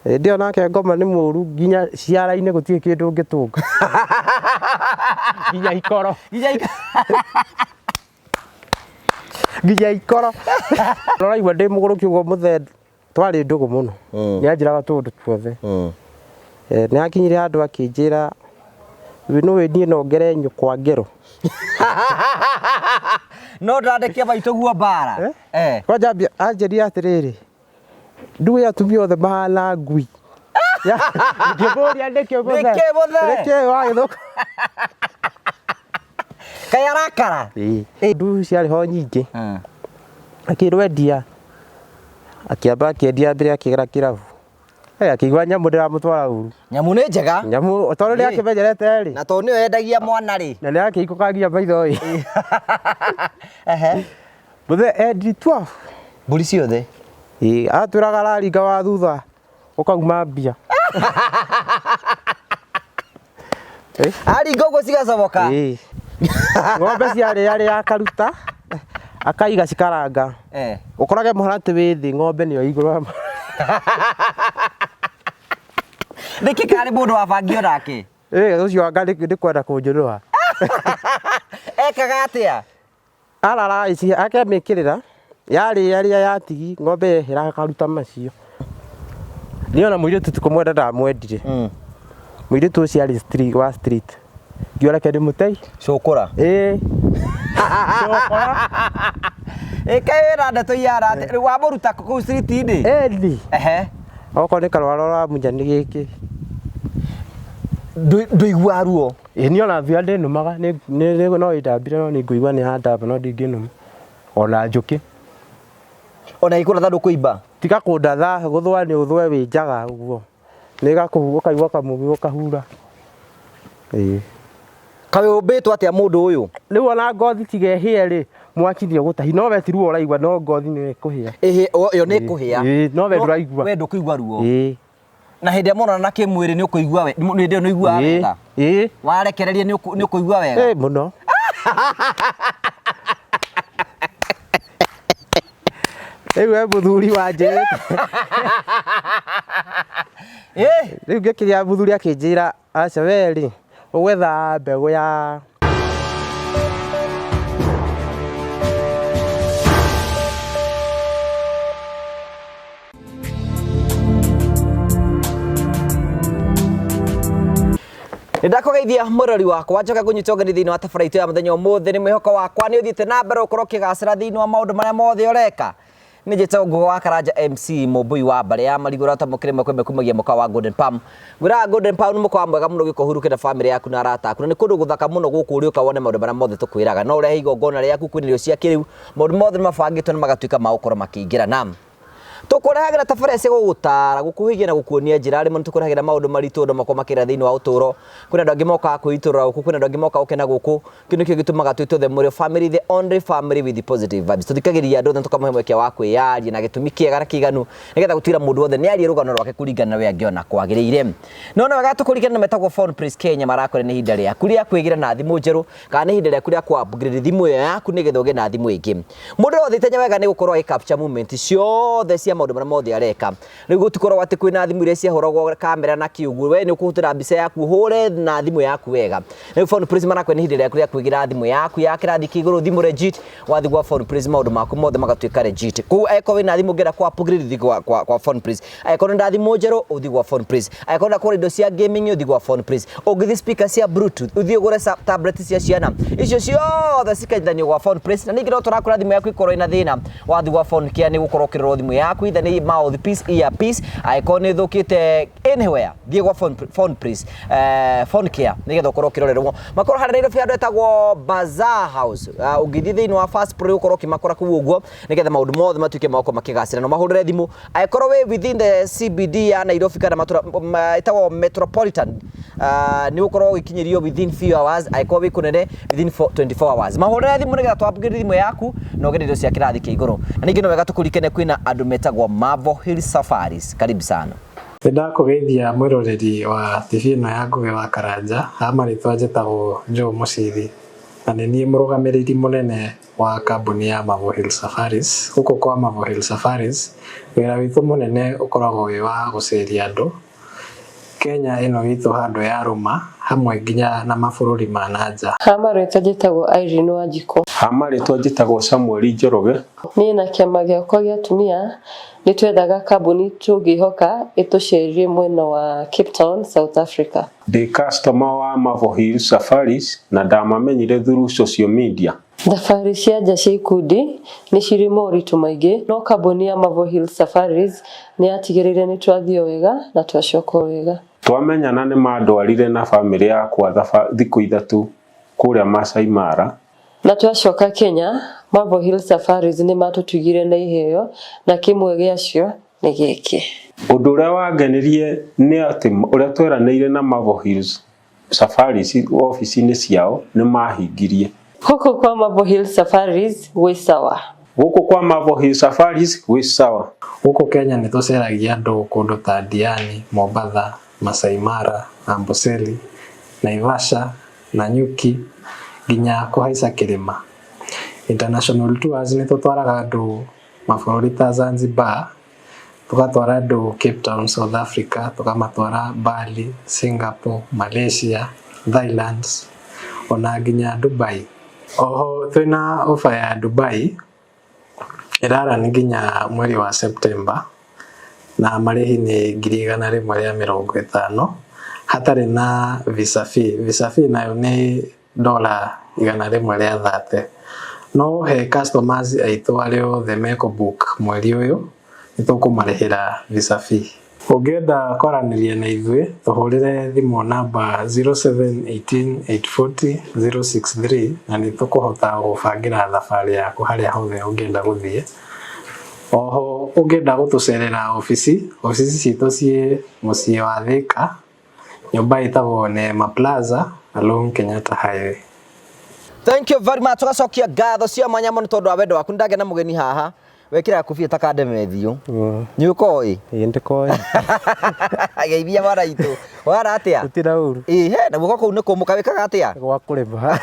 Hĩndĩ ĩyo nake ngoma nĩ mũru nginya ciara-inĩ gũtirĩ kĩndũ ũngĩtũnga. Nginya ikoro. Nginya Nginya ikoro. Ũraigua ndĩ mũgũrũki ũguo mũthee twarĩ ndũgũ mũno. Nĩ anjĩraga tũũndũ tuothe. Nĩ akinyire handũ akĩnjĩra we nĩũĩ niĩ no ngere nyũkwa ngero. No ndandekia maitũ guo mbara. Eh. Kwanja anjĩrire atĩrĩrĩ, ndũĩ atumia othe mahana ngui. Ngĩmũria nĩkĩ mũthee? Nĩkĩ mũthee? Nĩkĩ wagĩthũka? Kaĩ arakara? Ĩĩ. Ndu ciarĩ ho nyingĩ. Akĩrwo endia. Akĩamba akĩendia mbere akĩgera kĩrabu. Eh, akĩigua nyamũ ndĩramũtwara ũru. Nyamũ nĩ njega. Nyamũ tondũ nĩ Ĩĩ. akĩmenyerete rĩ. Na tondũ nĩyo yendagia mwana rĩ. Na nĩ akĩikũkangia maitho ĩ. Ehe. Mũthee endi 12. Mbũri ciothe. Ĩĩ, atwĩraga araringa wa thutha ũkauma mbia. Eh? Aringa ũguo cigacomoka. Ĩĩ. Ng'ombe ciarĩa rĩa akaruta akaiga cikaranga. Eh. Ũkorage mũharatĩ wĩ thĩ ng'ombe nĩyo igũrũ wa Nĩkĩ karĩ mũndũ wabangio nake? Ĩĩ, ũcio anga ndĩkwenda kũnjũrũha. Ekaga atĩa? Arara ici akemĩkĩrĩra yarĩa rĩa yatigi ng'ombe yehera akaruta macio. Niĩ ona mũirĩtu ti kũmwenda ndamwendire. Mũirĩtu ũcio arĩ street, wa street. Ngiuga reke ndĩmũtei. Cũkũra. Ĩĩ. Cũkũra. Ĩka wĩra ndeto ihana atĩa? Rĩu wamũruta kũu street-inĩ? Ĩni. Ehe. Okorwo nĩ karwara ũramunya nĩ gĩkĩ. Ndũiguaga ruo? Ĩĩ niĩ ona thuya ndĩnũmaga no ĩndambire no nĩ ngũigua nĩ yandamba no ndingĩnũma. Ona njũkĩ. Ona ĩkũratha ndũkũimba? Tiga kũndatha gũthũa nĩ ũthũe wĩ njaga ũguo. Nĩ ĩgakũhu ũkaigua kamũgĩ ũkahura. Ĩĩ. Kaĩ ũmbĩtwo atĩa mũndũ ũyũ? Rĩu ona ngothi tiga ĩhĩe rĩ, mwaki nĩ ũgũtahi no we ti ruo ũraigua no ngothi nĩ ĩkũhĩa. Ĩhĩ, ĩyo nĩ ĩkũhĩa. Ĩĩ, no we ndũraigua. We ndũkũigua ruo. Ĩĩ. Na hĩndĩ ĩrĩa mũronana kĩmwĩrĩ nĩ ũkũigua we, hĩndĩ ĩyo nĩ ũiguaga wega? Ĩĩ. Warekereria nĩ ũkũigua wega? Ĩĩ mũno. Rĩu we mũthuri wanjĩrĩte. Rĩu ngĩkĩgĩa mũthuri akĩnjĩra aca we rĩ, ũgwetha mbegũ ya Nĩndakũgeithia mũrori wakwa njoke ngũnyite ũgeni thĩinĩ wa tabarĩra itũ ya mũthenya ũmũthĩ. Nĩ mwĩhoko wakwa nĩ ũthiĩte na mbere gũkorwo ũkĩgacĩra thĩinĩ wa maũndũ marĩa mothe ũreka. Nĩ njĩtagwo Ngũgĩ wa Karanja MC Mũmbũi wa mbarĩ ya Marigũ ũrĩa ũtamũkĩrĩ ĩmwe kwa ĩmwe kumagia mũkawa wa Golden Palm. Ngwĩraga Golden Palm nĩ mũkawa mwega mũno ũgĩũka ũhurũke na bamĩrĩ yaku na arata aku, na nĩ kũndũ gũthaka mũno gũkũ ũrĩũka wone maũndũ marĩa mothe tũkwĩraga. No ũrehe igongona rĩaku, kwĩna irio cia kĩrĩu, maũndũ mothe nĩ mabangĩtwo na magatuĩka ma gũkorwo makĩingĩrana. Tũkũrehagĩra tabarĩra cia gũgũtaara, gũkũhĩgia na gũkuonia njĩra. Rĩmwe nĩ tũkũrehagĩra maũndũ maritũ andũ makoragwo makĩgerera thĩinĩ wa ũtũũro. Kwĩna andũ angĩ mokaga kwĩitũrũra gũkũ, kwĩna andũ angĩ mokaga gũkena gũkũ. Kĩu nĩkĩo gĩtũmaga twĩtwo The Mũrĩo Family, the only family with positive vibes. Tũthikagĩrĩria andũ othe na tũkamahe mweke wa kwĩyaria na gĩtũmi kĩega na kĩiganu nĩgetha gũtigĩrĩra mũndũ wothe nĩ arie rũgano rwake kũringana na ũrĩa angĩona kwagĩrĩire. No nĩ wega tũkũririkane na metagwo Phone Place Kenya marakwĩra nĩ ihinda rĩaku rĩa kwĩgĩra na thimũ njerũ kana nĩ ihinda rĩaku rĩa kũ upgrade thimũ ĩyo yaku nĩgetha ũgĩe na thimũ ĩngĩ. Mũndũ ũrĩa ũthiĩte wega nĩ gũkorwo agĩ capture movement ciothe cia maũndũ marĩa mothe areka. Rĩu gũtikoragwo atĩ kwĩna thimũ iria ciahũragwo kamera na kĩ ũguo, we nĩ ũkũhũthĩra mbica yaku ũhũre na thimũ yaku wega. Rĩu Phone Place marakwĩra nĩ ihinda rĩaku rĩa kwĩgĩra thimũ yaku ya kĩrathi kĩa igũrũ, thimũ legit, wathiĩ gwa Phone Place maũndũ maku mothe magatuĩka legit. Koguo angĩkorwo wĩna thimũ ũngĩenda kũ upgrade thiĩ kwa Phone Place. Angĩkorwo ũrenda thimũ njerũ ũthiĩ gwa Phone Place. Angĩkorwo ũrenda kũgũra indo cia gaming ũthiĩ gwa Phone Place. Ũngĩthiĩ speaker cia bluetooth ũthiĩ ũgũre tablet cia ciana. Icio ciothe cikanyitithanio gwa Phone Place. Na ningĩ no tũrakwĩra thimũ yaku ĩkorwo ĩna thĩna wathiĩ gwa Phone Care nĩ ũgũkorwo ũkĩrorwo thimũ yaku either nĩ mouthpiece, earpiece, angĩkorwo nĩ ĩthũkĩte anywhere thiĩ gwa Phone Place, Phone Care nĩgetha ũkorwo ũkĩrorerwo. Makorwo harĩa Nairobi handũ hetagwo Bazaar House. Ũngĩthiĩ thĩinĩ wa first floor ũgũkorwo ũkĩmakora kũu ũguo nĩgetha maũndũ mothe matuĩke ma gũkorwo makĩgacĩra. No mahũrĩre thimũ angĩkorwo wĩ within the CBD ya Nairobi kana matũra ĩtagwo Metropolitan, nĩ ũgũkorwo ũgĩkinyĩrio within few hours, angĩkorwo wĩ kũnene within 24 hours. Mahũrĩre thimũ nĩgetha tũ upgrade thimũ yaku na ũgĩre indo cia kĩrathi kĩa igũrũ. Na ningĩ no wega tũkũririkane kwĩna andũ metagwo Marvel Hill Safaris. Karibu sana. Nĩ ndakũgeithia mwĩroreri wa TV ĩno ya Ngũgĩ wa Karanja, ha marĩtwa njĩtagwo Joe Mũciri. Na nĩ niĩ mũrũgamĩrĩri mũnene wa kambuni ya Marvel Hill Safaris. Gũkũ kwa Marvel Hill Safaris, wĩra witũ mũnene ũkoragwo wĩ wa gũceria andũ Kenya ĩno itũ handũ ya rũma hamwe nginya na mabũrũri ma na nja. Ha marĩtwa njĩtagwo Irene Wanjikũ. Ha marĩtwa njĩtagwo Samuel Njoroge. Niĩ na kĩama gĩakwa gĩa atumia nĩ twethaga kambuni tũngĩhoka ĩtũcerie mwena wa Cape Town, South Africa. Ndĩ customer wa Marvel Hill Safaris na ndamamenyire through social media. Thabarĩ cia nja cia ikundi nĩ cirĩ moritũ maingĩ, no kambuni ya Marvel Hill Safaris nĩ yatigĩrĩire nĩ twathiĩ o wega na twacoka o wega. Twamenyana nĩ mandwarire na bamĩrĩ yakwa thikũ 3 kũrĩa Masai Mara. Na twacoka Kenya, Marvel Hill Safaris nĩ matũtugire na iheo na kĩmwe gĩacio nĩ gĩkĩ. Ũndũ ũrĩa wangenirie nĩ atĩ ũrĩa tweranĩire na Marvel Hills Safaris obici-inĩ ciao nĩ mahingirie. Gũkũ kwa Marvel Hill Safaris gwĩ sawa. Gũkũ kwa Marvel Hill Safaris gwĩ sawa. Gũkũ Kenya nĩ tũceragia andũ kũndũ ta Diani, Mombatha, Masai Mara, Amboseli, Naivasha, Nanyuki nginya kũhaica kĩrĩma. International tours nĩ tũtwaraga andũ mabũrũri ta Zanzibar, tũgatwara andũ Cape Town, South Africa, tũkamatwara Bali, Singapore, Malaysia, Thailand ona nginya Dubai. Oho twĩna offer ya Dubai ĩrarani nginya mweri wa September na marĩhi nĩ 150,000 hatarĩ na visa fee. Visa fee nayo nĩ $130. No he customers aitũ arĩa othe mekũ book mweri ũyũ nĩ tũkũmarĩhĩra visa fee. Ũngĩenda kwaranĩria na ithuĩ tũhũrĩre thimũ namba 0718 840 063 na nĩ tũkũhota gũbangĩra thabarĩ yaku harĩa hothe ũngĩenda gũthiĩ. Oho ũngĩenda gũtũcerera obici, obici citũ ciĩ mũciĩ wa Thika, nyũmba ĩtagwo Neema Plaza along Kenyatta Highway. Thank you very much. Tugacokia ngatho cia mwanya mũno tondũ wa wendo waku. Nĩndagĩa na mũgeni haha wekĩraga kobia ta kandemethio. Nĩ ũkoĩ? Ĩĩ ndĩkoĩ. Geithia mwana itũ. Wara atĩa? Gũtirĩ ũru. Ĩĩ he na guoko kũu nĩ kũmũ kawĩkaga atĩa? Gwa kũrĩma.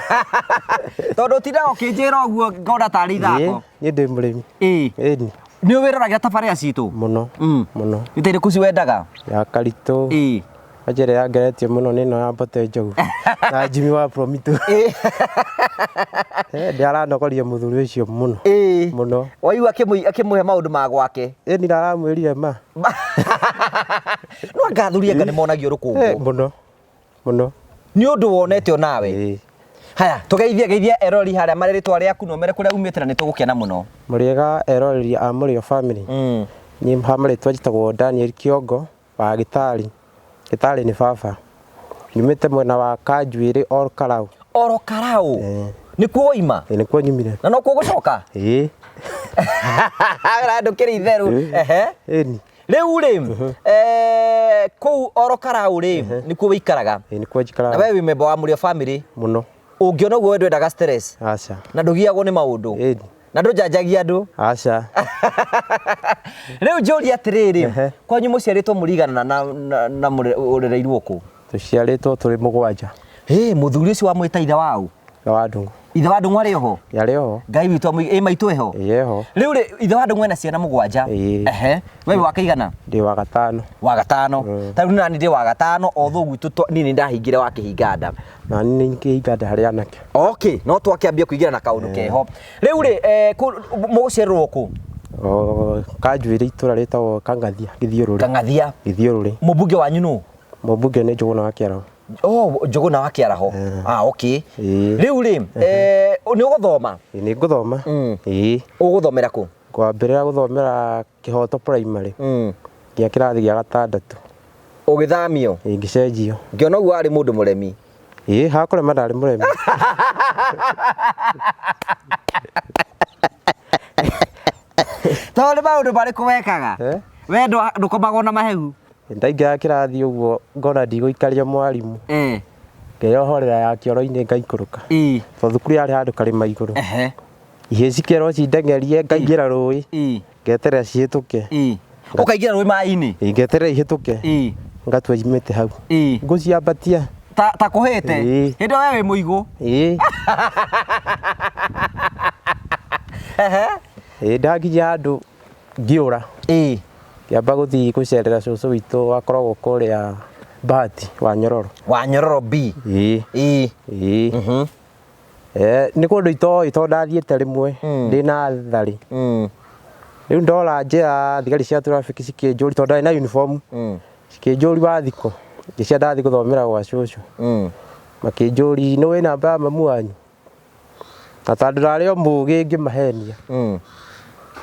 Tondũ ũtindaga ũkĩnjĩra ũguo ngona tarĩ ithako. Niĩ ndĩ mũrĩmi. Ĩĩ. Ĩni. Nĩ wĩroragĩra tabarĩra citũ? Mũno. Mũno. Nĩ ta irĩkũ ciwendaga? Ya Karitũ. Ĩĩ. Kwanja ĩrĩa yangeretie mũno nĩ ĩno ya Mbote Njogu na Jimmy wa Promito. Nĩ aranogoria mũthuri ũcio mũno. Ĩĩ. Mũno. Waigua akĩmũhe maũndũ ma gwake. Ĩni aramwĩrire ma. No anga athuri anga nĩ monagio rũkũngũ. Mũno. Mũno. Nĩ ũndũ wonete o nawe. Haya, tũgeithie geithia eroreri harĩa marĩ rĩtwa rĩaku na ũmere kũrĩa umĩte na nĩ tũgũkena mũno. Mũrĩega eroreri a Mũrĩo family. Niĩ ha marĩtwa njĩtagwo Daniel Kĩongo wa Gĩtari. Gĩtarĩ nĩ baba. Nyumĩte mwena wa Kanjuĩrĩ Ol Karau. Ol Karau? Nĩkuo waima? Ĩĩ nĩkuo nyumire. Na nokuo ũgũcoka? Ĩĩ. Wĩra ndũkĩrĩ itherũ. Ehe. Ĩni. Rĩu rĩ, kũu Ol Karau rĩ, nĩkuo wĩikaraga? Ĩĩ nĩkuo njikaraga. Na we wĩ member wa Mũrĩo family? Mũno. Ũngĩona ũguo we ndwendaga stress? Aca. Na ndũgiagwo nĩ maũndũ? Ĩni. Na ndũnjanjagia andũ? Aca. Rĩu njũrie atĩrĩrĩ, kwanyu mũciarĩtwo mũrigana na ũrereirwo kũ? Tũciarĩtwo tũrĩ 7. Ĩ, mũthuri ũcio wamwĩta ithe waũ? Ithe wa Ndung'u. Ithe wa Ndung'u arĩ oho? Ĩ, arĩ oho. Ngai witũ amũige, ĩ maitũ eho? Ĩ, eho. Rĩu rĩ, ithe wa Ndung'u ena ciana 7. Ĩ. Ehe. We wĩ wa kaigana? Ndĩ wa gatano. Wa gatano. Ta rĩu nani ndĩ wa gatano, o thũ gwitũ niĩ nĩ ndahingire wa kĩhinga nda. Na niĩ nĩ kĩhinga nda harĩ anake. Okay, no twakĩambia kũingĩra na kaũndũ keho. Rĩu rĩ, mũgũciarĩrwo kũ? O, Kanjuĩrĩ itũra rĩtagwo Kang'athia, Gĩthiũrũrĩ. Kang'athia. Gĩthiũrũrĩ. Mũmbunge wanyu nũ? Mũmbunge nĩ Njũgũna wa Kĩaraho. Oh, Njũgũna wa Kĩaraho. Ah, okay. Ĩĩ. Rĩu rĩ, nĩ ũgũthoma? Ĩĩ, nĩ ngũthoma. Ĩĩ. Ũgũthomera kũ? Ngwambĩrĩra gũthomera Kĩhoto primary. Nginya kĩrathi gĩa 6. Ũgĩthamio? Ĩĩ, ngĩcenjio. Ngĩona ũguo warĩ mũndũ mũremi. Ĩĩ, hakũrema ndarĩ mũremi. Tondũ nĩ maũndũ marĩkũ wekaga? We ndũkomagwo na mahehu? Ndaingĩra kĩrathi ũguo ngona ndigũikaria mwarimũ. Ngeyohorera ya kĩoro-inĩ ngaikũrũka. Tondũ thukuru yarĩ handũ karĩma igũrũ. Ihĩĩ cikĩerwo cindeng'erie ngaingĩra rũĩ. Ngeterera cihĩtũke. Ũkaingĩra rũĩ maĩ-inĩ? Ĩĩ, ngeterera ihĩtũke. Ngatua mĩtĩ hau. Ngũciambatia. Ta ta kũhĩte. Ĩĩ. Hĩndĩ ĩyo we wĩ mũigũ. Ĩĩ. Ehe. Ĩĩ ndakinya handũ ngĩũra. Ĩĩ. Ngĩamba gũthiĩ gũcerera cũcũ witũ wakoragwo kũrĩa Bahati wa Nyororo. Wa Nyororo B. Ĩĩ. Ĩĩ. Ĩĩ. Mhm. Eh, nĩ kũndũ itoĩ tondũ ndathiĩte rĩmwe ndĩ na tharĩ. Rĩu ndora njĩra thigari cia traffic cikĩnjũria tondũ ndarĩ na uniform. Cikĩnjũria wathikũ. Ngĩcia ndathiĩ gũthomera gwa cũcũ. Makĩnjũria nĩ ũĩ namba ya mamu wanyu? Na tondũ ndarĩ o mũgĩ ngĩmahenia.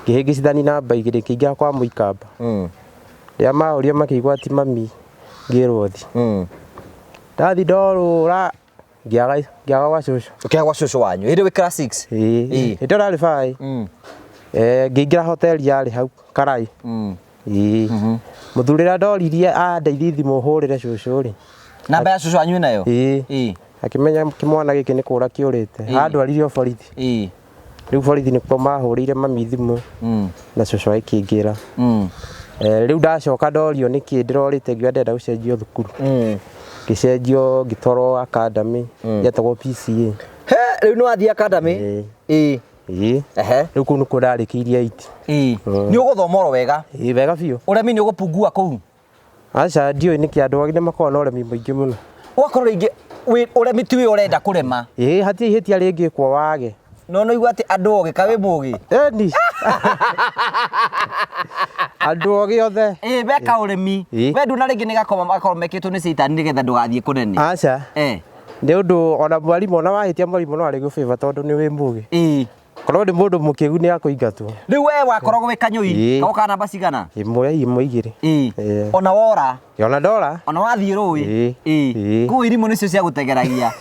Ngĩhĩngĩcithania namba igĩrĩ ngĩingĩra kwa mũikamba. Rĩrĩa mahũrire makĩigua ti mami ngĩrwo thiĩ. Ndathiĩ ndorũra ngĩaga ngĩaga gwa cũcũ. Ũkĩaga gwa cũcũ wanyu. Hĩndĩ ĩyo wĩ class 6. Ĩĩ. Ĩĩ. Hĩndĩ ĩyo ndarĩ baĩ. Ngĩingĩra hoteli yarĩ hau Karai. Ĩĩ. Mũthuri ũrĩa ndoririe andeithie thimũ hũrĩre cũcũ rĩ. Namba ya cũcũ wanyu wĩnayo? Ĩĩ. Ĩĩ. Akĩmenya kĩmwana gĩkĩ nĩ kũra kĩũrĩte. Andwarire o borithi. Ĩĩ. Rĩu borithi nĩkuo mahũrĩire mami thimũ na cũcũ agĩkĩngĩra. Rĩu ndacoka ndorio nĩkĩ ndĩrorĩte ngiuga ndĩrenda gũcenjio thukuru. Ngĩcenjio ngĩtwarwo academy yetagwo PCA. He, rĩu nĩ wathiĩ academy? Ĩĩ. Ĩĩ. Ĩĩ. Ehe. Rĩu kũu nĩkuo ndarĩkĩirie 8. Ĩĩ. Nĩ ũgũthoma oro wega? Ĩĩ wega biũ. Ũremi nĩ ũgũpungua kũu? Aca ndiũĩ nĩkĩ andũ angĩ nĩmakoragwo na ũremi mũingĩ mũno. Ũgakorwo rĩngĩ ũremi ti wĩ ũrenda kũrema. Ĩĩ hatirĩ ihĩtia rĩngĩkwo wage. No nĩ ũigua atĩ andũ ogĩ ka wĩ mũgĩ? Ĩni. Andũ ogĩ othe. Ĩĩ meka ũremi. Ĩĩ. We nduna rĩngĩ nĩ gakoma magakorwo mekĩtwo nĩ caitani nĩgetha ndũgathiĩ kũnene. Aca. Eh. Nĩ ũndũ ona mwarimũ ona wahĩtia mwarimũ no arĩgũ favor tondũ nĩ wĩ mũgĩ. Ĩĩ. Korwo nĩ mũndũ mũkĩgu nĩ akũingatwo. Rĩu we wakoragwo wĩ kanyũi Ĩĩ. kagoka namba cigana? Ĩmwe ĩmwe igĩrĩ. Ĩĩ. Ĩĩ. Ona wora. Ona ndora. Ona wathiĩ rũĩ. Ĩĩ. Ĩĩ. Ĩĩ. Kũu irimũ nĩcio ciagũtegeragia.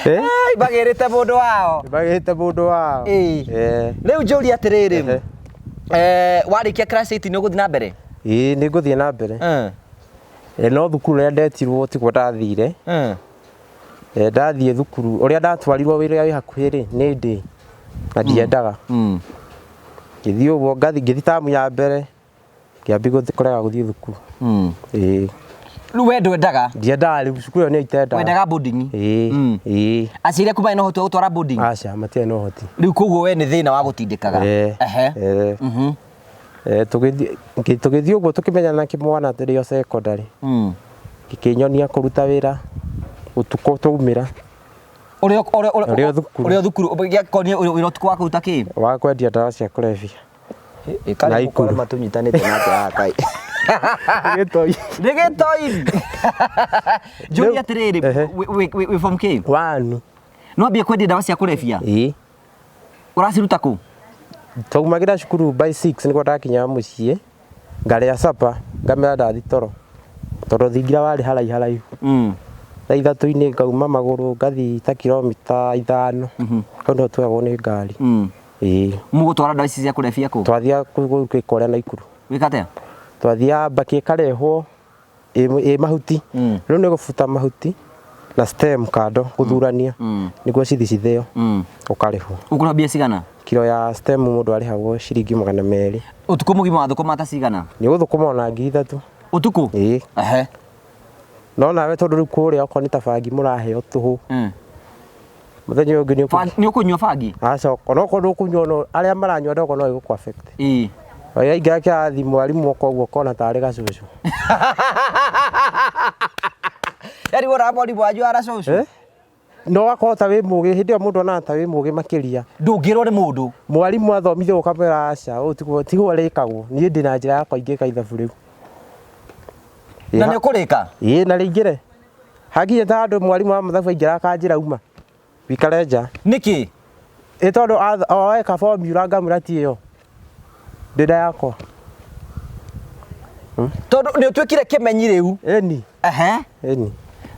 Eh? Ai, bagĩrĩte mũndũ wao. Bagĩrĩte mũndũ wao. Ĩĩ. Eh. Rĩu njũrie atĩrĩrĩ. Ehe. Warĩkia class 8 nĩ ũgũthiĩ na mbere? Ĩĩ nĩ ngũthiĩ na mbere. No thukuru ũrĩa ndetirwo tiguo ndathire. Ndathiĩ thukuru ũrĩa ndatwarirwo wĩra wĩ hakuhĩ rĩ nĩ ndĩ na ndiendaga. Ngĩthiĩ ũguo ngathiĩ ngĩthiĩ tamu ya mbere ngĩambia kũrega gũthiĩ thukuru. Ĩĩ. Rĩu we ndwendaga? Ndiendaga rĩu cukuru ĩyo nĩyo itendaga. Wendaga boarding? Ĩĩ. Ĩĩ. Aciari aku marĩ na ũhoti wa gũtwara boarding? Aca matiarĩ na ũhoti. Rĩu koguo we nĩ thĩna wagũtindĩkaga? Ĩĩ. Ehe. Ĩĩ. Tũgĩthiĩ ũguo tũkĩmenyana kĩmwana tũrĩ o secondary. Gĩkĩnyonia kũruta wĩra ũtukũ twaumĩra. Ũrĩ Ũrĩ o thukuru. Ũrĩ o thukuru. Gĩakonia wĩra ũtukũ wa kũruta kĩ? Wa kwendia ndawa cia kũrebia. Karĩ Na ikuru. mũkore matũnyitanĩte nake haha kai. Gĩtoi. Nĩ gĩtoi. Njũrie atĩrĩrĩ, Ehe. wĩ form kĩ? One. No ambie kwendia ndawa cia kũrebia? Ĩĩ. Ũraciruta kũ? Twaumagĩra cukuru by 6 nĩguo ndakinyaga mũciĩ ngarĩa supper ngamera ndathi toro tondũ thingira warĩ haraihu haraihu. Thaa ithatũ-inĩ ngauma magũrũ ngathiĩ ta kilomita 5. Kau nĩho tuoyagwo nĩ ngari. Ĩĩ. Mũgũtwara ndawa ici cia kũrebia kũ? Twathiaga gwĩka ũrĩa Naikuru. Gwĩka atĩa? Twathiaga mbaki ĩkarehwo ĩ mahuti. Rĩu nĩ gũbuta mahuti na stem kando gũthurania nĩguo cithi cithĩo ũkarĩhwo. Ũkũrĩhwo mbia cigana? Kiro ya stem mũndũ arĩhagwo ciringi 200. Ũtukũ mũgima wathũkũma ta cigana? Nĩ ũgũthũkũma ona 3,000. Ũtukũ? Ĩĩ. Ehe. No nawe tondũ rĩu kũrĩa okorwo nĩ ta bangi mũraheo tũhũ. Mũthenya ũyũ ũngĩ nĩ ũkũ- Nĩ ũkũnyua bangi? Aca, onokorwo ndũkũnyua no arĩa maranyua ndogo no ĩgũkũ affect. Ĩĩ. Waingĩra kĩrathi mwarimũ oka ũguo ũkona tarĩ gacũcũ. Yaani wona mwarimũ wanyu ara cũcũ? Eh? No ũgakorwo ta wĩ mũgĩ, hĩndĩ ĩyo mũndũ onaga ta wĩ mũgĩ makĩria. Ndũngĩrwo nĩ mũndũ. Mwarimũ athomithia ũkamwĩra aca, ũũ tiguo rĩkagwo. Niĩ ndĩ na njĩra yakwa ingĩka ithabu rĩu. Na nĩ ũkũrĩka? Ĩĩ na rĩingĩre. Hakinya ta handũ mwarimũ wa mathabu aingĩra akanjĩra uma. Wikare nja. Nĩkĩ? Ĩ tondũ oeka formula ngamwĩra ti ĩyo. Ndĩna yakwa. Tondũ nĩ ũtuĩkire kĩmenyi rĩu. Ĩni. Ehe. Ĩni.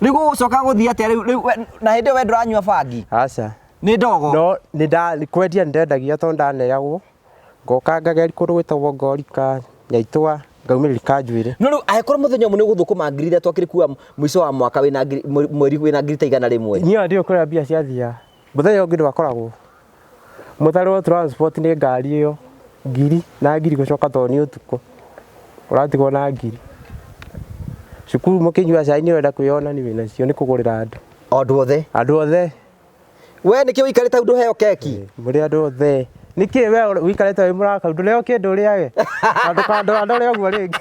Rĩu gũgũcoka gũthiĩ atĩa rĩu rĩu na hĩndĩ ĩyo we ndũranyua bangi? Aca. Nĩ ndogo? No nĩ nda kwendia nĩ ndendagia tondũ ndaneagwo. Ngoka ngageria kũndũ gwĩtagwo Ngorika, Nyaitũa, ngaumĩrĩria Kanjuĩrĩ. No rĩu angĩkorwo mũthenya ũmwe nĩ ũgũthũkũma 3,000 akĩrĩ kuwa mũico wa mwaka wĩna mweri wĩna ngiri ta 100. Niĩ ona ndiũĩ kũrĩa mbia ciathiaga. Mũthenya ũngĩ ndwakoragwo. Mũtarĩ transport nĩ ngari ĩyo ngiri na ngiri gũcoka tondũ nĩ ũtukũ. Ũratigwo na ngiri. Cukuru mũkĩnyua cai nĩ ũrenda kwĩyonania wĩnacio nĩ kũgũrĩra andũ. Andũ othe. Andũ othe. We nĩkĩ ũikarĩte hau ndũheo keki? Mũrĩ andũ othe. Nĩkĩ we ũikarĩte wĩ mũrakaru ndũreheo kĩndũ ũrĩage? Na ndũkandorandore ũguo rĩngĩ.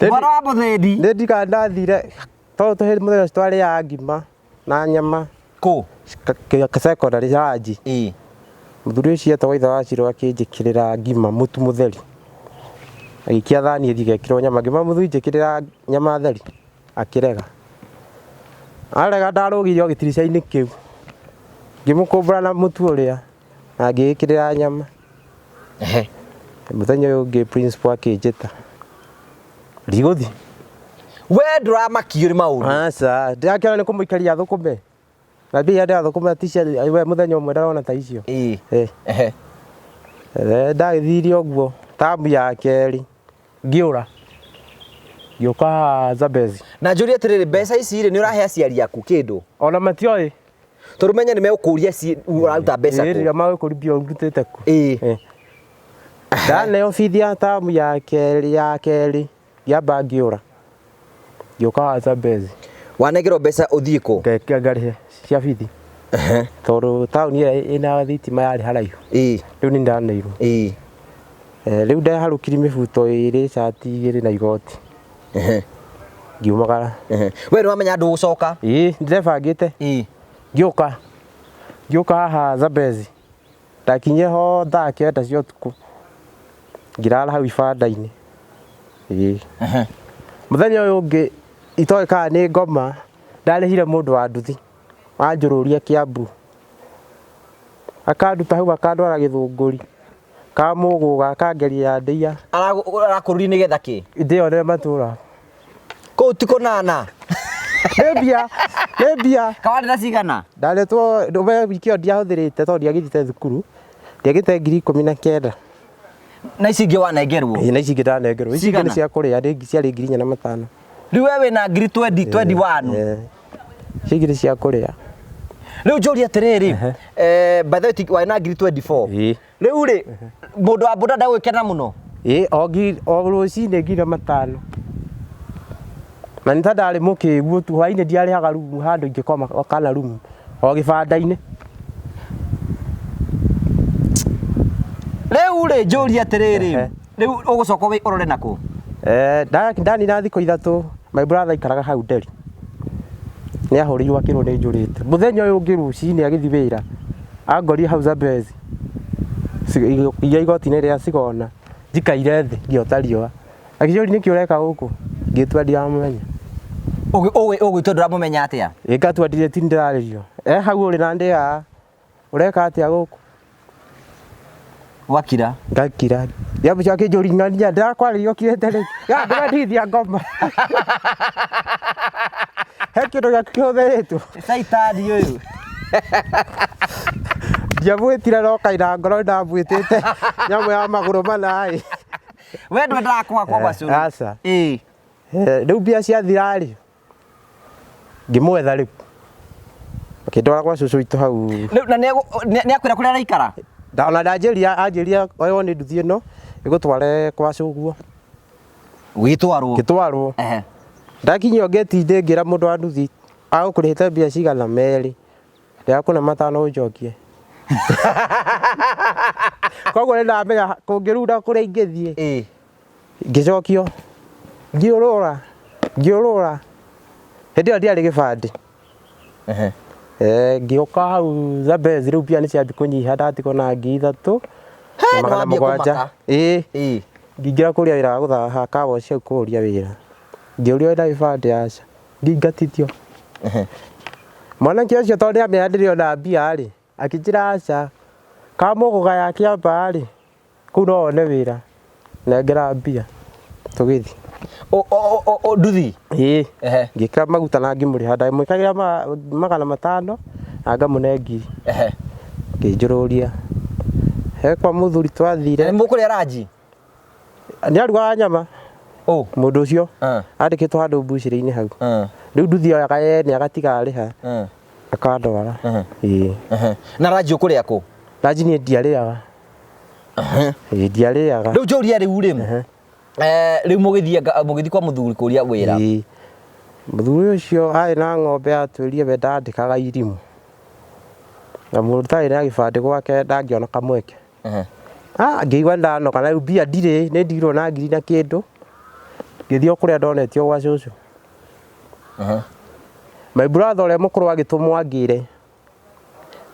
Mwana wa mũthĩni. Nĩ ndika ndathire tondũ tũhĩndĩ mũthenya ũcio twarĩaga ngima na nyama Kũ? Secondary ranji. Ĩĩ. Mũthuri ũcio etagwo ithe wa Shiro akĩnjĩkĩrĩra ngima mũtu mũtheri. Agĩikia thani ĩthiĩ ĩgekĩrwo nyama. Ngĩmwĩra mũthuri njĩkĩrĩra nyama theri. Akĩrega. Arega ndarũgire o gĩtirica-inĩ kĩu. Ngĩmũkũmbũra na mũtu ũrĩa na ngĩĩkĩrĩra nyama. Ehe. Mũthenya ũyũ ũngĩ principal akĩnjĩta. Ndigũthiĩ. We ndũramakio nĩ maũndũ. Aca, ndĩrakĩona nĩ kũmũikaria thũkũme. Na mbia iria ndĩrathũkũma ti cia we mũthenya ũmwe ndarona ta icio. Ĩĩ. Eh. Ehe. Eh, ndagĩthiire ũguo tamu ya kerĩ ngĩũra ngĩũka haha Zambezi. Na njũrie atĩrĩrĩ, mbeca ici rĩ, nĩ ũrahe aciari aku kĩndũ? Ona matioĩ. Tondũ menye nĩ megũkũria ũraruta mbeca Ĩĩ, kũ. rĩrĩa magũkũria mbia ũrutĩte kũ. Ĩĩ. Eh. Ndaneo bithi ya tamu ya kerĩ ya kerĩ ngĩamba ngĩũra ngĩũka haha Zambezi. Wanengerwo mbeca ũthiĩ kũ? Ngarĩhe cia bithi. Tondũ taũni ĩrĩa ĩna thitima yarĩ haraihu. Ĩĩ. Rĩu nĩ ndaneirwo. Ĩĩ. Eh, rĩu ndeharũkirie mĩbuto ĩrĩ cati igĩrĩ na igoti. Ngiumagara. We nĩ wamenya ndũgũcoka? Ĩĩ, ndĩrebangĩte. Ĩĩ. Ngĩũka. Ngĩũka haha Zambezi. Ndakinyire ho thaa kenda cia ũtukũ. Ngĩrara hau ibanda-inĩ. Ĩĩ. Mũthenya ũyũ ũngĩ itoĩ kana nĩ ngoma, ndarĩhire mũndũ wa nduthi anjũrũria Kiambu. Akanduta hau akandwara Gĩthũngũri. Kamũgũga akangeria ndĩa. Arakũruria nĩgetha kĩ? Ndĩyonere matũra. Kũu ti kũnana. Nĩ mbia, nĩ mbia. Kawarĩ na cigana? Ndarĩtwo we wiki ĩyo ndiahũthĩrĩte tondũ ndiagĩthiĩte thukuru. Ndiagĩte ngiri ikũmi na kenda. Na ici ingĩ wanengerwo? Ĩĩ na ici ingĩ ndanengerwo. Ici ingĩ Cigana? nĩ cia kũrĩa, nĩ ciarĩ ngiri inya na matano. Rĩu we wĩna ngiri twendi, twendi wanu. Ici ingĩ nĩ cia kũrĩa. Rĩu njũrie atĩrĩrĩ, eh, by the way warĩ na ngiri 24. Rĩu rĩ, mũndũ wa boda ndagwĩkena mũno? Ĩĩ, o ngiri, o rũcinĩ ngiri na matano. Na nĩ ta ndarĩ mũkĩgu tu, hwainĩ ndiarĩhaga rumu handũ ingĩkoma kana rumu, o gĩbanda-inĩ. Rĩu rĩ, njũrie atĩrĩrĩ, rĩu ũgũcoka ũrore nakũ? Eh, ndanina thikũ ithatũ, my brother aikaraga hau Nderi. Nĩ ahũrĩirwo akĩrwo nĩ njũrĩte. Mũthenya ũyũ ũngĩ rũcinĩ agĩthiĩ wĩra, angorire hau Zambezi. Iria igoti-inĩ rĩa Sigona, njikaire thĩ ngĩota riũa. Akĩnjũria nĩkĩ ũreka gũkũ? Ngĩtua ndiramũmenya. Ũgwĩtua ndũramũmenya atĩa? Ĩ ngatua ndirĩ ti ndĩrarĩrio. E hau ũrĩ na ndĩ haha. Ũreka atĩa gũkũ? Wakira. Ngakira. Ndiamũcokia akĩnjũria ng'ania ndĩrakwarĩria ũkirĩte rĩ. Ya ndĩratithia ngoma. He kĩndũ gĩaku kĩhũthĩrĩtwo. Caitani ũyũ. Ndiamwĩtire no kaina ngoro ndamwĩtĩte nyamũ ya magũrũ mana ĩ. We ndwendaga kũhakwo gwa cũrũ. Aca. Ĩĩ. Rĩu mbia ciathira rĩ, ngĩmwetha rĩu. Akĩndwara gwa cũcũ witũ hau. Rĩu na nĩ akwĩra kũrĩa araikara? Ona ndanjĩria anjĩria oywo nĩ nduthi ĩno ĩgũtware kwa cũguo. Ũgĩtwarwo? Ngĩtwarwo. Ndakinyio ngĩti-inĩ ngĩra mũndũ wa nduthi agũkũrĩhĩte mbia cigana merĩ. Ndĩrakũne matano ũnjokie. Koguo nĩ ndamenya kũngĩrunda kũrĩa ingĩthiĩ. Ngĩcokio ngĩũrũra ngĩũrũra. Hĩndĩ ĩyo ndiarĩ gĩbandĩ. Ngĩũka hau Zambezi rĩu mbia nĩ ciambia kũnyiha ndatigwo na ngiri ithatũ na magana nĩwambia mũgwanja. kũmaka. Ĩĩ. Ngĩingĩra kũrĩa wĩra wa gũthaha car wash hau kũũria wĩra. Ngĩũrio wĩna gĩbandĩ aca. Ngĩingatithio. Mwanake ũcio tondũ nĩamenya ndĩrĩ ona mbia rĩ, akĩnjĩra aca, kamũgũga ya Kĩambaa rĩ, kũu no wone wĩra, nengera mbia, tũgĩthiĩ. Nduthi? Ĩĩ. Ngĩkĩra maguta na ngĩmũrĩha, ndamwĩkagĩra magana matano na ngamũne ngiri. Ngĩnjũrũria. He kwa mũthuri twathire. Nĩ mũkũrĩa ranji? Nĩ arugaga nyama. Mũndũ ũcio andĩkĩtwo handũ mbucĩrĩ-inĩ hau. Rĩu nduthi oyaga yene agatiga arĩha. Akandwara. Ĩĩ. Na ranji ũkũrĩa kũ? Ranji niĩ ndiarĩaga. Ĩĩ, ndiarĩaga. Rĩu njũria rĩu rĩ, rĩu mũgĩthiĩ mũgĩthiĩ kwa mũthuri kũria wĩra. Ĩĩ. Mũthuri ũcio arĩ na ng'ombe atwĩrire we ndandĩkaga irimũ. Na mũndũ ũtarĩ na gĩbandĩ gwake ndangĩona kamweke. Ah, ngĩigua ndanoga na rĩu mbia ndirĩ, nĩ ndigirwo na ngiri na kĩndũ. Ngĩthiĩ o kũrĩa ndonetio gwa cũcũ. My brother ũrĩa mũkũrũ agĩtũmwo angĩre.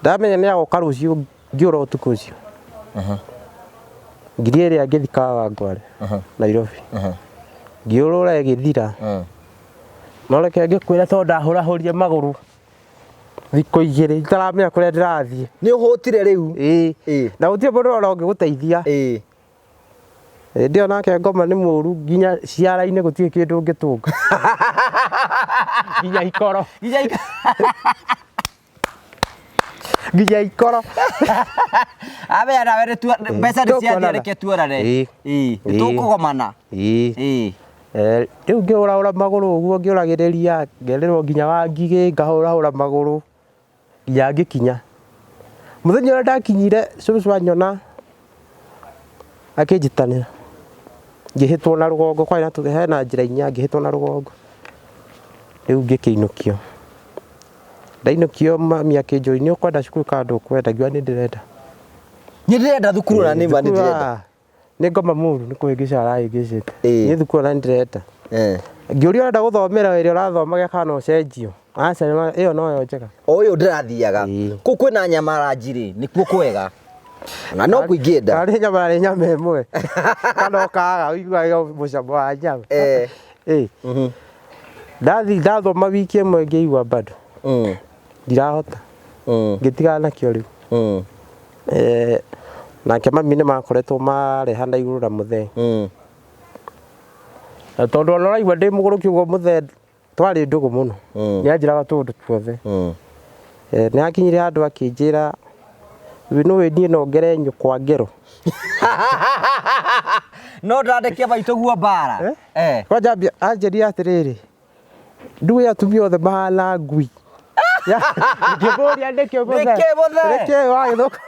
Ndamenya nĩ agoka rũciũ ngĩũra ũtukũ ũcio. Ngiri ĩrĩa ngĩthiĩ Kawangware, Nairobi. Ngĩũrũra ĩgĩthira. No reke ngĩkwĩre tondũ ndahũrahũrire magũrũ thikũ igĩrĩ itaramenya kũrĩa ndĩrathiĩ. Nĩ ũhũtire rĩu. Ĩĩ. Ĩĩ. Na gũtirĩ mũndũ ona ũngĩgũteithia. Ĩĩ. Hĩndĩ ĩyo nake ngoma nĩ mũru nginya ciara-inĩ gũtirĩ kĩndũ ũngĩtũnga. Nginya ikoro. Nginya ikoro. Nginya ikoro. Amenya nawe nĩ tua mbeca nĩ ciathiĩ reke tuonane. Ĩĩ. Ĩĩ. Nĩ tũkũgomana. Ĩĩ. Ĩĩ. Rĩu ngĩũraũra magũrũ ũguo ngĩũragĩrĩria ngerĩrwo nginya Wangigĩ ngahũrahũra magũrũ. Nginya ngĩkinya. Mũthenya ũrĩa ndakinyire cũcũ anyona akĩnjĩtanĩra. Ngĩhĩtwo na rũgongo kwarĩ na hena njĩra inya ngĩhĩtwo na rũgongo. Rĩu ngĩkĩinũkio. Ndainũkio mami akĩnjũria nĩ ũkwenda cukuru kana ndũkwenda? Ngiuga nĩ ndĩrenda. Nĩ ndĩrenda thukuru na nĩ ma nĩ ndĩrenda. Nĩ ngoma mũru nĩ kũhĩngĩca arahĩngĩcĩte. Ĩĩ. Niĩ thukuru ona nĩ ndĩrenda. Eh. Ngĩũria ũrenda gũthomera ĩrĩa ũrathomaga kana ũcenjio. Aca ĩyo noyo njega. O ũyũ ndĩrathiaga. Ĩĩ. Kũu kwĩna nyama ranji rĩ, nĩkuo kwega. Na no kuo ingĩenda. Kana nĩ nyama na nĩ nyama ĩmwe. Kana ũkaga ũiguage mũcamo wa nyama. Eh. Ĩĩ. Ndathi ndathoma wiki ĩmwe ngĩigua bado. Ndirahota. Ngĩtigana nakĩo rĩu. Eh, nake mami nĩ makoretwo marehana igũrũ na mũthee. Na tondũ ona ũraigua ndĩ mũgũrũki ũguo mũthee twarĩ ndũgũ mũno. Nĩ anjĩraga tũũndũ tuothe. Eh, nĩ akinyire handũ akĩnjĩra we nĩũĩ niĩ no ngere nyũkwa ngero. No ndandekia maitũ guo mbara. Eh. Kwanja anjĩrire atĩrĩrĩ, ndũĩ atumia othe mahana ngui. Ngĩmũria nĩkĩ mũthee? Nĩkĩ mũthee? Nĩkĩ wagĩthũka?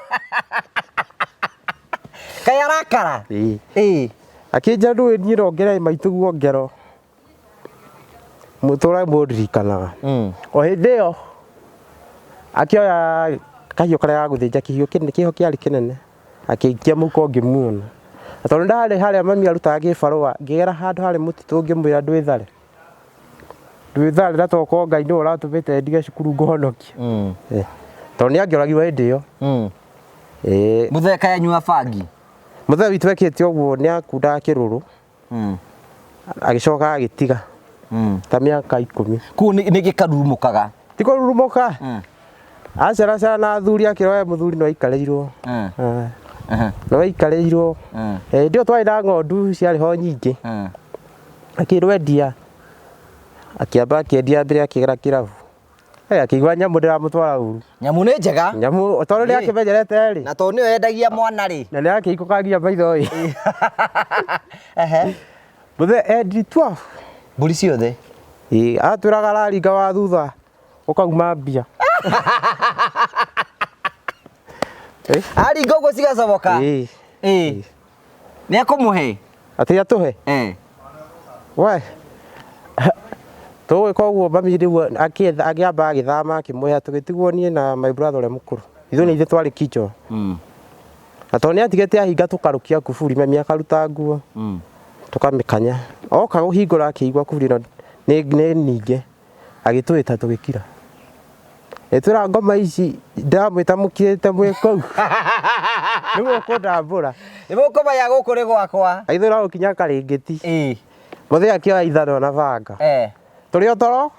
Kaĩ arakara? Ĩĩ. Ĩĩ. Akĩnjĩra ndũĩ niĩ no ngere maitũ guo ngero. Mũtũra mũndirikanaga. O hĩndĩ ĩyo akĩoya kahiũ karĩa ga gũthĩnja kĩhiũ kĩnene kĩho kĩarĩ kĩnene akĩikia mũhuko ngĩmuona. Na tondũ ndarĩ harĩa mami arutaga gĩbarũa ngĩgera handũ harĩ mũtitũ ngĩmwĩra ndwĩthare. Ndwĩthare na tokorwo Ngai nĩwe ũratũmĩte ndige cukuru ngũhonokie. Tondũ nĩ angĩoragirwo hĩndĩ ĩyo. Ĩĩ. Mũthee kaĩ anyua bangi? Mũthee witũ ekĩte ũguo nĩ akundaga kĩrũrũ. Agĩcoka agĩtiga. Ta mĩaka 10. Kũu nĩ gĩkarurumũkaga. Ti kũrurumũka. Aceracera na athuri akĩrwo we mũthuri no aikarĩirwo. No aikarĩirwo. Hĩndĩ ĩyo twarĩ na ng'ondu ciarĩ ho nyingĩ. Akĩrwo endia. Akĩamba akĩendia mbere akĩgera kĩrabu. Akĩigua nyamũ ndĩramũtwara ũru. Nyamũ nĩ njega. Nyamũ tondũ nĩ akĩmenyerete rĩ. Na tondũ nĩyo yendagia mwana rĩ. Na nĩ akĩhingũkangia maitho ĩ. Mũthee endi 12. Mbũri ciothe. Ĩĩ, atwĩraga araringa wa thutha ũkauma mbia. Aringa ũguo cigacomoka. Ĩĩ. Ĩĩ. Nĩ ekũmũhe? Atĩ atũhe? We. Tũgwĩka ũguo mami rĩu akĩamba agĩthama akĩmũhe tũgĩtigwo niĩ na my brother ũrĩa mũkũrũ. Ithuĩ nĩ ithuĩ twarĩ kichwa. Na tondũ nĩ atigĩte ahinga tũkarũkia kuburi mami akaruta nguo. Tũkamĩkanya. Oka kũhingũra akĩigua kuburi ĩno nĩ ningĩ agĩtwĩta tũgĩkira. Ĩtwĩra ngoma ici ndĩramwĩta mũkirĩte mwĩ kũu. Nĩ mũkũndambũra. Nĩ mũkũmenya gũkũ nĩ gwakwa. Agĩtwĩra gũkinya karĩngĩti. Ĩĩ. Mũthee akĩoya ithanwa na banga. Tũrĩ o toro?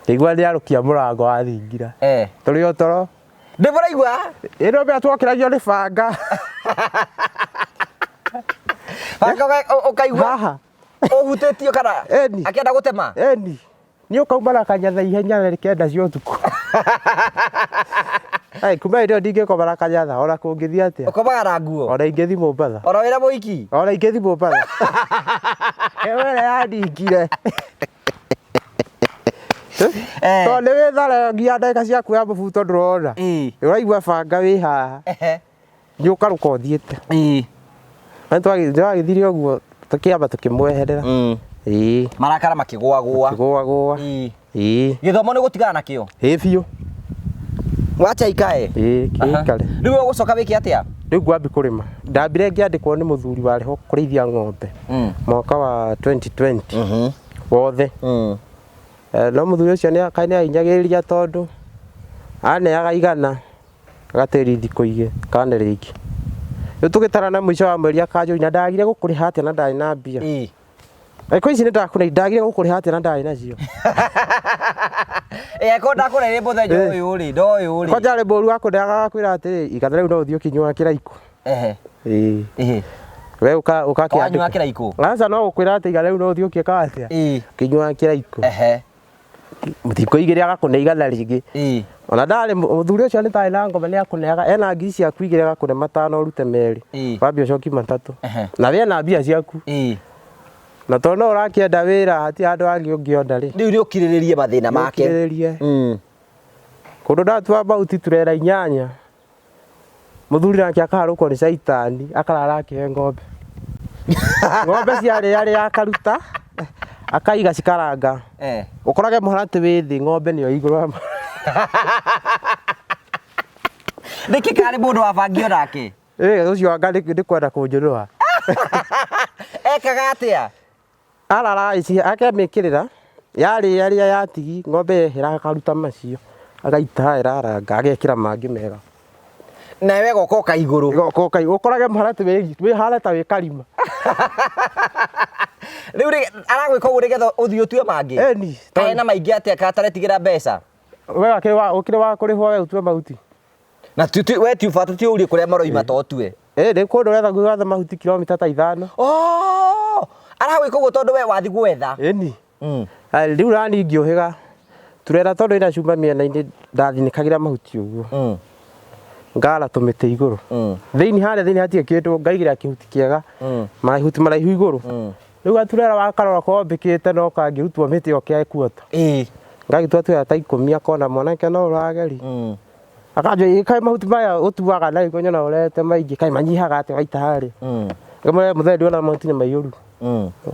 Ngĩigua nĩ arũkia mũrango wa thingira. Tũrĩ o toro? Nĩ mũraigua? Ĩno mbere twokĩragio nĩ banga. Banga ũkaigua? Haha. Ũhutĩtio kana? Ĩni. Akĩenda gũtema? Ĩni. Nĩ ũkauma na kanyatha ihenya rĩ 9 cia ũtukũ. Ai, kuma hĩndĩ ĩyo ndingĩkoma na kanyatha ona kũngĩthiĩ atĩa. Ũkomaga na nguo? Ona ingĩthiĩ Mombatha. Ona wĩna mũhiki? Ona ingĩthiĩ Mombatha. Heho ĩrĩa yandingire. Tondũ nĩ wĩthare nginya ndagĩka ciaku ya mũbuto ndũrona. Ĩĩ. Ũraigua banga wĩ haha. Nĩ ũkarũka ũthiĩte. Ĩĩ. Na twagĩthire ũguo tũkĩamba tũkĩmweherera. Ĩĩ. Marakara makĩgũagũa. Kĩgũagũa. Ĩĩ. Ĩĩ. Gĩthomo nĩ gũtigana nakĩo. Ĩĩ biũ. Wacha ikae. Ĩĩ kĩikare. Rĩu ũgũcoka wĩke atĩa? Rĩu ngwambi kũrĩma. Ndambire ngĩandĩkwo nĩ mũthuri warĩ ho kũrĩithia ng'ombe mwaka wa 2020 wothe. No mũthuri ũcio nĩ kaĩ nĩ ahinyagĩrĩria tondũ aneaga 100 agatĩri thikũ igĩ kane rĩngĩ. Rĩu tũgĩtarana mũico wa mweri akanjũria na ndagire gũkũrĩha atĩa na ndarĩ na mbia. Ĩĩ. Thikũ ici nĩ ndakũrĩha ndagire gũkũrĩha atĩa na ndarĩ nacio. Ĩ angĩkorwo ndakũrĩire mũthenya ũyũ rĩ, ndo ũyũ rĩ. Kwanja arĩ mũru wa kũndeaga agakwĩra atĩrĩ igatha rĩu no ũthiĩ ũkĩnyuaga kĩraikũ. Ehe. Ĩĩ. Ĩhĩ. We ũkakĩandĩka. Wanyua kĩraikũ? Aca no gũkwĩra atĩ iga rĩu no ũthiĩ ũkĩkaga atĩa. Ĩĩ. Ũkĩnyuaga kĩraikũ. Ehe. Thikũ igĩrĩ agakũne 100 rĩngĩ. Ĩĩ. Ona ndarĩ mũthuri ũcio nĩ tarĩ na ngoma nĩ akũneaga ena ngiri ciaku igĩrĩ agakũne 5 ũrute 2. Ĩĩ. Wambia ũcoki 3. Ehe. Na we na mbia ciaku. Ĩĩ. Na tondũ no ũrakĩenda wĩra hatirĩ handũ hangĩ ũngĩona rĩ. Rĩu nĩ ũkirĩrĩrie mathĩna make. Ũkirĩrĩrie. Kũndũ ndatua mahuti turera 8. Mũthuri nake akaharũkwo nĩ caitani akarara akĩhe ng'ombe. Ng'ombe ciarĩa akaruta akaiga cikaranga. Ũkorage mũharatĩ wĩ thĩ ng'ombe nĩyo igũrũ wa Nĩkĩ karĩ mũndũ wabangio nake? Ĩ ũcio anga nĩ kwenda kũnjũrũha. Ekaga atĩa? Arara ici akemĩkĩrĩra yarĩa rĩa yatigi ng'ombe yehera akaruta macio agaita ĩraranga agekĩra mangĩ mega. Nawe gokoka igũrũ. Gokoka igũrũ ũkorage mũharatĩ wĩ hana ta wĩ karima. Rĩu rĩ aragwĩka ũguo nĩgetha ũthiĩ ũtue mangĩ? Ĩni. Kaĩ na maingĩ atĩa kataretigĩra mbeca? We ũkĩrĩ wa kũrĩhwo we ũtue mahuti. Na we ti bata ti ũrie kũrĩa maroima to ũtue. Ĩ nĩ kũndũ ũretha gwetha mahuti kilomita ta 5. Oh! Aragwĩka ũguo tondũ we wathiĩ gwetha. Ĩni. Rĩu nani ngĩũhĩga turera tondũ ĩna cuma mĩena-inĩ ndathinĩkagĩra mahuti ũguo. Ngara tũmĩtĩ igũrũ. Thĩinĩ harĩa thĩinĩ hatirĩ kĩndũ ngaigĩrĩra kĩhuti kĩega. Mahuti maraihu igũrũ. Rĩu gaturera wakarora kombĩkĩte no kangĩrutwo mĩtĩ ĩyo kekuota. Ĩĩ. Ngagĩtua turera ta 10 akona mwanake no ũrageri. Akanjũria kaĩ mahuti maya ũtuaga na rĩu nyona ũrehete maingĩ kaĩ manyihaga atĩa waita harĩa. Ngamwĩra mũthee ndĩrona mahuti nĩ maiyũru.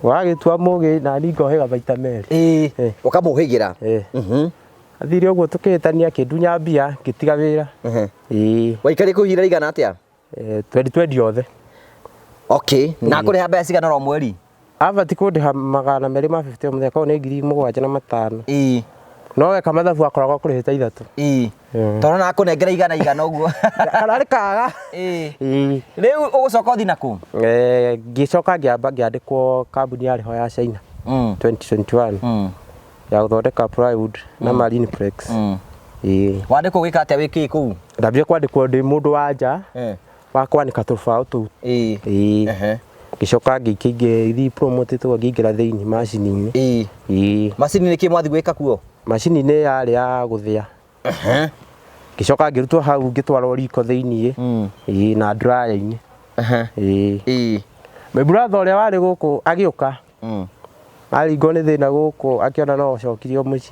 Wagĩtua mũgĩ nani ngohĩga maita 2. Ĩĩ. Ũkamũhĩgĩra. Ĩĩ. Athire ũguo tũkĩhĩtania akĩndunya mbia ngĩtiga wĩra. Ĩĩ. Waikarire kũu ihinda rĩigana atĩa? 2020 yothe. Okay. Na akũrĩha mbeca cigana oro mweri? Abati kũndĩha 250 o mũthenya koguo nĩ 7,500. Ĩĩ. No weka mathabu akoragwo akũrĩhĩte 3. Ĩĩ. Tondũ na akũnengera 100 ũguo. Kana nĩ kaga. Ĩĩ. Ĩĩ. Rĩu ũgũcoka ũthiĩ nakũ? Ngĩcoka ngĩamba ngĩandĩkwo kambuni yarĩ ho ya China 2021 ya gũthondeka plywood na marine plex. Ĩĩ. Wandĩkwo gwĩka atĩa wĩ kĩ kũu? Ndambire kwandĩkwo ndĩ mũndũ wa nja wa kwanĩka tũbaũ tũu. Ĩĩ. Ĩĩ. Ngĩcoka ngĩthiĩ promote ngĩingĩra thĩinĩ macini-inĩ. Ĩĩ. Ĩĩ. Macini nĩ kĩ mwathiĩ gwĩka kuo? Macini-inĩ yarĩ ya gũthĩa. Ngĩcoka ngĩrutwo hau ngĩtwarwo riko thĩinĩ. Ĩĩ na dryer-inĩ. Ĩĩ. Ĩĩ. My brother ũrĩa warĩ gũkũ agĩũka. Aringwo nĩ thĩna gũkũ akĩona no acokirio mũciĩ.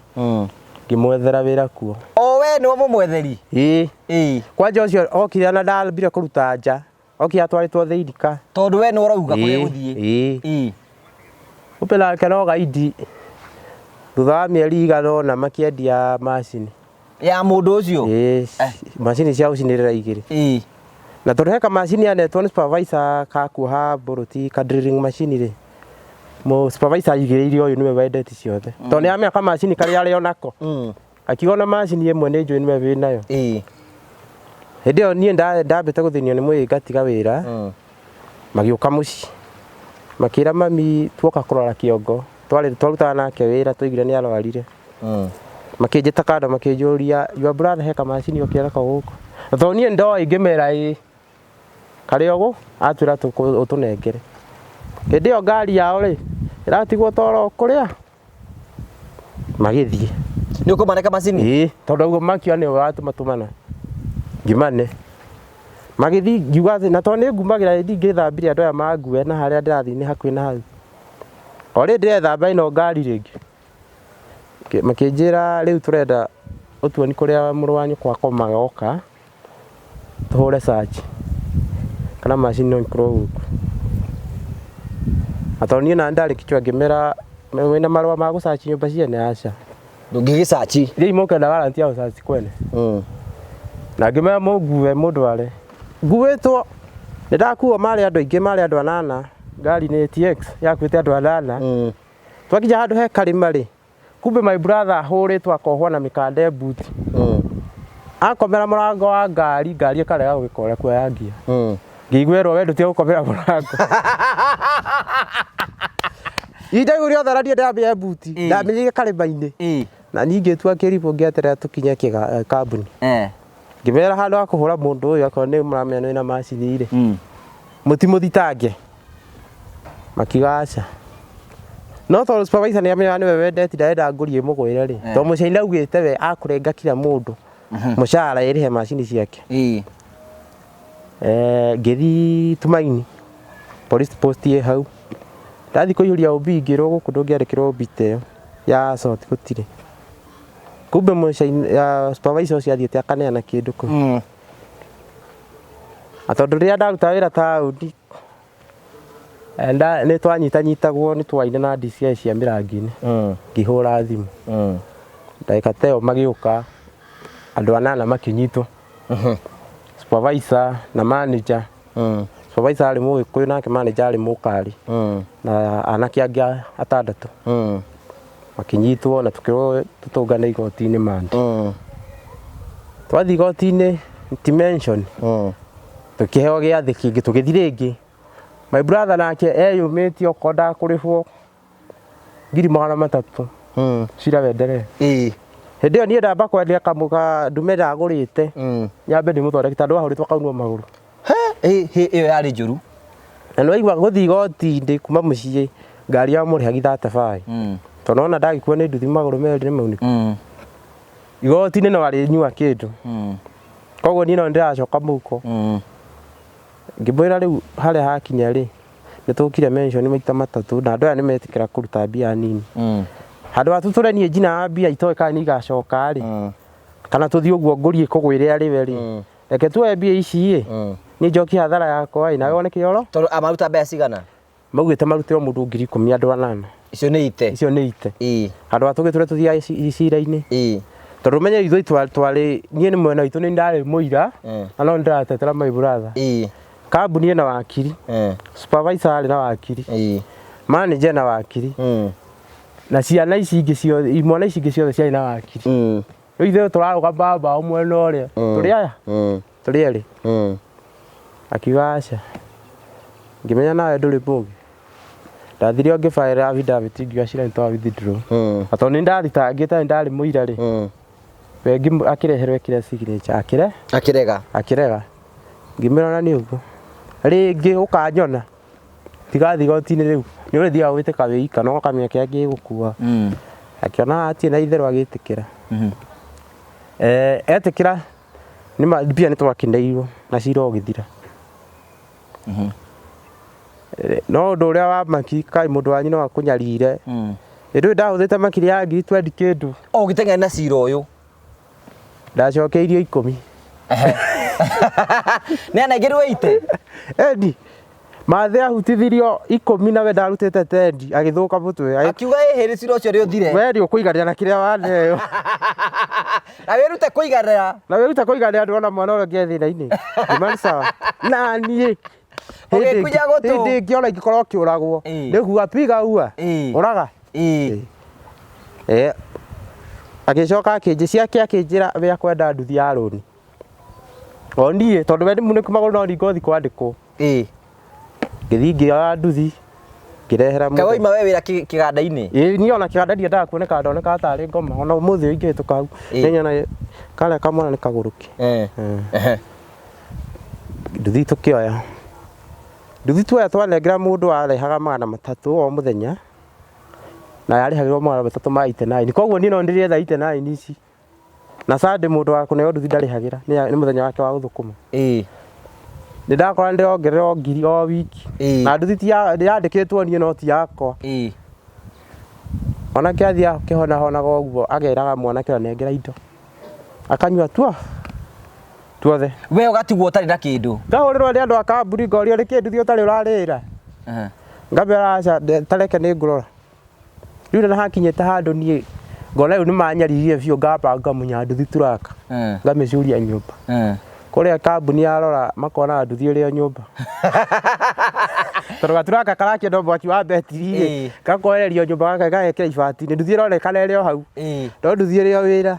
Ngĩmwethera wĩra kuo. O we nĩwe mũmwetheri? Ĩĩ. Ĩĩ. Kwanja ũcio okire na ndambire kũruta nja. Okire atwarĩtwo thĩinĩ. Tondũ we nĩwe ũrauga kũrĩa ũgũthiĩ. Ĩĩ. Ĩĩ. Kumbe nake no gaidi. Thutha wa mĩeri igana ũna makĩendia macini. Ya mũndũ ũcio? Ĩĩ. Macini cia gũcinĩrĩra 2. Ĩĩ. Na tondũ he kamacini anetwo nĩ supervisor ka kuoha mbũrũti ka drilling machine rĩ. Mũ supervisor aigĩrĩire ũyũ nĩwe wendete ciothe. Tondũ nĩ amenya kamacini karĩa arĩ onako. Akiuga ona macini ĩmwe nĩ njũĩ nĩwe wĩnayo. Ĩĩ. Hĩndĩ ĩyo niĩ ndambĩte gũthĩnio nĩ mwĩrĩ ngatiga wĩra. Magĩũka mũciĩ. Makĩra mami tuoka kũrora kĩongo. Twarutaga nake wĩra twaiguire nĩ arwarire. Makĩnjĩta kando makĩnjũria your brother he kamacini okire nako gũkũ. Na tondũ niĩ ndoĩ ngĩmera ĩĩ. Karĩ o gũ atwĩra ũtũnengere. Hĩndĩ ĩyo ngari yao rĩ ĩratigwo toro kũrĩa magĩthiĩ. Nĩ ũkũmane kamacini? Ĩĩ, tondũ ũguo makiuga nĩwe watũmatũmana. Ngĩmane. Magĩthiĩ ngiuga atĩ na tondũ nĩ ngumagĩra ndingĩthambire andũ aya mangue na harĩa ndĩrathiĩ nĩ hakuhĩ na hau. O rĩrĩ ndĩrethamba ĩno ngari rĩngĩ. Makĩnjĩra rĩu tũrenda ũtuoni kũrĩa mũrũ wa nyũkwa akomaga oka tũhũre search. Kana macini no ikorwo gũkũ. Na tondũ niĩ nani ndarĩ kichwa ngĩmera wĩna marũa ma gũcaci nyũmba ciene aca. Ndũngĩgĩcaci. Thiĩi mũke na warrant ya gũcaci kwene. Na ngĩmera mũngue mũndware. Nguĩtwo nĩ ndakuo marĩ andũ aingĩ marĩ andũ anana ngari nĩ TX yakuĩte andũ anana. Twakinya handũ he karĩma rĩ, kumbe my brother ahũrĩtwo akohwo na mĩkanda ĩmbuti. Akomera mũrango wa ngari, ngari ĩkarega gwĩka ũrĩa kuoya ngia. Ngĩigua erwo we ndũtige gũkomera mũrango. Ihinda rĩu rĩothe na niĩ ndĩramĩhe mbuti, ndamĩigire karĩma-inĩ. Na niĩ ngĩtua kĩribũ ngĩeterera tũkinye kambuni. Ngĩmera handũ ha kũhũra mũndũ ũyũ akorwo nĩ mũramenya nĩ wĩna macini rĩ, mũtimũthitange. Makiuga aca. No tondũ supervisor nĩ amenyaga nĩwe wendete ndarenda ngũri ĩmũgwĩre rĩ, tondũ mũcaina augĩte we akũrenga kila mũndũ mũcara ĩrĩhe macini ciake. Ngĩthiĩ Tumaini police post ĩ hau, ndathiĩ kũihũria OB ngĩrwo gũkũ ndũngĩandĩkĩrwo OB ta ĩyo ya assault gũtirĩ. Kumbe supervisor ũcio athiĩte akaneana kĩndũ kũu. Na tondũ rĩrĩa ndarutaga wĩra taũni nĩ twanyitanyitagwo nĩ twaine na DCI cia mĩrangi-inĩ ngĩhũra thimũ. Ndagĩka ta ĩyo magĩũka andũ anana makĩnyitwo. Supervisor na manager. Supervisor arĩ mũgĩkũyũ nake manager arĩ mũkari na anake angĩ atandatũ. Makĩnyitwo na tũkĩrwo tũtũngane igoti-inĩ Monday. Twathiĩ igoti-inĩ ti mention tũkĩheo gĩathĩ kĩngĩ tũgĩthiĩ rĩngĩ. My brother nake eyũmĩtie okorwo ndakũrĩhwo 300,000 cira wenderee. Hĩndĩ ĩyo niĩ ndamba kwendia kamũga ndume ndagũrĩte nyambe ndĩmũthondeke tondũ ahũrĩtwo akaunwo magũrũ. Ĩyo yarĩ njũru. Na nĩwaigua gũthiĩ igoti-inĩ kuma mũciĩ ngari ya mũrĩhagi 35 tondũ nona ndagĩkua nĩ nduthi magũrũ merĩ nĩ maunĩku. Igoti-inĩ no arĩnyua kĩndũ. Koguo niĩ no nĩndĩracoka mũhuko. Ngĩmwĩra rĩu harĩa hakinya rĩ, nĩ tũkire mention maita matatũ na andũ aya nĩ metĩkĩra kũruta mbia nini. Handũ ha tũtũre niĩ njinaga mbia itoĩ kana nĩ igacoka rĩ, kana tũthiĩ ũguo ngũri ĩkũgwĩre arĩ we rĩ, reke tuoe mbia ici ĩ, niĩ njokie hathara yakwa ĩ, nawe wone kĩoro. Tondũ amaruta mbeca cigana? Maugĩte marute o mũndũ 10,000 andũ anana. Icio nĩ ite. Icio nĩ ite. Handũ ha tũgĩtũre tũthiaga cira-inĩ. Tondũ ũmenye ithuĩ twarĩ, niĩ nĩ mwena witũ nĩ ndarĩ mũira, na no nĩndĩratetera my brother. Kambuni ĩna wakiri, supervisor arĩ na wakiri, manager ena wakiri, na ciana ici ingĩ ciothe, imwana ici ingĩ ciothe ciarĩ na wakiri. Rĩu ithuĩ tũrarũgama mbaũ mwena ũrĩa, tũrĩ aya, tũrĩ erĩ. Akiuga aca. Ngĩmenya nawe ndũrĩ mũgĩ. Ndathire o ngĩbaĩra affidavit ngiuga cira nĩ twa withdraw. Na tondũ nĩ ndathitangĩte nĩ ndarĩ mũira rĩ, we akĩreherwo ekĩre signature akĩre Akĩrega. Akĩrega. Ngĩmwĩra ona nĩ ũguo. Rĩngĩ ũkanyona tigathiĩ igoti-inĩ rĩu nĩ ũrĩthiaga gwĩtĩka wĩ ika na ũkamenya kĩrĩa gĩgũkua. Akĩona hatirĩ na itherũ agĩtĩkĩra. Etĩkĩra nĩma mbia nĩ twakĩneirwo na cira ũgĩthira. No ũndũ ũrĩa wa maki kaĩ mũndũ wanyu no akũnyarire. Hĩndĩ ĩyo ndahũthĩte makiri ya ngiri twendi kĩndũ. O ũgĩteng'era na cira ũyũ. Ndacokeirio ikũmi. Nĩ anengerirwo ite. Endi. Mathe ahutithirio ikũmi na we ndarutĩte tendi agĩthũka mũtwe. Akiuga ĩhĩ nĩ cira ũcio nĩ ũthire. We nĩ ũkũiganĩra na kĩrĩa waneo. Na wĩrute kũiganĩra. Na wĩrute kũiganĩra ndũrona mwana ũrĩa ũngĩ e thĩna-inĩ. Ngĩmani sawa. Na niĩ Ũgĩkunya gũtũ. Hĩndĩ ĩngĩ ona ingĩkorwo ũkĩũragwo. Nĩ kuga piga ua. Ũraga. Agĩcoka akĩnjĩ ciake akĩnjĩra we akwenda nduthi ya rũni. O niĩ tondũ we nĩ munĩku magũrũ no ngothi kwandĩkwo. Ngĩthiĩ ngĩoya nduthi ngĩrehera Kaĩ waima we wĩra kĩganda-inĩ? Ĩĩ niĩ ona kĩganda ndiendaga kuoneka ndonekaga tarĩ ngoma ona ũmũthĩ ũyũ ingĩhĩtũka hau nĩnyonaga karĩa kamwana nĩ kagũrũki. Nduthi tũkĩoya. Nduthi tuoya twanengera mũndũ arehaga 300 o mũthenya na yarĩhagĩrwo 300 ma 89 koguo niĩ no ndĩrĩetha 89 ici. Na Sunday mũndũ wa kũneo nduthi ndarĩhagĩra nĩ mũthenya wake wa gũthũkũma. Nĩ ndakora nĩ ndĩrongererwo ngiri o wiki. Na nduthi ti yandĩkĩtwo niĩ no ti yakwa. Mwanake athiĩ akĩhonahonaga ũguo ageraga mwanake ũrĩa nengera indo. Akanyua tua. Tuothe. We ũgatigwo ũtarĩ na kĩndũ. Ngahũrĩrwo nĩ andũ a kambuni ngorio nĩ kĩnduthi ũtarĩ ũrarĩra. Ngamera aca tareke nĩ ngũrora. Rĩu na hakinyĩte handũ niĩ ngona rĩu nĩ manyaririre biũ ngamba ngamunya nduthi turaka. Ngamĩcuria nyũmba. Kũrĩa kambuni yarora makona nduthi ĩrĩ o nyũmba. Tondũ gaturaka karakĩenda mwaki wa betiri rĩ, gakoererio nyũmba gagekĩra ibati-inĩ, nduthi ĩronekana ĩrĩ o hau. No nduthi ĩrĩ o wĩra.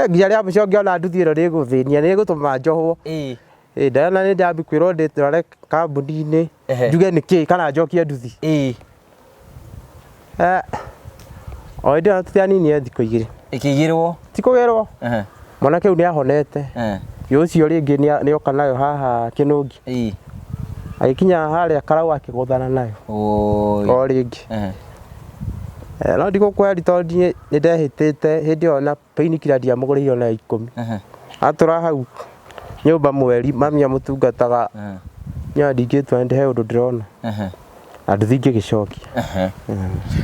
Nginya rĩa mũico ngĩona nduthi ĩno nĩ ĩgũthĩnia, nĩ ĩgũtũma njohwo. Ndona nĩ ndambi kwĩrwo ndĩtware kambuni-inĩ, njuge nĩkĩ kana njokie nduthi. O hĩndĩ ĩyo tũtianinire thikũ igĩrĩ. Ĩkĩigĩrwo? Ti kũgĩrwo. Mwanake ũyũ nĩ ahonete. Ũcio rĩngĩ nĩ oka nayo haha Kĩnũngi. Agĩkinya harĩa Karau akĩgũthana nayo. O rĩngĩ. No ndigũkweri tondũ niĩ nĩ ndehĩtĩte hĩndĩ ĩyo na painkiller ndiamũgũrĩire ona ya ikũmi. Atũra hau nyũmba mweri mami amũtungataga nyoa ndingĩtua nĩ he ũndũ ndĩrona. Na nduthi ngĩgĩcokia.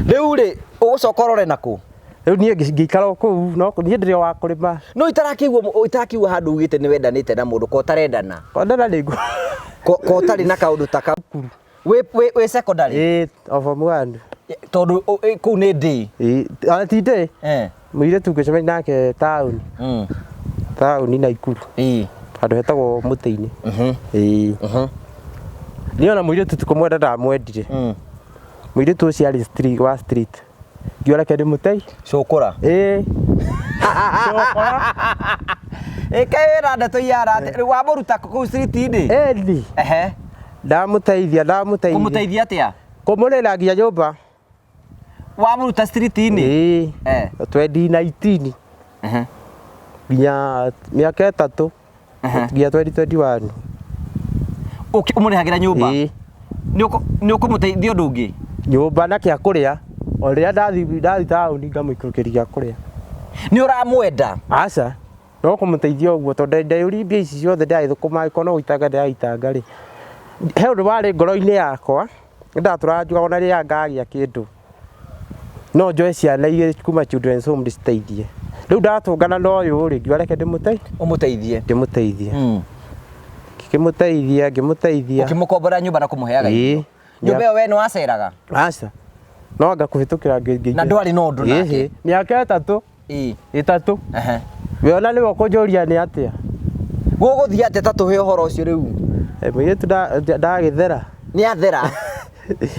Rĩu rĩ, ũgũcoka ũrore nakũ? Rĩu niĩ ngĩikara o kũu, no niĩ ndĩrĩ o wa kũrĩma. No itarakĩigua handũ ugĩte nĩ wendanĩte na mũndũ, ko ũtarendana? Kwendana nĩ ngũ. Ko ũtarĩ na kaũndũ ta kau? Wĩ secondary? Ĩĩ, o form one. Tondũ kũu nĩ ndĩ. Ĩĩ, ona ti ndĩ. Mũirĩtu ngĩcemania nake taũni. Taũni Naikuru. Handũ hetagwo mũtĩ-inĩ. Ĩĩ. Niĩ ona mũirĩtu ti kũmwenda ndamwendire. Mũirĩtu ũcio arĩ wa street. Ngiuga reke ndĩmũtei. Cũkũra. Ĩĩ. Cũkũra. Ĩka wĩra ndeto iara atĩ rĩu wamũruta kũu street-inĩ? Ĩni. Ndamũteithia, ndamũteithia. Kũmũteithia atĩa? Kũmũrĩra nginya nyũmba. Wamũruta street-inĩ? Ĩĩ. 2019. Nginya mĩaka ĩtatũ. Nginya 2021. Ũmũrĩhagĩra nyũmba? Ĩĩ. Nĩ ũkũmũteithia ũndũ ũngĩ? Nyũmba na kĩa kũrĩa. O rĩrĩa ndathi taũni ngamũikũrũkĩria gĩa kũrĩa. Nĩ ũramwenda? Aca. No kũmũteithia ũguo tondũ ndeyũria mbia ici ciothe ndĩragĩthũkũma angĩkorwo no gũitanga ndĩraitanga rĩ. He ũndũ warĩ ngoro-inĩ yakwa, nĩndatũraga njugaga ona rĩrĩa ngagĩa kĩndũ no njoe ciana igĩrĩ kuma children's home ndĩciteithie. Rĩu ndatũngana na ũyũ rĩ, ngiuga reke Ũmũteithie. ndĩmũteithie. Ngĩkĩmũteithia, ngĩmũteithia. Ũkĩmũkombora nyũmba na kũmũheaga irio. Nyũmba ĩyo we nĩ waceraga? Aca. No anga kũhĩtũkĩra ngĩ. Na ndwarĩ na ũndũ nake? Mĩaka ĩtatũ. Ĩtatũ. We ona nĩwe ũkũnjũria nĩ atĩa? Gũgũthiĩ atĩa ta tũhe ũhoro ũcio rĩu? Mũirĩtu ndagĩthera. Nĩ athera.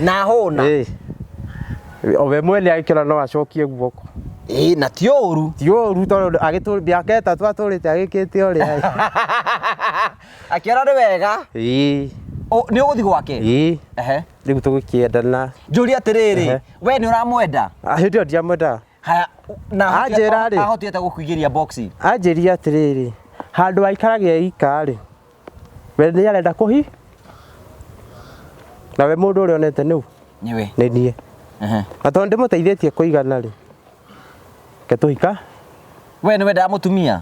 Na ahũna. O we mwene agĩkĩona no acokie guoko. Ĩĩ, na ti ũru. Ti ũru tondũ mĩaka ĩtatũ atũrĩte agĩkĩte ũrĩa. Akĩona nĩ wega. Ĩĩ. Nĩ ũgũthiĩ gwake? Ĩĩ. Rĩu tũgĩkĩendana. Njũria atĩrĩrĩ, we nĩ ũramwenda? Hĩndĩ ĩyo ndiamwendaga. Haya, na Anjĩra rĩ. ahotire atĩa gũkũingĩria box? Anjĩrire atĩrĩrĩ, handũ aikarage ika rĩ, we nĩ arenda kũhi na we mũndũ ũrĩa onete nĩ ũ? Nĩwe. Nĩ niĩ. Na tondũ ndĩmũteithĩtie kũigana rĩ, reke tũhika. We nĩ wendaga mũtumia?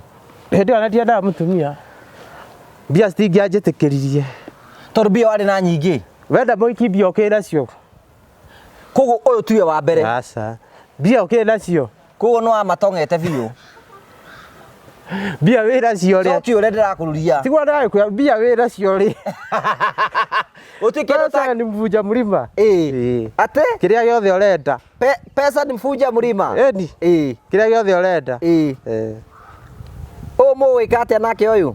Hĩndĩ ĩyo ndiendaga mũtumia. Mbia citingĩanjĩtĩkĩririe. Tondũ mbia warĩ na nyingĩ? Wenda mũhiki mbia ũkĩrĩ nacio. Koguo ũyũ tiwe wa mbere? Aca. Mbia ũkĩrĩ nacio. Koguo nĩ wamatong'ete biũ? Mbia wĩ nacio rĩ. Cokia ũrĩa ndĩrakũruria. Tiguo ndĩragĩkwĩra mbia wĩ nacio rĩ. Gũtirĩ kĩndũ ta Pesa ni mvunja mlima. Ĩĩ. Atĩ? Kĩrĩa gĩothe ũrenda. Pesa ni mvunja mlima. Ĩni. Ĩĩ. Kĩrĩa gĩothe ũrenda. Ĩĩ. Ũyũ mũgwĩka atĩa nake ũyũ?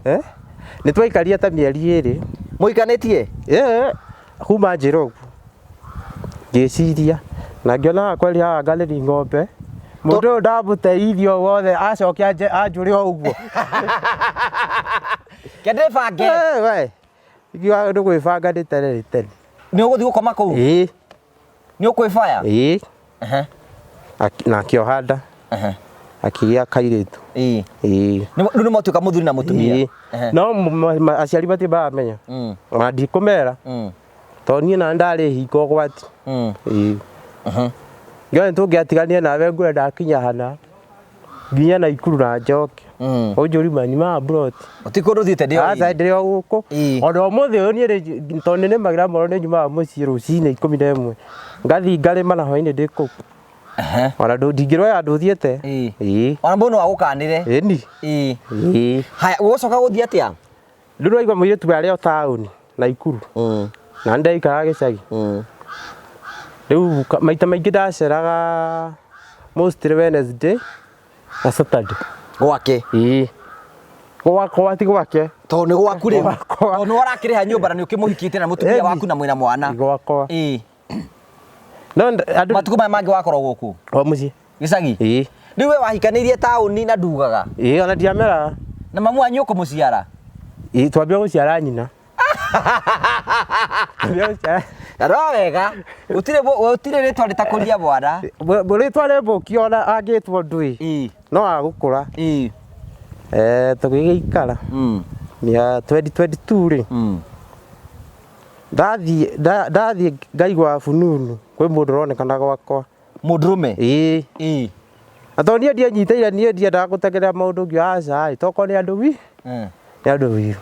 Nĩ twaikarire ta mĩeri ĩrĩ. Mũikanĩtie? Ĩĩ. Kuma njĩra ũguo. Ngĩciria na ngĩona haha kweli haha ngarĩri ng'ombe. Mũndũ ũyũ ndamũteithia wothe acoke anjũre o ũguo. Ke ndĩbange. We. Ingiuga nĩ gwĩbanga nĩ tene nĩ tene. Nĩ ũgũthiĩ gũkoma kũu? Ĩĩ. Nĩ ũkwĩbaya? Ĩĩ. Na akĩoha nda. Akĩgĩa kairĩtu. Ĩĩ. Ĩĩ. Rĩu nĩ mwatuĩka mũthuri na mũtumia? Ĩĩ. No aciari matirĩ maramenya. Ona ndikũmera. Tondũ niĩ na ndarĩ hingo ũgwati. Ĩĩ. Ngĩona nĩ tũngĩatiganire nawe ngwĩre ndakinya hana nginya Naikuru na njoke. Ũnjũri ma nyumaga mburoti. Ti kũndũ ũthiĩte ndĩ o Aca ndĩrĩ o gũkũ. Ona ũmũthĩ ũyũ niĩ tondũ nĩ nĩmagĩra mũno nĩ nyumaga mũciĩ rũcinĩ 11 ngathiĩ ngarĩma na hwainĩ ndĩ kũu. Ona ndingĩroya andũ thiĩte. Ĩĩ. Ĩĩ. Ona mũndũ no agũkanĩre. Ĩni. Ĩĩ. Ĩĩ. Haya, ũgũcoka gũthiĩ atĩa? Rĩu nĩwaigua mũirĩtu arĩ o taũni Naikuru na nĩndaikaraga gĩcagi. Rĩu maita maingĩ ndaceraga mostly Wednesday na Saturday. Gwake. Ĩĩ. Gwakwa ti gwake. Tondũ nĩ gwaku rĩu. Gwakwa. Tondũ nĩ ũrakĩrĩha nyũmba na nĩ ũkĩmũhikĩtie na mũtumia Ĩni. waku na mwĩna mwana. Gwakwa. Ĩĩ. No andũ Matukũ maya mangĩ wakorwo gũkũ o mũciĩ. gĩcagi. Ĩĩ. Rĩu we wahikanĩirie taũni na ndugaga. Ĩĩ ona ndiameraga. Na mamu wanyu ũkũmũciara. Ĩĩ twambia gũciara nyina. Twambia gũciara. Na no wega. Gũtirĩ gũtirĩ rĩtwa rĩtakũria mwana. Rĩtwa rĩ mbũki ona angĩtwo ndũĩ. Ĩĩ. No agũkũra. Ĩĩ. Tũgĩgĩikara. Mĩa 2022 rĩ. Ndathiĩ ndathiĩ ngaigua fununu kwĩ mũndũ ũronekana gwakwa. Mũndũrũme? Ĩĩ. Ĩĩ. Na tondũ niĩ ndianyitĩire niĩ ndiendaga gũtegerera maũndũ ngiuga aca ĩ tokorwo nĩ andũ wi nĩ andũ wiru.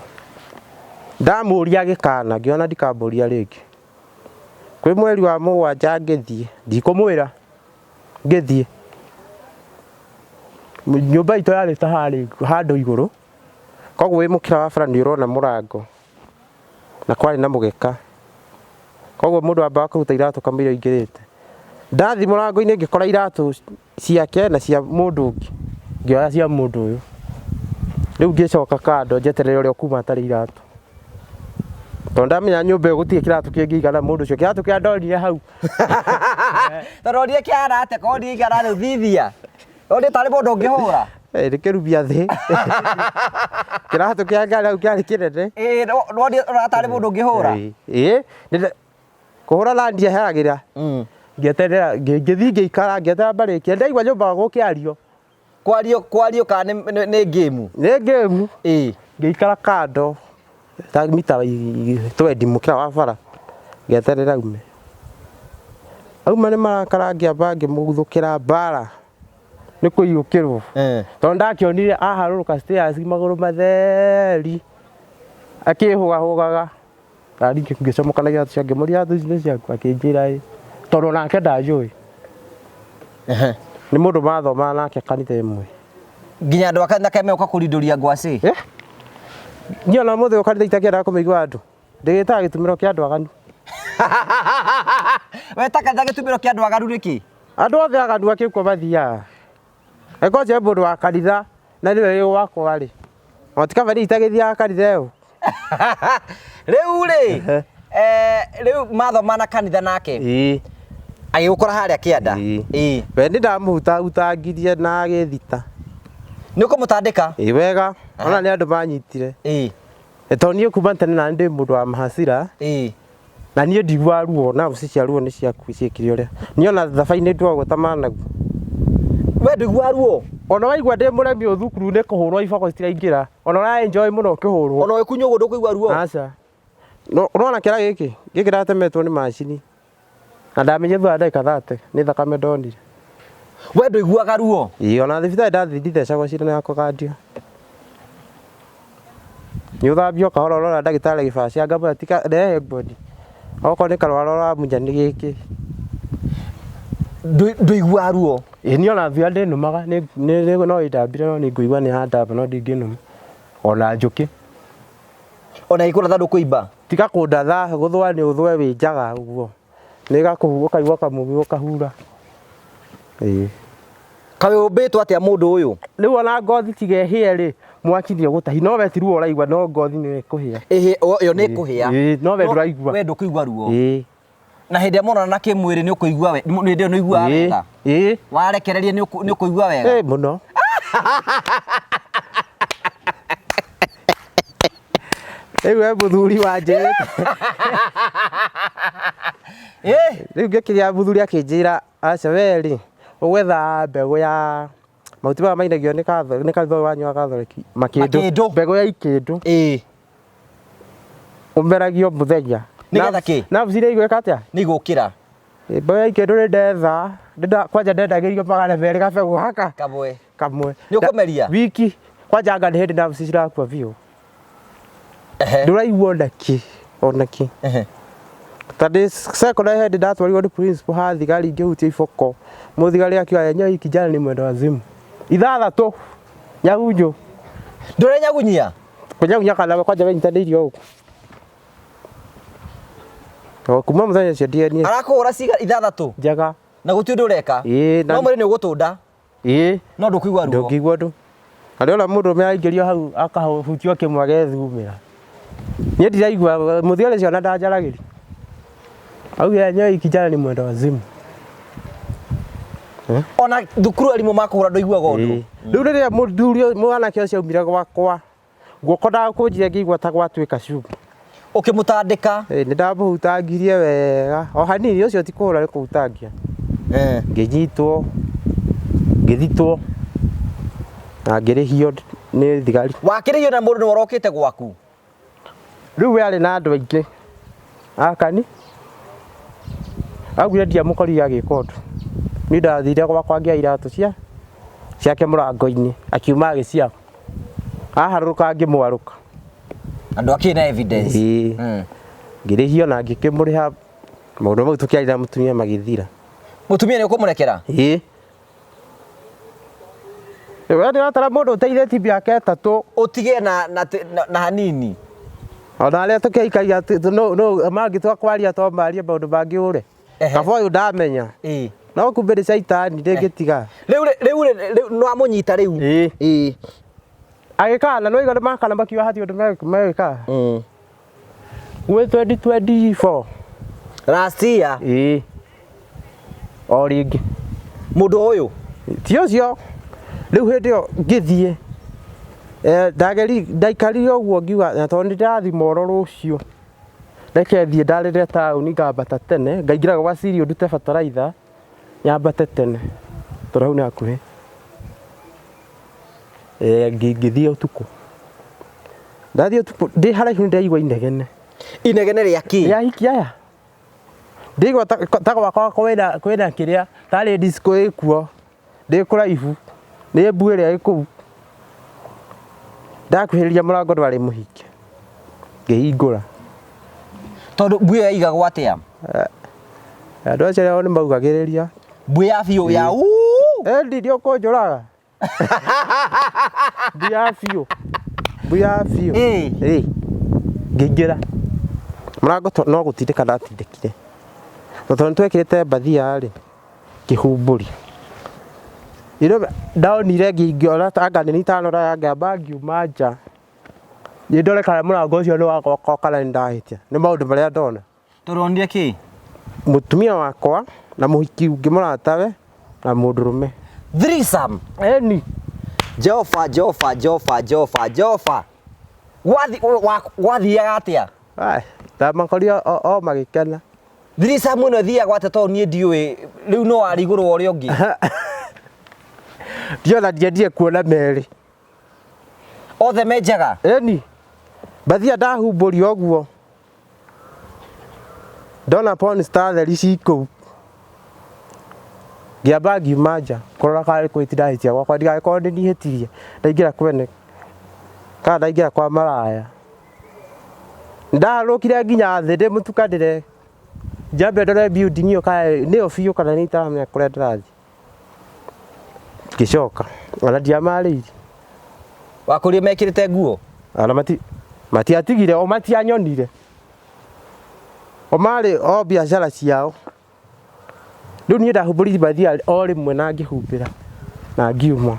Ndamũria agĩkana ngĩona ndikamũria rĩngĩ. Kwĩ mweri wa mũgwanja ngĩthiĩ ndikũmwĩra ngĩthiĩ. Nyũmba itũ yarĩ ta harĩa handũ igũrũ koguo wĩ mũkĩra wa bara nĩ ũrona mũrango na kwarĩ na mũgeka. Koguo mũndũ ambaga kũruta iratũ kamũira aingĩrĩte. Ndathiĩ mũrango-inĩ ngĩkora iratũ ciake na cia mũndũ ũngĩ, ngĩoya cia mũndũ ũyũ. Rĩu ngĩcoka kando njeterere ũrĩa ũkuma atarĩ iratũ. Tondũ ndamenya nyũmba ĩyo gũtirĩ kĩratũ kĩngĩigana mũndũ ũcio, kĩratũ kĩrĩa ndonire hau. Tondũ onire kĩhana atĩa? Korwo onire kĩhana rĩu thithia. Onire tarĩ mũndũ ũngĩhũra. Nĩ kĩrumia thĩ. Kĩratũ kĩa ngari hau kĩarĩ kĩnene. Ĩĩ, wonire tarĩ mũndũ ũngĩhũra. Ĩĩ, kũhũra na ndieheragĩra. Ngĩeterera, ngĩthiĩ ngĩikara, ngĩeterera mbarĩkie. Ndaigua nyũmba gũkĩario. Kwario, kwario kana nĩ game? Nĩ game. Ĩĩ. Ngĩikara kando ta mita 20 mũkĩra wa bara. Ngĩeterera aume. Auma nĩ marakara ngĩamba ngĩmũguthũkĩra mbara. Nĩ kũiyũkĩrwo. Tondũ ndakĩonire aharũrũka stairs magũrũ matheri. Akĩhũgahũgaga. Nani ngĩcomoka na iratũ ciake, ngĩmũria iratũ ici nĩ ciaku, akĩnjĩra ĩ. Tondũ nake ndanjũĩ. Nĩ mũndũ mathomaga nake kanitha ĩmwe. Nginya andũ a kanitha kaĩ megũka kũrindũria ngwacĩ? Niĩ ona ũmũthĩ ũyũ kanitha itakĩendaga kũmĩigua andũ. Ndĩgĩtaga gĩtumĩro kĩa andũ aganu. Weta kanitha gĩtumĩro kĩa andũ aganu nĩkĩ? Andũ othe aganu akĩkua mathiaga. Angĩkorwo njĩre mũndũ wa kanitha na nĩwe wĩ gwakwa rĩ, o ti kaba niĩ itagĩthiaga kanitha ĩyo. Rĩu rĩ, rĩu mathoma na kanitha nake. Ĩĩ. Agĩgũkora harĩa kĩanda. Ĩĩ. We nĩ ndamũhutahutangire na agĩthita. Nĩ ũkũmũtandĩka? Ĩĩ wega. Ona nĩ andũ manyitire. Ĩĩ. Tondũ niĩ kuma tene na ndĩ mũndũ wa mahasira. Ĩĩ. Na niĩ ndiguaga ruo, nerves cia ruo nĩ ciaku ciĩkire ũrĩa. Niĩ ona thabai-inĩ nduagwo ta managu. We ndũiguaga ruo? Ona waigua ndĩ mũremi ũyũ thukuru nĩ kũhũrwo iboko citiraingĩra. Ona ũra enjoy mũno ũkĩhũrwo. Ona ũgĩkunywo ũguo ndũkũigua ruo? Aca. No ũrona kĩara gĩkĩ? Gĩkĩ ndatemetwo nĩ macini. Na ndamenyire thutha wa ndagĩka 30 nĩ thakame ndonire. We ndũiguaga ruo? Ĩĩ ona thibitarĩ ndathiĩ ndithecagwo cindano ya kũgandio. Nĩ ũthambio kahora ũrora ndagĩtarĩ gĩbaci ngamwĩra tika rehe nguoni. Okorwo nĩ karwara ũramunya nĩ gĩkĩ. Ndũiguaga ruo? Ĩĩ niĩ ona thuya ndĩnũmaga no ĩndambire no nĩ ngũigua nĩ yandamba no ndingĩnũma. Ona njũkĩ. Ona ĩkũratha ndũkũimba? Tiga kũndatha gũthũa nĩ ũthũe wĩ njaga ũguo. Nĩ ĩgakũhu ũkaigua kamũgĩ ũkahura. Ĩĩ. Kaĩ ũmbĩtwo atĩa mũndũ ũyũ? Rĩu ona ngothi tiga ĩhĩe rĩ, mwaki nĩ ũgũtahi no we ti ruo ũraigua no ngothi nĩ ĩkũhĩa. Ĩhĩ, ĩyo nĩ ĩkũhĩa. Ĩĩ, no we ndũraigua. We ndũkũigua ruo. Ĩĩ. Na hĩndĩ ĩrĩa monana kĩmwĩrĩ nĩ ũkũigua we, hĩndĩ ĩyo nĩ ũiguaga wega? Ĩĩ. Warekereria nĩ ũkũigua wega? Ĩĩ mũno. Rĩu we mũthuri wanjĩrĩte. Rĩu ngĩkĩgĩa mũthuri akĩnjĩra aca we rĩ, ũgwetha mbegũ ya mahuti maya mainagio nĩ kanitha ũyũ wanyu wa Gathoreki, makĩndũ, Makĩndũ. mbegũ ya ikĩndũ. Ĩĩ. Ũmeragio mũthenya. Nĩgetha kĩ? Nerves iria igwĩka atĩa? Nĩ igũkĩra. Mbegũ ya ikĩndũ nĩ ndetha, kwanja ndendagĩrio 200 gabegũ gaka. Kamwe. Kamwe. Nĩ ũkũmeria? Wiki. Kwanja anga nĩ hĩndĩ nerves cirakua biũ. Ndũraigua ona kĩ, ona kĩ. Ta ndĩ secondary hĩndĩ ndatwarirwo nĩ principal ha thigari ngĩhutia iboko. Mũthigari akiuga enyewe hii kijana ni mwenda wazimu. Ithathatũ nyagunyo. Ndũrenyagunyia? Kũnyagunya kana kwanja wenyitanĩirio ũguo. O kuma mũthenya ũcio ndienie. Arakũhũra ciga ithathatũ? Njega. Na gũtirĩ ũndũ ũreka? Ĩĩ. No mwĩrĩ nĩ ũgũtũnda? Ĩĩ. No ndũkũigua ruo? Ndũngĩigua ũndũ. Na ndĩrona mũndũrũme aingĩrio hau akahutio kĩmwe agethumĩra. Niĩ ndiraigua mũthigari ũcio ona ndanjaragĩria. Augire enyewe kijana ni mwenda wazimu. Ona thukuru arimũ makũhũra ndũiguaga ũndũ? Rĩu rĩrĩa mũthuri mwanake ũcio aumire gwakwa, guoko ndakũnjire ngĩigua ta gwatuĩka cuma. Ũkĩmũtandĩka? Nĩ ndamũhutangirie wega. O hanini ũcio ti kũhũra nĩ kũhutangia. Ngĩnyitwo, ngĩthitwo na ngĩrĩhio nĩ thigari. Wakĩrĩhio na mũndũ nĩwe ũrokĩte gwaku? Rĩu we arĩ na andũ aingĩ akani augire ndiamũkorire agĩka ũndũ. Niĩ ndathire gwakwa ngĩoya iratũ cia ciake mũrango-inĩ akiuma agĩciaga. Aharũrũka ngĩmwarũka. Andũ akĩrĩ na evidence. Ĩĩ. Ngĩrĩhio na ngĩkĩmũrĩha maũndũ mau tũkĩaria na mũtumia magĩthira. Mũtumia nĩ ũkũmũrekera? Ĩĩ. We nĩ ũratara mũndũ ũteithĩtie mĩaka ĩtatũ. Ũtige na hanini. Ona arĩa tũkĩikagia mangĩtua kwaria to marie maũndũ mangĩ ũre. Kaba ũyũ ndamenya. No kumbe nĩ caitani ndĩngĩtiga. Rĩu rĩu rĩu nĩ wamũnyita rĩu. Ĩĩ. Agĩkana no igua makana makiuga hatirĩ ũndũ megwĩka. Gwĩ 2024. Last year. Ĩĩ. O rĩngĩ. Mũndũ ũyũ? Ti ũcio. Rĩu hĩndĩ ĩyo ngĩthiĩ. Ndaikarire ũguo ngiuga na tondũ nĩ ndĩrathiĩ moro rũciũ. Reke thiĩ ndarĩre taũni ngambata tene, ngaingĩra gwa Sirio ndute bataraitha, nyambate tene. Tondũ hau nĩ hakuhĩ. Ngĩthiĩ ũtukũ. Ndathiĩ ũtukũ ndĩ haraihu nĩ ndaigua inegene. Inegene rĩa kĩ? Rĩa hiki aya. Ndĩigua ta gwakwa kwĩna kĩrĩa, tarĩ disco ĩkuo. Ndĩ kũraihu, nĩ mbu ĩrĩa ĩ kũu. Ndakuhĩrĩria mũrango ndwarĩ mũhinge. Ngĩhingũra. Tondũ mbu ĩyo yaigagwo atĩa? Andũ acio nĩ maugagĩrĩria. Mbu ya biũ ya uu. Endi ndio ũkũnjũraga. Mbu ya biũ. Mbu ya biũ. Ĩĩ. Ngĩingĩra. Mũrango no gũtindĩka ndatindĩkire. Na tondũ nĩtwekĩrĩte mbathia rĩ, kĩhumbũri. Ino ndonire ngĩona anga nĩ itanora ngĩamba ngiuma nja. Nĩ ndore kana mũrango ũcio nĩ wakwa kana nĩ ndahĩtia. Nĩ maũndũ marĩa ndona. Tũronire kĩ? Mũtumia wakwa na mũhiki ũngĩ mũratawe na mũndũrũme. Threesome. Eni. Jehova, Jehova, Jehova, Jehova, Jehova. Gwathiaga atĩa? Ai, ndamakorire o magĩkena. Threesome ĩno ĩthiaga atĩa tondũ niĩ ndiũĩ rĩu no warĩ igũrũ wa ũrĩa ũngĩ. Ndiona ndiendire kuona merĩ. Othe me njaga? Eni. Mbathia ndahumbũria ũguo. Ndona porn star theri ci kũu. Ngĩamba ngiuma nja kũrora kana nĩ kũhĩtia ndahĩtia gwakwa ndigagĩkorwo nĩ niĩ hĩtirie. Ndaingĩra kwene kana ndaingĩra kwa maraya. Ndaharũrũkire nginya thĩ ndĩ mũtukanĩre. Njambe ndore building ĩyo kana nĩyo biũ kana nĩ itaramenya kũrĩa ndĩrathiĩ. Ngĩcoka ona ndiamarĩirie. Wakũrire mekĩrĩte nguo? Ona matiatigire o matianyonire. O marĩ o biacara ciao. Rĩu niĩ ndahumbũrire mbathia o rĩmwe na ngĩhumbĩra na ngiuma.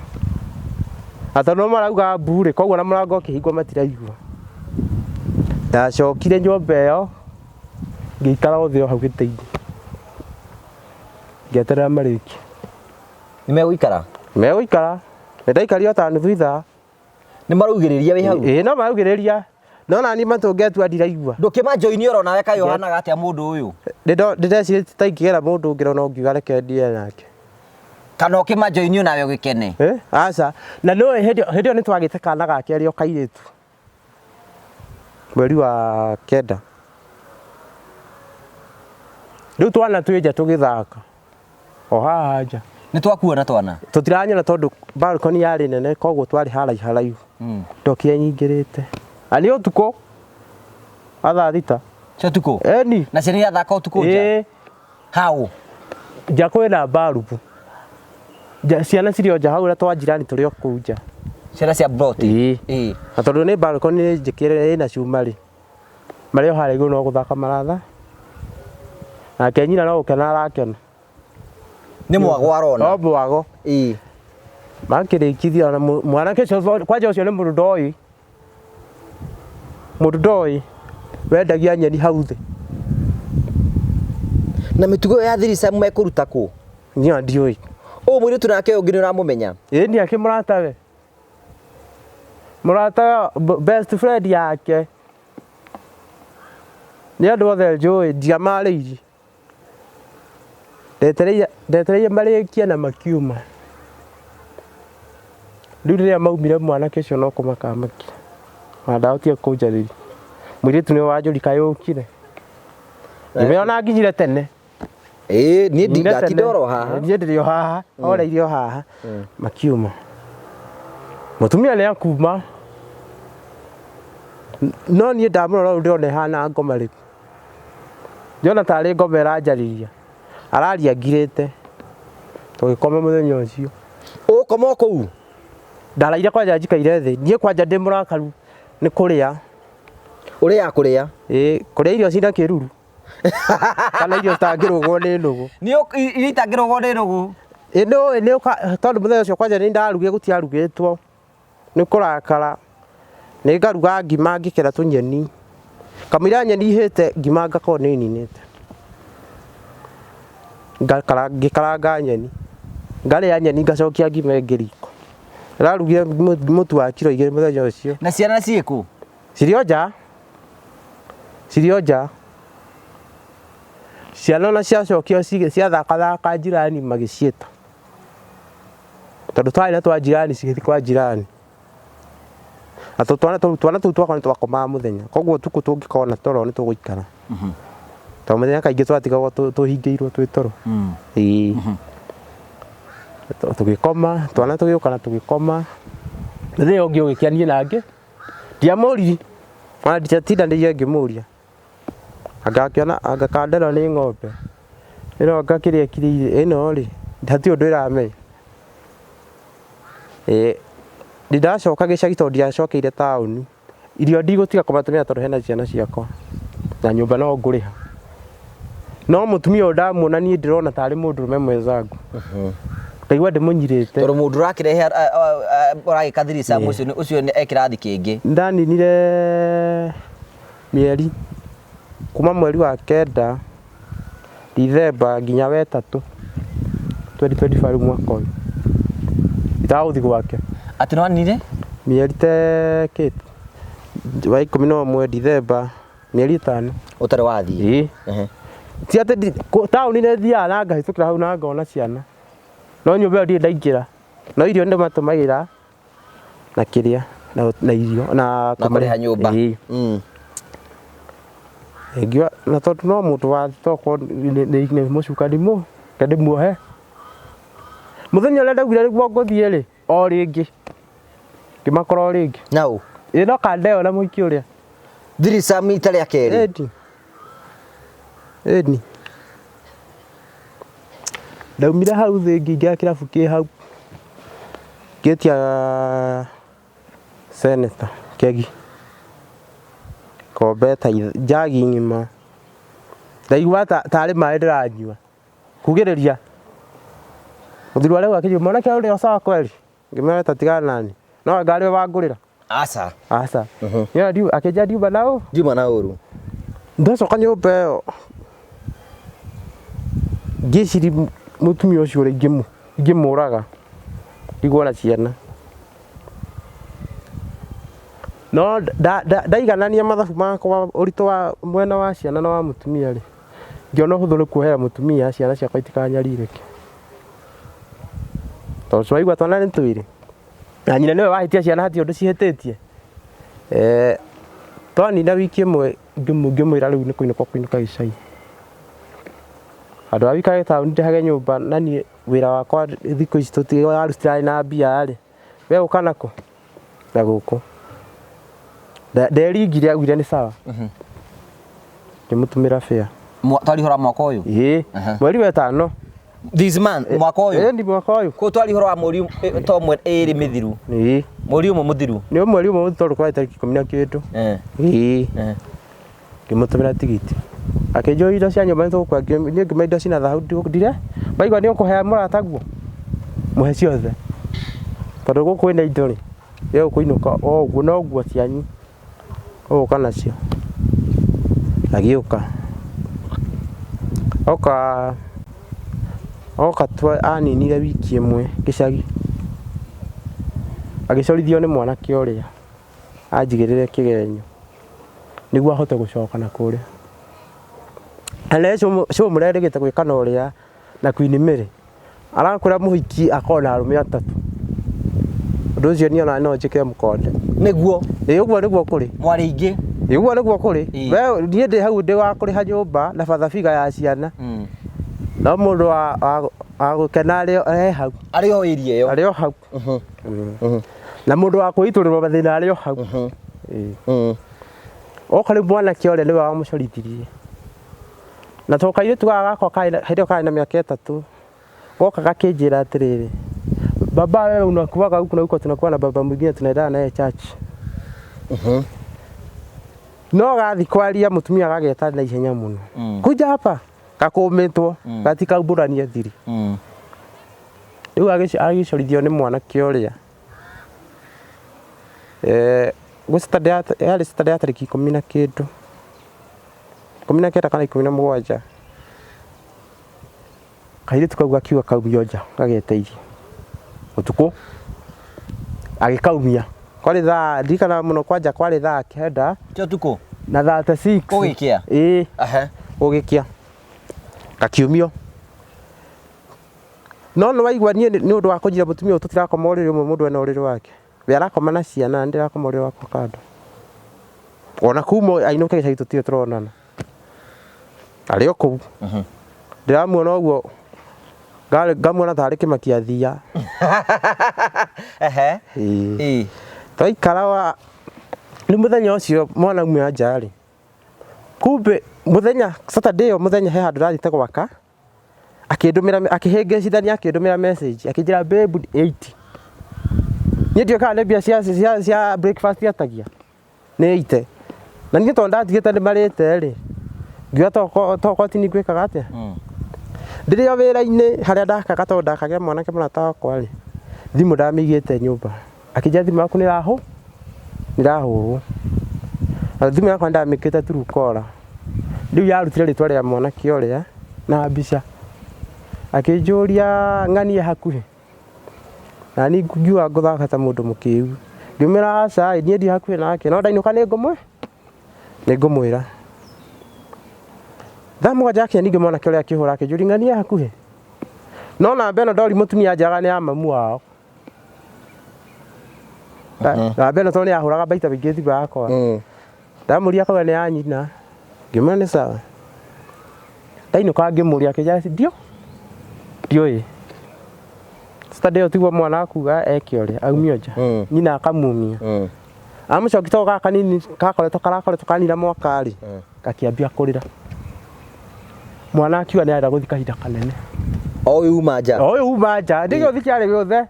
Na tondũ no marauga mbu rĩ, koguo na mũrango ũkĩhingwo matiraigua. Ndacokire nyũmba ĩyo ngĩikara o thĩ o hau gĩtĩ-inĩ. Ngĩeterera marĩkie. Nĩ megũikara? Megũikara. Nĩ ndaikarire o ta nuthu ithaa. Nĩ maraugĩrĩria wĩ hau? Ĩĩ no maraugĩrĩria. No nani matũngetua ndiraigua. Ndũkĩmanjoini oro nawe kaĩ ũhanaga atĩa mũndũ ũyũ? Ndĩndecirĩtie ta ingĩgera mũndũ ũngĩ no ngiuga reke ndie nake. Kana ũkĩmanjoini nawe ũgĩkene? Aca. Na nĩũĩ hĩndĩ ĩyo nĩtwagĩte kana ga kerĩ o kairĩtu. Mweri wa 9. Rĩu twana twĩ nja tũgĩthaka. O haha nja. Nĩ twakuona twana? Tũtiranyona tondũ balcony yarĩ nene koguo twarĩ haraihu haraihu. Ndokire nyingĩrĩte. Na nĩ ũtukũ wa thaa 6. Cia ũtukũ? Eni. Na ciana irathaka ũtukũ nja? Ĩĩ. How? Nja kwĩna mbarubu. Nja ciana cirĩ o nja hau na twa njirani tũrĩ o kũu nja. Ciana cia mburoti? Ĩĩ. Ĩĩ. Na tondũ nĩ balcony njĩkĩre ĩna cuma rĩ, marĩ o harĩa igũrũ no gũthaka maratha. Nake nyina no gũkena arakena. Nĩ mwago arona. No mwago. Ĩĩ. Makĩrĩkithia ona mwanake ũcio kwanja ũcio nĩ mũndũ ndoĩ. Mũndũ ndoĩ wendagia nyeni hau thĩ. Na mĩtugo ĩyo ya thiricamu mekũruta kũ? Niĩ ona ndiũĩ. Ũyũ mũirĩtu nake ũyũ ũngĩ nĩ ũramũmenya? Ĩĩ niĩ akĩ mũratawe. Mũratawe best friend yake. Nĩ andũ othe njũĩ ndiamarĩirie. Ndetereire ndetereire marĩkie na makiuma. Rĩu rĩrĩa maumire mwanake ũcio no kũmaka amakire. Ona ndahotire kũnjarĩria. Mũirĩtu nĩwe wanjũria kaĩ ũkire. Ngĩmwĩra ona nginyire tene. Ĩĩ niĩ Nginyire ndatinda tene. oro haha. Niĩ ndĩrĩ o haha, oreire o haha. Makiuma. Mũtumia nĩ akuma. No niĩ ndamũrora ũũ ndĩrona ĩhana ngoma rĩu. Ndĩrona tarĩ ngoma ĩranjarĩria. Araria ngirĩte. Tũgĩkoma mũthenya ũcio. Ũgũkoma o kũu? Ndaraire kwanja njikaire thĩ. Niĩ kwanja ndĩ mũrakaru nĩ kũrĩa. Ũrĩaga kũrĩa? Ĩĩ, kũrĩa irio cina kĩruru. Kana irio citangĩrũgwo nĩ nũgũ. Nĩ irio itangĩrũgwo nĩ nũgũ. Ĩĩ nĩ ũĩ tondũ mũthenya ũcio kwanja nĩ ndarugire gũtiarugĩtwo. Nĩ kũrakara. Nĩ ngaruga ngima ngĩkĩra tũnyeni. Kamũira nyeni ihĩte ngima ngakorwo nĩ ninĩte. Ngĩkaranga nyeni. Ngarĩa nyeni ngacokia ngima ĩngĩ riko. Ndĩrarugire mũtu wa kiro igĩrĩ mũthenya ũcio. Na ciana ciĩ kũ? Cirĩ o nja. Cirĩ o nja. Ciana ona ciacokio ciathakathaka njirani magĩciĩta. Tondũ twarĩ na twa njirani cigĩthiĩ kwa njirani. Na twana tũu twana tũu twakwa nĩ twakomaga mũthenya. Koguo ũtukũ tũngĩkona toro nĩ tũgũikara. Tondũ mũthenya kaingĩ twatigagwo tũhingĩirwo twĩ toro. Ĩĩ. Tũgĩkoma, twana tũgĩũka na tũgĩkoma. Mũthenya ũngĩ ũgĩkĩa niĩ na ngĩ, ndiamũririe, ona ndiatindanĩire ngĩmũria. Anga akĩona anga kandero nĩ ng'ombe. Ĩno anga kĩrĩa ĩkirĩire ĩno rĩ, hatirĩ ũndũ ĩramenya. Ĩĩ ndacoka gĩcagi tondũ ndiacokeire taũni. Irio ndigũtiga kũmatũmĩra tondũ hena ciana ciakwa na nyũmba no ngũrĩha. No mũtumia ũyũ ndamuona niĩ ndĩrona tarĩ mũndũrũme mwenzangu. Ngaigua ndĩmũnyirĩte. Tondũ mũndũ ũrakĩrehe ũragĩka thiricamu ũcio ũcio e kĩrathi kĩngĩ. Ndaninire mĩeri kuma mweri wa kenda Dithemba nginya wetatũ 2025 mwaka ũyũ itagũthiĩ gwake. Atĩ nĩwaninire? Mĩeri ta kĩ wa 11 Dithemba mĩeri ĩtano. Ũtarĩ wathiĩ? Ĩĩ. Ti atĩ taũni nĩ thiaga na ngahĩtũkĩra hau na ngona ciana no nyũmba ĩyo ndirĩ ndaingĩra no irio nĩ ndĩmatũmagĩra na kĩrĩa na irio na Na kũrĩha nyũmba. Ĩĩ. Ingiuga na tondũ no mũndũ wa tokorwo nĩ mũcukani mũ reke ndĩmuohe. Mũthenya ũrĩa ndaugire nĩguo ngũthiĩ rĩ, o rĩngĩ ngĩmakora o rĩngĩ. Na ũ? Ĩĩ no kandeo na mũhiki ũrĩa. Thiricamu ita rĩa kerĩ? Ĩni. Ĩni. Ndaumire hau thĩ ngĩingĩra kĩrabu kĩ hau ngĩtia Senator kegi kombe ta njagi ng'ima ndaigua tarĩ maĩ ndĩranyua kugĩrĩria mũthuri wa rĩu akĩnjĩra mwanake ũrĩ o sawa kweli ngĩmwĩra ta tigana nani no anga arĩ we wangũrĩra Aca. Aca. Niĩ akĩnjĩra ndiuma na ũ Ndiuma na ũru. Ndacoka nyũmba ĩyo ngĩciria mũtumia ũcio ũrĩa ingĩmũraga ndigwo na ciana. No ndaiganania mathabu makwa ũritũ wa mwena wa ciana na wa mũtumia rĩ, ngĩona ũhũthũ nĩ kuohera mũtumia ciana ciakwa itikanyarirĩke. Tondũ tũraigua twana nĩ twĩrĩ na nyina nĩwe wahĩtia ciana hatirĩ ũndũ cihĩtĩtie. Twanina wiki ĩmwe ngĩmwĩra rĩu nĩ kũinũka ũkũinũka gĩcagi. Handũ ha wĩikare taũni ndĩhage nyũmba na niĩ wĩra wakwa thikũ ici waru citirarĩ na mbia rĩ, we ũka nakũ? Na gũkũ. Nderingire augire nĩ sawa. Ngĩmũtũmĩra fare. Twaria ũhoro wa mwaka ũyũ? Ĩĩ. Aha. Mweri wa ĩtano. This month, mwaka ũyũ? Ĩĩ, ni mwaka ũyũ. Kũu twaria ũhoro wa mweri to ũmwe ĩrĩ mĩthiru. Ĩĩ. Mweri ũmwe mũthiru. Nĩ mweri ũmwe tondũ kwarĩ tarĩki ikũmi na kĩndũ. Ĩĩ. Ngĩmũtũmĩra tigiti. Akĩnjũria indo cia nyũmba nĩtũgũkua, niĩ ngĩmwĩra indo cina thahu ndire, waigua nĩ ũkũhe mũrataguo, mũhe ciothe. Tondũ gũkũ kwĩna indo rĩ, we ũkũinũka o ũguo no nguo cianyu ũgũka nacio. Agĩũka, oka oka aninire wiki ĩmwe gĩcagi, agĩcorithio nĩ mwanake ũrĩa anjigĩrĩre kĩgenyo nĩguo ahote gũcoka na kũrĩa. Na nĩ show mũrerĩgĩte gwĩka na ũrĩa na Queen Mary arakwĩra mũhiki akorwo na arũme atatũ. Ũndũ ũcio niĩ ona no njĩke mũkonde. Nĩguo. Ĩĩ ũguo nĩguo kũrĩ. Mwarĩ ingĩ. Ĩĩ ũguo nĩguo kũrĩ. We niĩ ndĩ hau ndĩ wa kũrĩha nyũmba na batha figure ya ciana. No mũndũ wa wa gũkena arĩ e hau. Arĩ o area ĩyo. Arĩ o hau. Na mũndũ wa kwĩitũrĩrwo mathĩna arĩ o hau. Ĩĩ. Oka rĩu mwanake ũrĩa nĩwe wamũcorithirie. Na to kairĩtu gaka gakwa karĩ na hĩndĩ ĩyo karĩ na mĩaka ĩtatũ, goka gakĩnjĩra atĩrĩrĩ, baba wewe unakuaga huku na huko tunakuwa na baba mwingine tunaendana naye church. No gathi kwaria mũtumia agageta na ihenya mũno. Kuja hapa gakũmĩtwo gatikaumbũranie thiri. Rĩu agĩcorithio nĩ mwanake ũrĩa. Gwĩ Saturday yarĩ Saturday ya tarĩki ikũmi na kĩndũ. 19 kana 17 kairĩtu kau gakiuga kaumio nja gageteithie ũtukũ agĩkaumia kwarĩ thaa ndirikanaga mũno kwanja kwarĩ thaa 9 Cia ũtukũ? Na 36. Gũgĩkĩa? Ĩĩ. Gũgĩkĩa gakiumio no nĩ waigua niĩ nĩ ũndũ wa kũnjĩra mũtumia ũyũ tũtirakoma ũrĩrĩ ũmwe mũndũ ena ũrĩrĩ wake. We arakoma na ciana na ndĩrakoma ũrĩrĩ wakwa kando. Ona kuma ainũke gĩcagi tũtirĩ tũronana. Arĩ o kũu. Ndĩramuona ũguo ngamuona tarĩ kĩmaki athia. Ĩĩ. Twaikara wa nĩ mũthenya ũcio mwana aumia nja rĩ. Kumbe mũthenya Saturday ĩyo mũthenya he handũ ndathiĩte gwaka. Akĩndũmĩra akĩhĩngĩcithania akĩndũmĩra message akĩnjĩra babe 80. Niĩ ndiũĩ kana nĩ mbia cia breakfast atagia. Nĩ 80. Na niĩ tondũ ndatigĩte ndĩmarĩte rĩ, ngiuga tokorwo ti niĩ ngwĩkaga atĩa. Ndĩrĩ o wĩra-inĩ harĩa ndakaga tondũ ndakagĩra mwanake mũrata wakwa rĩ, thimũ ndamĩigĩte nyũmba. Akĩnjĩra thimũ yaku nĩ ĩrahũrwo. Na thimũ yakwa nĩndamĩkĩrĩte Truecaller. Rĩu yarutire rĩtwa rĩa mwanake ũrĩa na mbica. Akĩnjũria ng'anie hakuhĩ. Na niĩ ngiuga ngũthaka ta mũndũ mũkĩgu. Ngĩmwĩra aca ĩ, niĩ ndirĩ hakuhĩ nake no ndainũka nĩ ngũmwĩra. Thaa 7 yakinya ningĩ mwanake ũrĩa akĩhũra akĩnjũria ng'anie hakuhĩ. No namba ĩno ndori mũtumia anjĩraga nĩ ya mamu wao. Namba ĩno tondũ nĩ yahũraga maita maingĩ thimũ yakwa. Ndamũria akauga nĩ ya nyina. Ngĩmwĩra nĩ sawa. Ndainũka ngĩmũria akĩnjĩra ndiũĩ. Saturday ĩyo tiguo mwana akuga eke ũrĩa aumio nja. Nyina akamumia. Amũcokia tondũ gaka kanini kakoretwo karakoretwo kanina mwaka rĩ, gakĩambia kũrĩra. Mwana akiuga nĩ arenda gũthiĩ kahinda kanene. O ũyũ uma nja. O ũyũ uma nja. Ndĩ gĩothe kĩarĩ gĩothe.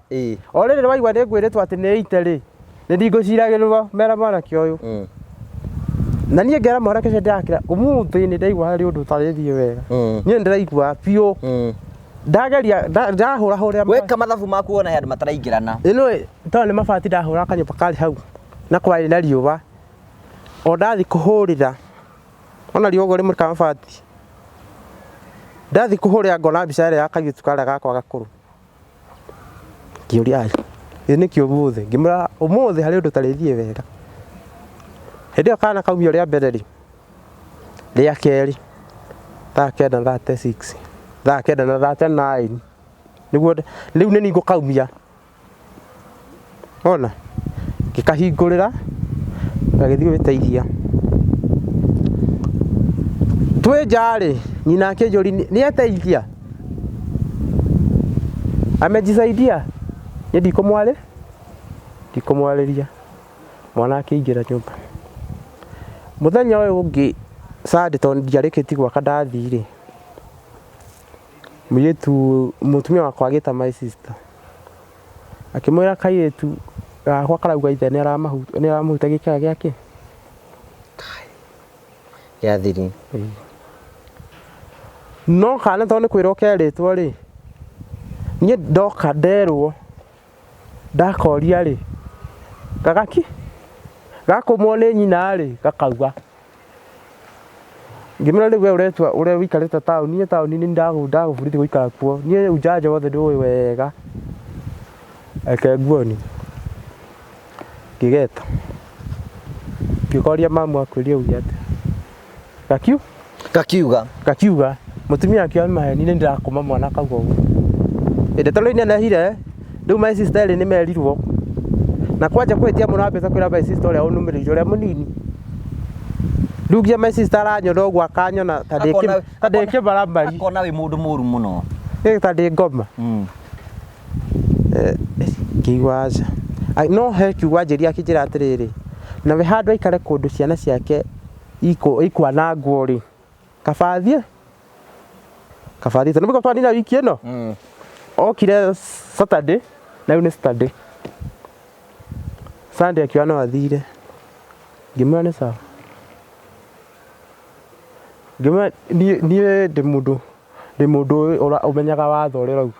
O rĩrĩ waigua nĩ ngwĩrĩtwo atĩ nĩ ite rĩ, nĩ ndingũciragĩrwo mera mwanake ũyũ. Na niĩ ngera mwanake ũcio ndĩrakĩra ũmũthĩ nĩ ndaigua harĩ ũndũ ũtarĩthiĩ wega. Niĩ ndĩraigua biũ. Ndageria ndahũra hũrĩra Weka mathabu maku wona he andũ mataraingĩrana. Ĩno tondũ nĩ mabati ndahũra kanyũmba karĩ hau na kwarĩ na riũa. O ndathiĩ kũhũrĩra ona riũa ũguo rĩmũrĩkaga mabati. Ndathiĩ kũhũrĩra ngona mbica ĩrĩa ya kairĩtu karĩa gakwa gakũrũ. Ngĩũria ĩ nĩkĩ ũmũthĩ? Ngĩmwĩra ũmũthĩ harĩ ũndũ ũtarĩthiĩ wega. Hĩndĩ ĩyo kana kaumio rĩa mbere rĩ, rĩa kerĩ thaa 9:36, thaa 9:39 nĩguo rĩu nĩ niĩ ngũkaumia. Wona? Ngĩkahingũrĩra gagĩthiĩ gwĩteithia. Twĩ nja rĩ, nyina akĩnjũria nĩ eteithia? Amejisaidia? Niĩ ndikũmwarĩria. Mwana akĩingĩra nyũmba. Mũthenya ũyũ ũngĩ Sunday tondũ ndiarĩkĩtie gwaka ndathiĩ rĩ, mũirĩtu mũtumia wakwa agĩta my sister akĩmwĩra kairĩtu gakwa karauga ithe nĩ aramũhutagia kĩga gĩake. Gĩa thiri. No kana tondũ nĩ kwĩrwo kerĩtwo rĩ, niĩ ndoka nderwo ndakoria rĩ, gagaki gakũmwo nĩ nyina rĩ, gakauga. Ngĩmwĩra rĩu we ũretua ũrĩa ũikarĩte taũni, niĩ taũni nĩ ndagũbundithia gũikara kuo, niĩ ujanja wothe ndĩũĩ wega, reke nguonie. Ngĩgeta, ngĩkoria mamu akwĩrire uge atĩa, Gakiuga. Gakiuga, mũtumia akiuga nĩ maheni nĩ ndĩrakũma mwana akauga ũguo. Ndeto rĩu inenehire, rĩu my sister erĩ nĩ merirwo, na kwanja kũhĩtia mũno ambĩte kwĩra my sister ũrĩa ũnũmĩrĩire ũrĩa mũnini. Rĩu nginya my sister aranyona ũguo akanyona ta ndĩ kĩmaramari. Akona wĩ mũndũ mũru mũno. Ta ndĩ ngoma. Ngĩigua aca. No he kiugo anjĩrire akĩnjĩra atĩrĩrĩ, nawe handũ aikare kũndũ ciana ciake ikwanangwo rĩ, kaba athiĩ, kaba athiĩte. Nĩ twanina wiki ĩno? Okire Saturday, na rĩu nĩ Saturday. Sunday akiuga no athire. Ngĩmwĩra nĩ sawa. Ngĩmwĩra niĩ ndĩ mũndũ, ndĩ mũndũ ũmenyaga watho ũrĩa ũrauga.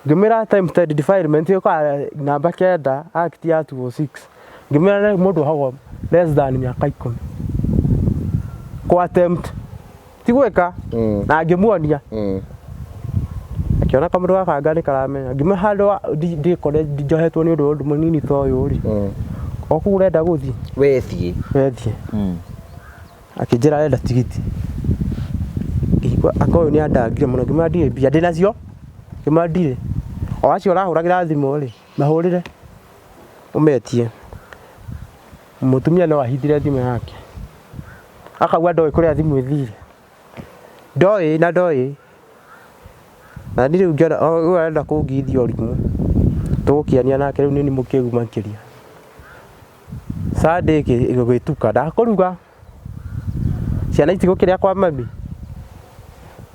Ngĩmwĩra attempted defilement ĩũkaga namba 9 act ya 206. Ngĩmwĩra mũndũ ohagwo less than mĩaka 10. Kũ attempt ti gwĩka na ngĩmuonia. Akĩona kamũndũ gaka anga nĩ karamenya. Ngĩmwĩra handũ ndĩkore njohetwo nĩ ũndũ wa ũndũ mũnini ta ũyũ rĩ, o kũu ũrenda gũthiĩ Wethiĩ. Wethiĩ. Akĩnjĩra arenda tigiti. Ngĩigua anga ũyũ nĩ andangire mũno, ngĩmwĩra ndirĩ mbia, ndĩnacio? Ngĩmwĩra ndirĩ. O acio ũrahũragĩra thimũ rĩ, mahũrĩre ũmetie. Mũtumia no ahithire thimũ yake, akauga ndoĩ kũrĩa thimũ ĩthire, ndoĩ na ndoĩ. Na niĩ rĩu ngĩona ũyũ arenda kũngithia ũrimũ, tũgũkĩania nake rĩu nĩ niĩ mũkĩgu makĩria. Sunday ĩgĩtuka ndakũruga, ciana itigũkĩrĩa kwa mami.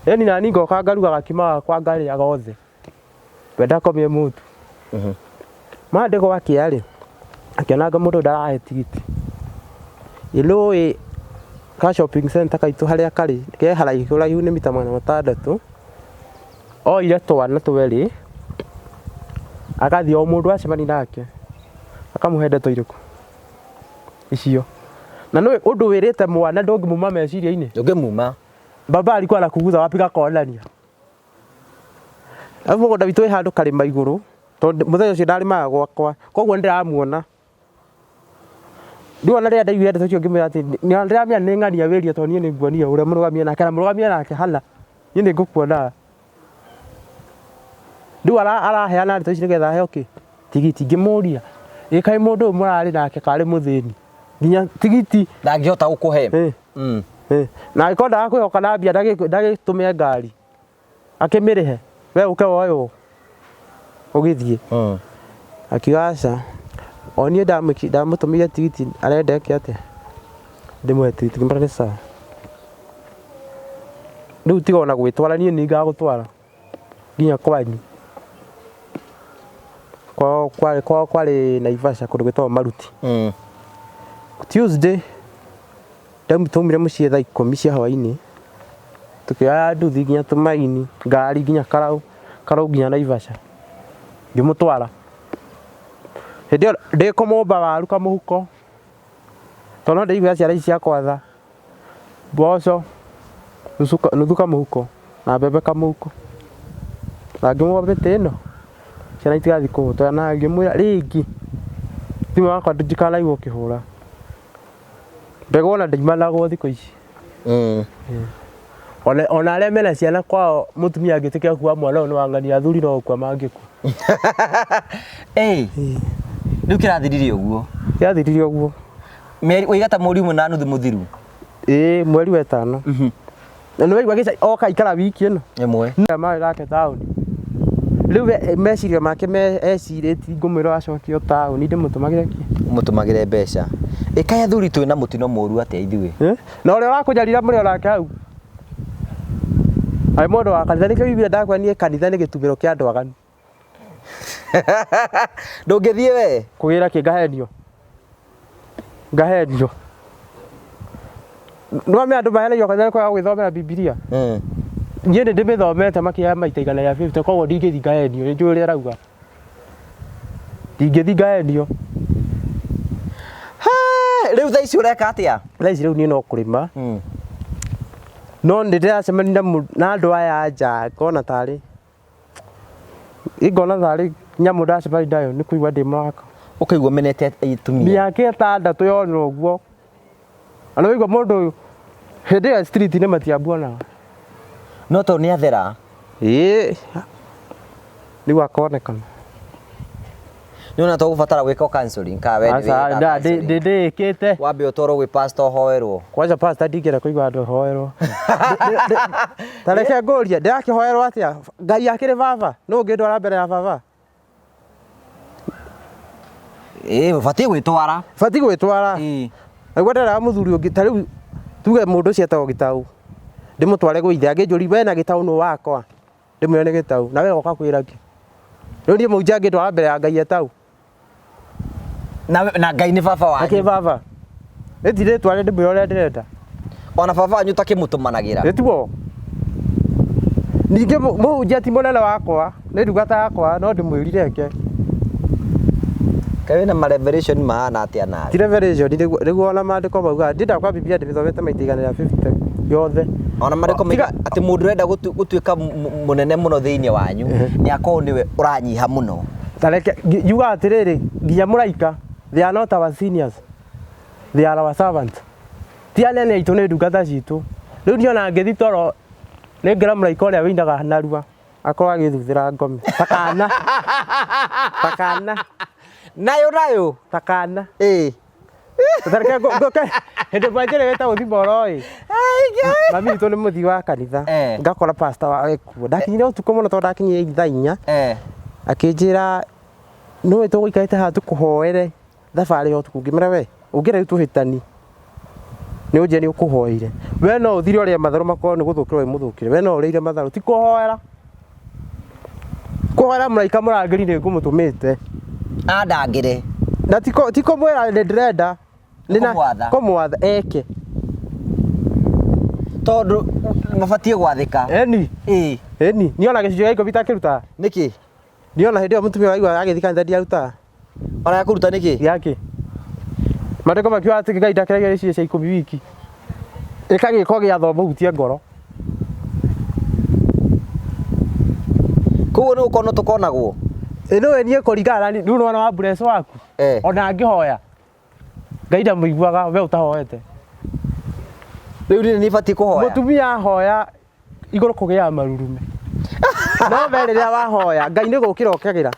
Ĩni nani ngoka ngaruga gakima gakwa ngarĩa gothe, we ndakomie mũtu. Monday gwakĩa rĩ, akĩona anga mũndũ ũyũ ndarahe tigiti. Ĩ nĩũĩ ka shopping center gaitũ harĩa karĩ ke haraihu ũraihu nĩ mita 600, oire twana twerĩ, agathiĩ o mũndũ acemania nake akamũhe ndeto irĩkũ? Icio. Na nĩũĩ ũndũ wĩrĩte mwana ndũngĩmuma meciria-inĩ? Ndũngĩmuma. Baba alikuwa anakuguza wapi gakonania. Arabu mũgũnda witũ wĩ handũ karĩma igũrũ, tondũ mũthenya ũcio ndarĩmaga gwakwa, koguo nĩ ndĩramuona. Rĩu ona rĩrĩa ndaiguire ndeto icio ngĩmwĩra atĩ ndĩramenya nĩ ng'ania wĩria tondũ niĩ nĩ nguonia ũrĩa mũrũgamie nake na mũrũgamie nake hana, niĩ nĩ ngũkuonaga. Rĩu araheana ndeto ici nĩgetha aheo kĩ? Tigiti. Ngĩmũria, ĩ kaĩ mũndũ ũyũ mũrarĩ nake karĩ mũthĩni nginya tigiti ndangĩhota gũkũhe. Na angĩkorwo ndarakwĩhoka na mbia ndagĩtũme ngari akĩmĩrĩhe we ũke woywo ũgĩthiĩ. Akiuga aca, o niĩ ndamũtũmĩire tigiti arenda eke atĩa? Ndĩmũhe tigiti, ngĩmwĩra nĩ sawa. Rĩu tiga ona gwĩtwara niĩ nĩ ngagũtwara nginya kwanyu. Kwao kwarĩ kwao kwarĩ Naivasha kũndũ gwĩtagwo Maruti. Tuesday twaumire mũciĩ thaa 10 cia hwainĩ, tũkĩoya nduthi nginya Tumaini, ngari nginya Karau, Karau nginya Naivasha, ngĩmũtwara. Hĩndĩ ĩyo ndĩ kũmũmba waru kamũhuko, tondũ no ndĩiguaga ciana ici ciakwa tha, mboco nuthu kamũhuko na mbembe kamũhuko. Na ngĩmũhe mĩtĩ ĩno ciana itigathiĩ kũhũta na ngĩmwĩra rĩngĩ thimũ yakwa ndikanaigua ũkĩhũra. Mbegũ ona ndĩimanagwo thikũ ici. Ona arĩa mena ciana kwao mũtumia angĩtĩkĩra kuoya mwana ũyũ nĩ wang'ania athuri no gũkua mangĩkua. Rĩu kĩrathirire ũguo? Kĩrathirire ũguo. Mĩeri waiga ta mweri ũmwe na nuthu mũthiru? Ĩĩ mweri wa ĩtano. Na nĩ waigua gĩca oka ikara wiki ĩno? Ĩmwe. Marĩ nake taũni. Rĩu we- meciria make me ecirĩtie ngũmwĩra acokio taũni ndĩmũtũmagĩre kĩ? Mũtũmagĩre mbeca. Ĩkaĩ athuri twĩna mũtino mũru atĩa ithuĩ? Eh? Na ũrĩa ũrakũnyarira mũrĩ onake hau. Arĩ mũndũ wa kanitha nĩkĩo Biblia ndakwĩra niĩ kanitha nĩ gĩtumĩro kĩa andũ aganu. Ndũngĩthiĩ we? Kũgĩra kĩ ngahenio. Ngahenio. Nĩwamenya andũ mahenagio kanitha nĩ kwaga gwĩthomera Bibilia. Niĩ nĩ ndĩmĩthomete makĩria ya maita 150 koguo ndingĩthiĩ ngahenio nĩ njũĩ ũrĩa ĩrauga. Ndingĩthiĩ ngahenio. Rĩu thaa ici ũreka atĩa? Thaa ici rĩu niĩ no kũrĩma. No nĩ ndĩracemania na andũ aya a nja ngona tarĩ ngona tarĩ nyamũ ndacemania nayo nĩ kũigua ndĩ mũraka. Ũkaigua ũmenete atumia. Mĩaka ĩtandatũ yorĩra ũguo. Na nĩ waigua mũndũ ũyũ hĩndĩ ĩyo street inĩ matiambuonaga. No tondũ nĩ athera. Ĩĩ rĩu akonekana. Nĩ ona tũgũbatara gwĩka counseling kana we nĩ Aca, wĩkaga counseling? ndĩĩkĩte. Wambe ũtwarwo gwĩ pastor ũhoerwo. Kwanza pastor ndingĩenda kũigua handũ hoerwo. Ta reke ngũrie, ndĩrakĩhoerwo atĩa? Ngai akĩrĩ baba? Nũ ũngĩndwara mbere ya baba? Ĩĩ ũbatiĩ gwĩtwara. Batiĩ gwĩtwara. Ĩĩ. Naguo nderaga mũthuri ũngĩ ta rĩu tuge mũndũ ũcio etagwo Gĩtaũ, ndĩmũtware gwĩ ithe angĩnjũria we na Gĩtaũ nũ wakwa? Ndĩmwĩre nĩ Gĩtaũ. Na we woka kwĩra kĩ? Rĩu niĩ mũhunjia angĩndwara mbere ya Ngai etaũ? Na, na Ngai nĩ baba wanyu. Akĩ baba. Ĩti rĩtwa ndĩmwĩre ũrĩa ndĩrenda. Ona baba wanyu takĩmũtũmanagĩra. Nĩtuo. Ningĩ mũhunjia ti mũnene wakwa, nĩ ndungata yakwa no ndĩmwĩrire eke. Kaĩ wĩna ma revelation mahana atĩa nawe? Ti revelation nĩguo nĩguo ona maandĩko maugaga. Ndindaga kwa Biblia ndĩmĩthomete maita 150 yothe. Ona marĩko Tiga- maiga atĩ mũndũ ũrenda gũtuĩka mũnene mũno thĩinĩ wanyu nĩ akorwo nĩwe ũranyiha mũno. Ta reke yugaga atĩrĩrĩ, nginya mũraika, they are not our seniors, they are our servants. Ti anene aitũ nĩ ndungata citũ. Rĩu niĩ ona ngĩthi toro nĩ ngĩra mũraika ũrĩa wĩinaga narua akorwo agĩthuthĩra ngome. Ta kana. Ta kana. Nayo nayo. Ta kana. Ĩĩ. Ta reke ngũke hĩndĩ ĩmwe njĩrĩgĩte gũthiĩ moro ĩ. Mami witũ nĩ mũthii wa kanitha. Ngakora pastor wao ekuo. Ndakinyire ũtukũ mũno tondũ ndakinyire thaa 4. Akĩnjĩra nĩũĩ tũgũikarĩte haha tũkũhoere thabarĩ ya ũtukũ. Ngĩmwĩra we ũngĩenda rĩu tũhĩtanie nĩ ũnjĩre nĩ ũkũhoeire. We no ũthire ũrĩe matharũ makorwo nĩ gũthũkĩra wĩ mũthũkĩre. We no ũrĩire matharũ ti kũhoera. Kũhoera mũraika mũrangĩri nĩ ngũmũtũmĩte. Andangĩre. Na ti kũmwĩra nĩ ndĩrenda. Nĩ kũmwatha. Kũmwatha eke. Tondũ mabatiĩ gwathĩka. Ĩni. Ĩĩ. Ĩni. Niĩ ona gĩcunjĩ gĩa ikũmi itakĩrutaga. Nĩkĩ? Niĩ ona hĩndĩ ĩyo mũtumia waigua agĩthiĩ kanitha ndiarutaga. Ona ya kũruta nĩkĩ? Gĩakĩ? Maandĩko makiuga atĩ Ngai ndakeragia gĩcunjĩ cia ikũmi wiki. Ĩka gĩko gĩa thomo hutie ngoro. Koguo nĩ gũkonwo tũkonagwo. Ĩ nĩũĩ niĩ kũringana na niĩ rĩu nĩwona wa mbureco waku. Ona angĩhoya Ngai ndamũiguaga we ũtahoete. Rĩu niĩ nĩ batiĩ kũhoya. Mũtumia ahoya igũrũ kũgĩaga marurume. No we rĩrĩa wahoya Ngai nĩ gũkĩra okagĩra.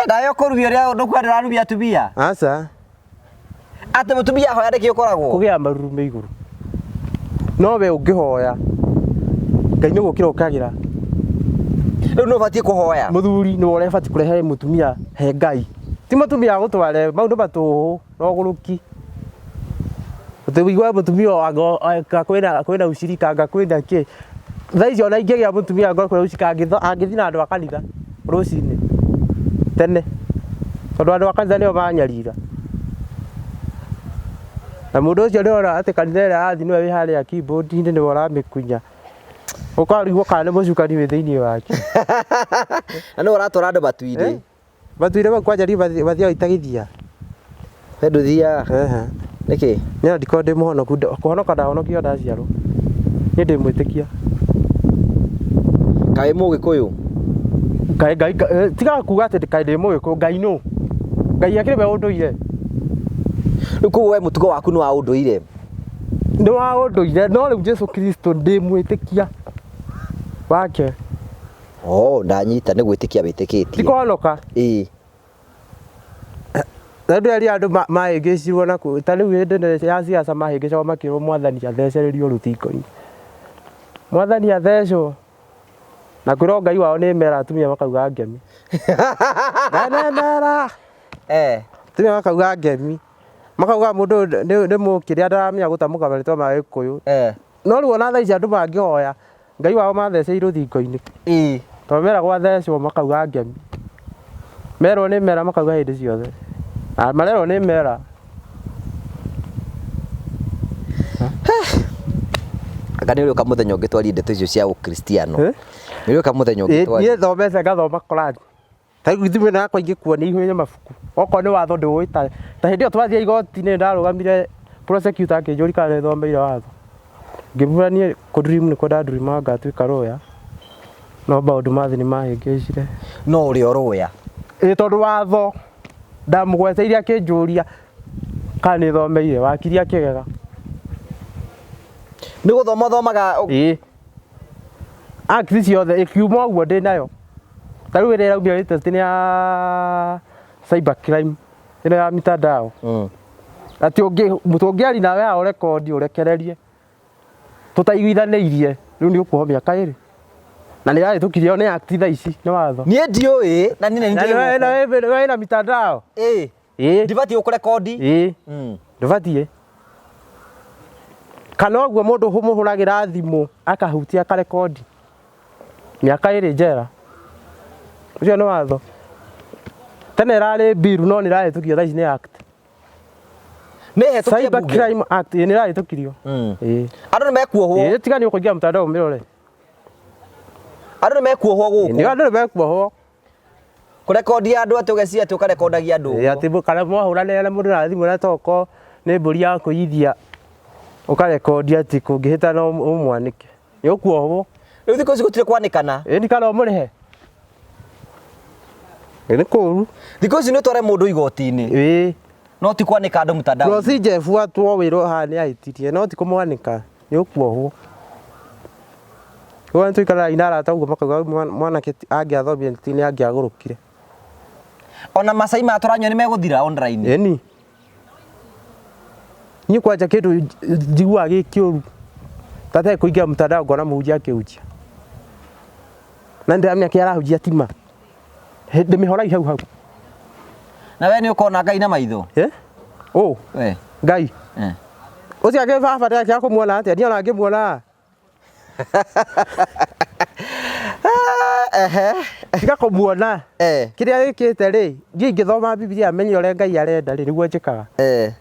Nawe ũkũrumia ũrĩa ndũkuona ndĩrarumia atumia. Aca. Atĩ mũtumia ahoya nĩkĩ ũkoragwo? Kũgĩaga marurume igũrũ. No we ũngĩhoya Ngai nĩ gũkĩra okagĩra. Rĩu nĩ ũbatiĩ kũhoya. Mũthuri nĩwe ũrĩa ũbatiĩ kũrehe mũtumia he Ngai. Ti mũtumia agũtware mau nĩ matũhũhũ na ũgũrũki. Atĩ ũiguaga mũtumia anga kwĩna ucirika anga kwĩna kĩ. Thaa ici ona ingĩgĩa mũtumia angorwo kwĩna ucirika angĩthiĩ na andũ a kanitha rũcinĩ tene. Tondũ andũ a kanitha nĩo manyarira. Na mũndũ ũcio nĩwona atĩ kanitha ĩrĩa arathiĩ nĩwe wĩ harĩa keyboard inĩ nĩwe ũramĩkunya. Ũkarigwo kana nĩ mũcukani wĩ thĩinĩ wake. Na nĩwe ũratwara andũ matu-inĩ. Matuire mau kwanja niĩ mathiaga itagĩthiaga. We ndũthiaga? Ehe. Nĩkĩ? Niĩ ona ndikoragwo ndĩ mũhonoku, kũhonoka ndahonokire o ndaciarwo. Niĩ ndĩ mwĩtĩkia. Kaĩ wĩ mũgĩkũyũ? Ngai, Ngai, tiga kuga atĩ kaĩ ndĩ mũgĩkũyũ, Ngai nũ? Ngai akĩrĩ we ũndũire. Rĩu koguo we mũtugo waku nĩ wa ũndũire? Nĩ wa ũndũire, no rĩu Jesu Kristo ndĩ mwĩtĩkia wake. Oh, ndanyita nĩ gwĩtĩkia wĩtĩkĩtie. Ti kũhonoka. Ĩĩ. Na ndĩreria andũ mahĩngĩcirwo na kũ ta rĩu hĩndĩ ĩno ya siasa mahĩngĩcagwo makĩrwo mwathani athecererio rũthingo-inĩ. Mwathani athecwo. Na kwĩrwo Ngai wao nĩ mera atumia makauga ngemi. Na nĩ mera. Atumia makauga ngemi. Makauga mũndũ ũyũ nĩ mũkĩrĩa ndaramenya gũtamũka marĩtwa ma Gĩkũyũ. No rĩu ona thaa ici andũ mangĩhoya Ngai wao matheceirwo rũthingo-inĩ. Tondũ meragwo athecwo makauga ngemi. Merwo nĩ mera makauga hĩndĩ ciothe. Na marerwo nĩ mera. Anga nĩ ũrĩũka mũthenya ũngĩ twarie ndeto icio cia ũkristiano. Eh? Nĩ ũrĩũka mũthenya ũngĩ Ĩ, twarie. Niĩ thomete ngathoma Korani. Ta rĩu thimũ ĩno yakwa ingĩkuonia ihũire mabuku. Okorwo nĩ watho ndĩũĩ ta ta hĩndĩ ĩyo twathiĩ igoti-inĩ ndarũgamire prosecutor akĩnjũria kana nĩ thomeire watho. Ngĩmwĩra niĩ kũ dream nĩkuo nda dream aga ngatuĩka lawyer. No maũndũ ma thĩ nĩ mahĩngĩcire. No ũrĩ o lawyer. Ĩ tondũ watho ndamũgweteire akĩnjũria kana nĩ thomeire wakiri akĩgega. Nĩ gũthoma ũthomaga Ĩĩ. Act ciothe ĩkiuma ũguo ndĩ nayo. Ta rĩu ĩrĩa ĩraumire latest nĩ ya cyber crime ĩno ya mitandao. Atĩ tũngĩaria nawe haha ũrekondi ũrekererie tũtaiguithanĩirie rĩu nĩ ũkuohwo mĩaka ĩrĩ. Na nĩ ĩrahĩtũkirio nĩ act thaa ici nĩ watho. Niĩ ndiũĩ na niĩ nĩ Na ndĩ gũkũ. nĩ wĩna mitandao. Ĩĩ. Ĩĩ. Ndibatiĩ gũkũrekondi. Ĩĩ. Ndũbatiĩ. Kana ũguo mũndũ ũmũhũragĩra thimũ akahutia akarekondi mĩaka ĩrĩ njera. Ũcio nĩ watho. Tene ĩrarĩ bill no nĩ ĩrahĩtũkio thaa ici nĩ act. Nĩ hetũkie Cyber mbunge. Crime Act ĩĩ nĩ ĩrahĩtũkirio. Ĩĩ. Andũ nĩ mekuohwo. Ĩĩ tiga nĩ ũkũingĩra mtandao ũmĩrore. Andũ nĩ mekuohwo gũkũ. Nĩ andũ nĩ mekuohwo. Kũrekondia andũ atĩ ũgeciria atĩ ũkarekondagia andũ. Ĩĩ atĩ kana mwahũranĩra na mũndũ na thimũ na toko nĩ mbũri ya kũiyithia ũkarekondia atĩ kũngĩhĩta no ũmwanĩke. Nĩ ũkuohwo. Rĩu thikũ ici gũtirĩ kwanĩkana. Ĩĩ kana ũmũrĩhe. Ĩĩ nĩ kũũru. Thikũ ici nĩ ũtware mũndũ igoti-inĩ. Ĩĩ. No ti kwanĩka andũ mtandao. Procedure ĩbuatwo wĩrwo haha nĩ ahĩtirie no ti kũmwanĩka nĩ ũkuohwo. Rĩu nĩ tũikaraga na arata ũguo makauga mwanake angĩathomire nĩ angĩagũrũkire. Ona macai maya tũranyua nĩ megũthira online. Ĩni. Niĩ kwanja kĩndũ njiguaga gĩ kĩũru ta kũingĩra mtandao ngona mũhunjia akĩhunjia. Na nĩndĩramenya kĩrĩa arahunjia ti ma. Ndĩmĩhoragia hau hau. Na we nĩ ũkona Ngai na maitho? Eh? Ũ? We. Ngai. Eh. Ũcio akĩ baba ndĩrakĩaga kũmuona atĩa? Niĩ ona ngĩmuona. Ehe. Tiga kũmuona. Eh. Kĩrĩa wĩkĩte rĩ, niĩ ingĩthoma Bibilia menye ũrĩa Ngai arenda rĩ, nĩguo njĩkaga. Eh.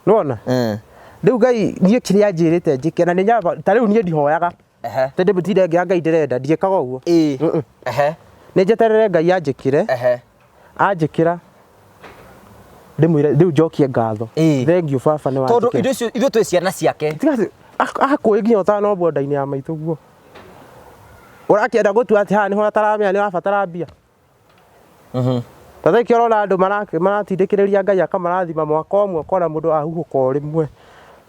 Nĩwona? Eh. Rĩu Ngai niĩ kĩrĩa anjĩrĩte njĩke na nĩ nyamba ta rĩu niĩ ndihoyaga. Ehe. Tondũ ndĩmũtinde ngĩoya Ngai ndĩrenda, ndiĩkaga ũguo. Ĩĩ. Ehe. Nĩ njeterere Ngai anjĩkĩre. Ehe. Anjĩkĩra ndĩmwĩre rĩu njokie ngatho. Ĩĩ. Thengiũ baba nĩ Tondũ wanjĩkĩra. ithuĩ icio ithuĩ twĩ ciana ciake. Tiga atĩ, akũĩ nginya ũtanombwo nda-inĩ ya maitũ guo. Ũrakĩenda gũtua atĩ haha nĩho ataramenya nĩ ũrabatara mbia. Ta thaa ici ũrona andũ maratindĩkĩrĩria Ngai akamarathima mwaka ũmwe ũkona mũndũ ahuhũka o rĩmwe.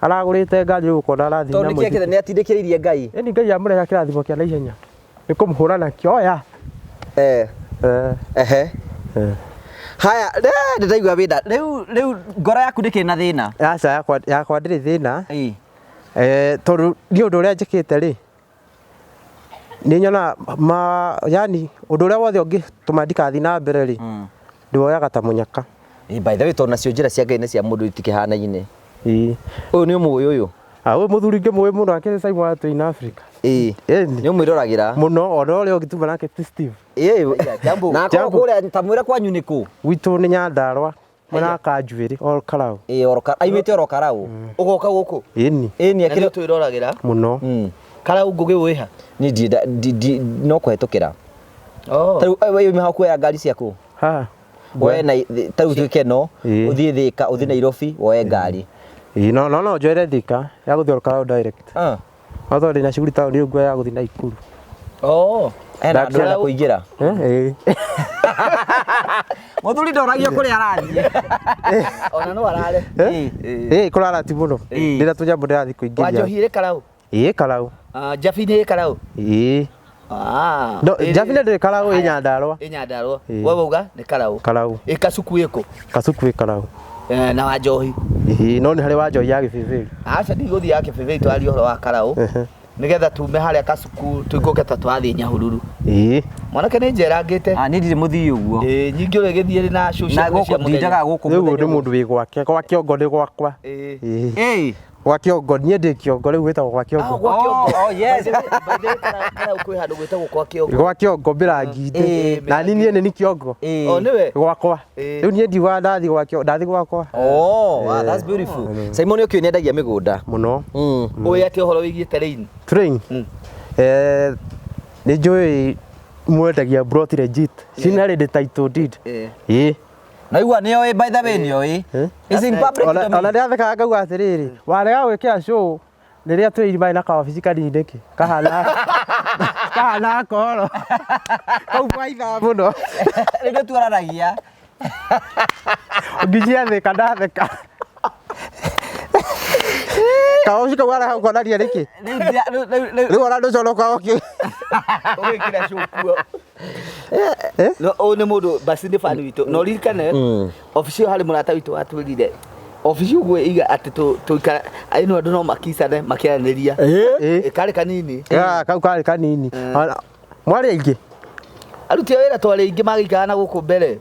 Aragũrĩte ngari rĩu ũkona arathiĩ Tondũ na nĩkĩ ekĩte mũithikiri. nĩ atindĩkĩrĩirie Ngai. Ĩni Ngai amũrehe kĩrathimo kĩa naihenya. Nĩ kũmũhũra nakĩo oya. Eh. Eh. Ehe. Eh. Haya, nĩ ndaigua wĩna rĩu rĩu ngoro yaku ndĩkĩrĩ na thĩna. Aca yakwa yakwa ndĩrĩ thĩna. Ĩĩ. Eh, tondũ niĩ ũndũ ũrĩa njĩkĩte rĩ, nĩ nyonaga ma yani ũndũ ũrĩa wothe ũngĩtũma ndikathiĩ na mbere rĩ, ndĩwoyaga ta mũnyaka. Ĩĩ, by the way tondũ nacio njĩra cia Ngai na cia mũndũ itikĩhanaine. Ĩĩ. Ũyũ nĩ ũmũĩ ũyũ? Ah, ũyũ mũthuri ngĩmũĩ mũno akĩrĩ Simon wa twĩ in Africa. Ĩĩ. Ĩni. Nĩ ũmwĩroragĩra? Mũno ona ũrĩa ũngĩ tuma nake ti Steve. Ĩĩ. Jambo. Na akorwo Jambo. kũrĩa ta mwĩre kwanyu nĩ kũ? Gwitũ nĩ Nyandarũa. Mwena wa Kanjuĩrĩ o Karau. Ĩĩ, oro aimĩte oro Karau. Ũgoka gũkũ? Ĩni. Ĩni Na akĩrĩ nĩ twĩroragĩra. Mũno. Karau Ngũgĩ wĩha? Niĩ ndienda no kũhetũkĩra. Oh. Ta rĩu we ume kuoya ngari ciaku? Haha. Woe na ta rĩu tuĩke no Ĩĩ. ũthiĩ Thĩka, ũthiĩ Nairobi woe ngari. Ĩĩ, no no no njoere Thika ya gũthiĩ Olkalau direct. Ah. No tondũ ndĩna shughuli taũni rĩu nguoya ya gũthiĩ Naikuru. Oh. Hena andũ arenda kũingĩra. Eh, ĩĩ. Mũthuri ndoragio kũrĩa arathiĩ. Ona no arare. Eh? Ĩĩ, kũrara ti mũno. Ĩĩ. Ndĩna tũnyamũ ndĩrathiĩ kũingĩria. Wanjohi ĩrĩ Karau? Ĩĩ, Karau. Ah, Njabi nĩ ĩ Karau? Ĩĩ. Ah. No, Njabi nĩ ndĩrĩ Karau, ĩ Nyandarũa. Ĩ Nyandarũa. Ĩĩ. We wauga nĩ Karau. Karau. Ĩ Kasuku ĩkũ? Kasuku ĩ Karau. Eh, na Wanjohi. Ĩĩ, no nĩ harĩ Wanjohi ya Gĩbĩbĩri. Aca ndigũthiĩ ya Kĩbĩbĩri twarie ũhoro wa Karau. Ehe. Nĩgetha tume harĩa Kasuku tũikũke ta twathiĩ Nyahururu. Ĩĩ. Mwanake nĩ njerangĩte. Ah, niĩ ndirĩ mũthii ũguo. Ĩĩ, nyingĩ ũrĩa gĩthiĩ na cũcũ Na gũkũ ndindaga gũkũ Rĩu mũthenya nĩ mũndũ wĩ gwake, gwa kĩongo nĩ gwakwa. Ĩĩ. Ĩĩ. Ĩĩ. Gwa kĩongo, niĩ ndĩ kĩongo rĩu gwĩtagwo gwa kĩongo. Gwa Kĩongo. Oh, oh, yes. By the way, Karau kwĩ handũ gwĩtagwo kwa Kĩongo. Gwa kĩongo mĩrangi-inĩ. Ĩĩ. Na niĩ nĩ kĩongo. Ĩĩ. O nĩwe? Gwakwa. Ĩĩ. Rĩu niĩ ndiugaga ndathiĩ gwa kĩongo, ndathiĩ gwakwa. Oh, wow, that's beautiful. Simon Okioi nĩ endagia mĩgũnda. Mũno. Ũĩ atĩa ũhoro wĩgiĩ terrain? Train. Eh, nĩ njũĩ mwendagia plot legit. Scenery ndĩ title deed. Ĩĩ. Ĩĩ. Na igua nĩ oĩ by the way nĩ oĩ. It's in public Ona domain. ona ndĩrathekaga ngauga atĩrĩrĩ, warega gwĩkĩra show rĩrĩa twĩ marĩ na kawabici kanini nĩkĩ? Kahana kahana koro. Kau mwaithaa mũno. Rĩu nĩ tuoranagia. Nginyia theka ndatheka. Kawabici kau warega kuonania nĩkĩ? Rĩu ndira- rĩu- rĩu- rĩu- Rĩu ona ndũconoka ũkĩ. Ũgĩkĩra show kuo. No, ũyũ nĩ mũndũ basi nĩ fan witũ na ũririkane obici ĩyo harĩ mũrata witũ watwĩrire obici ũguo iga atĩ tũikara ĩno andũ no makicane makĩaranĩria. Ĩĩ. Ĩ, karĩ kanini. Ya, kau karĩ kanini. Ona- Mwarĩ aingĩ? Aruti a wĩra twarĩ aingĩ magĩikara na gũkũ mbere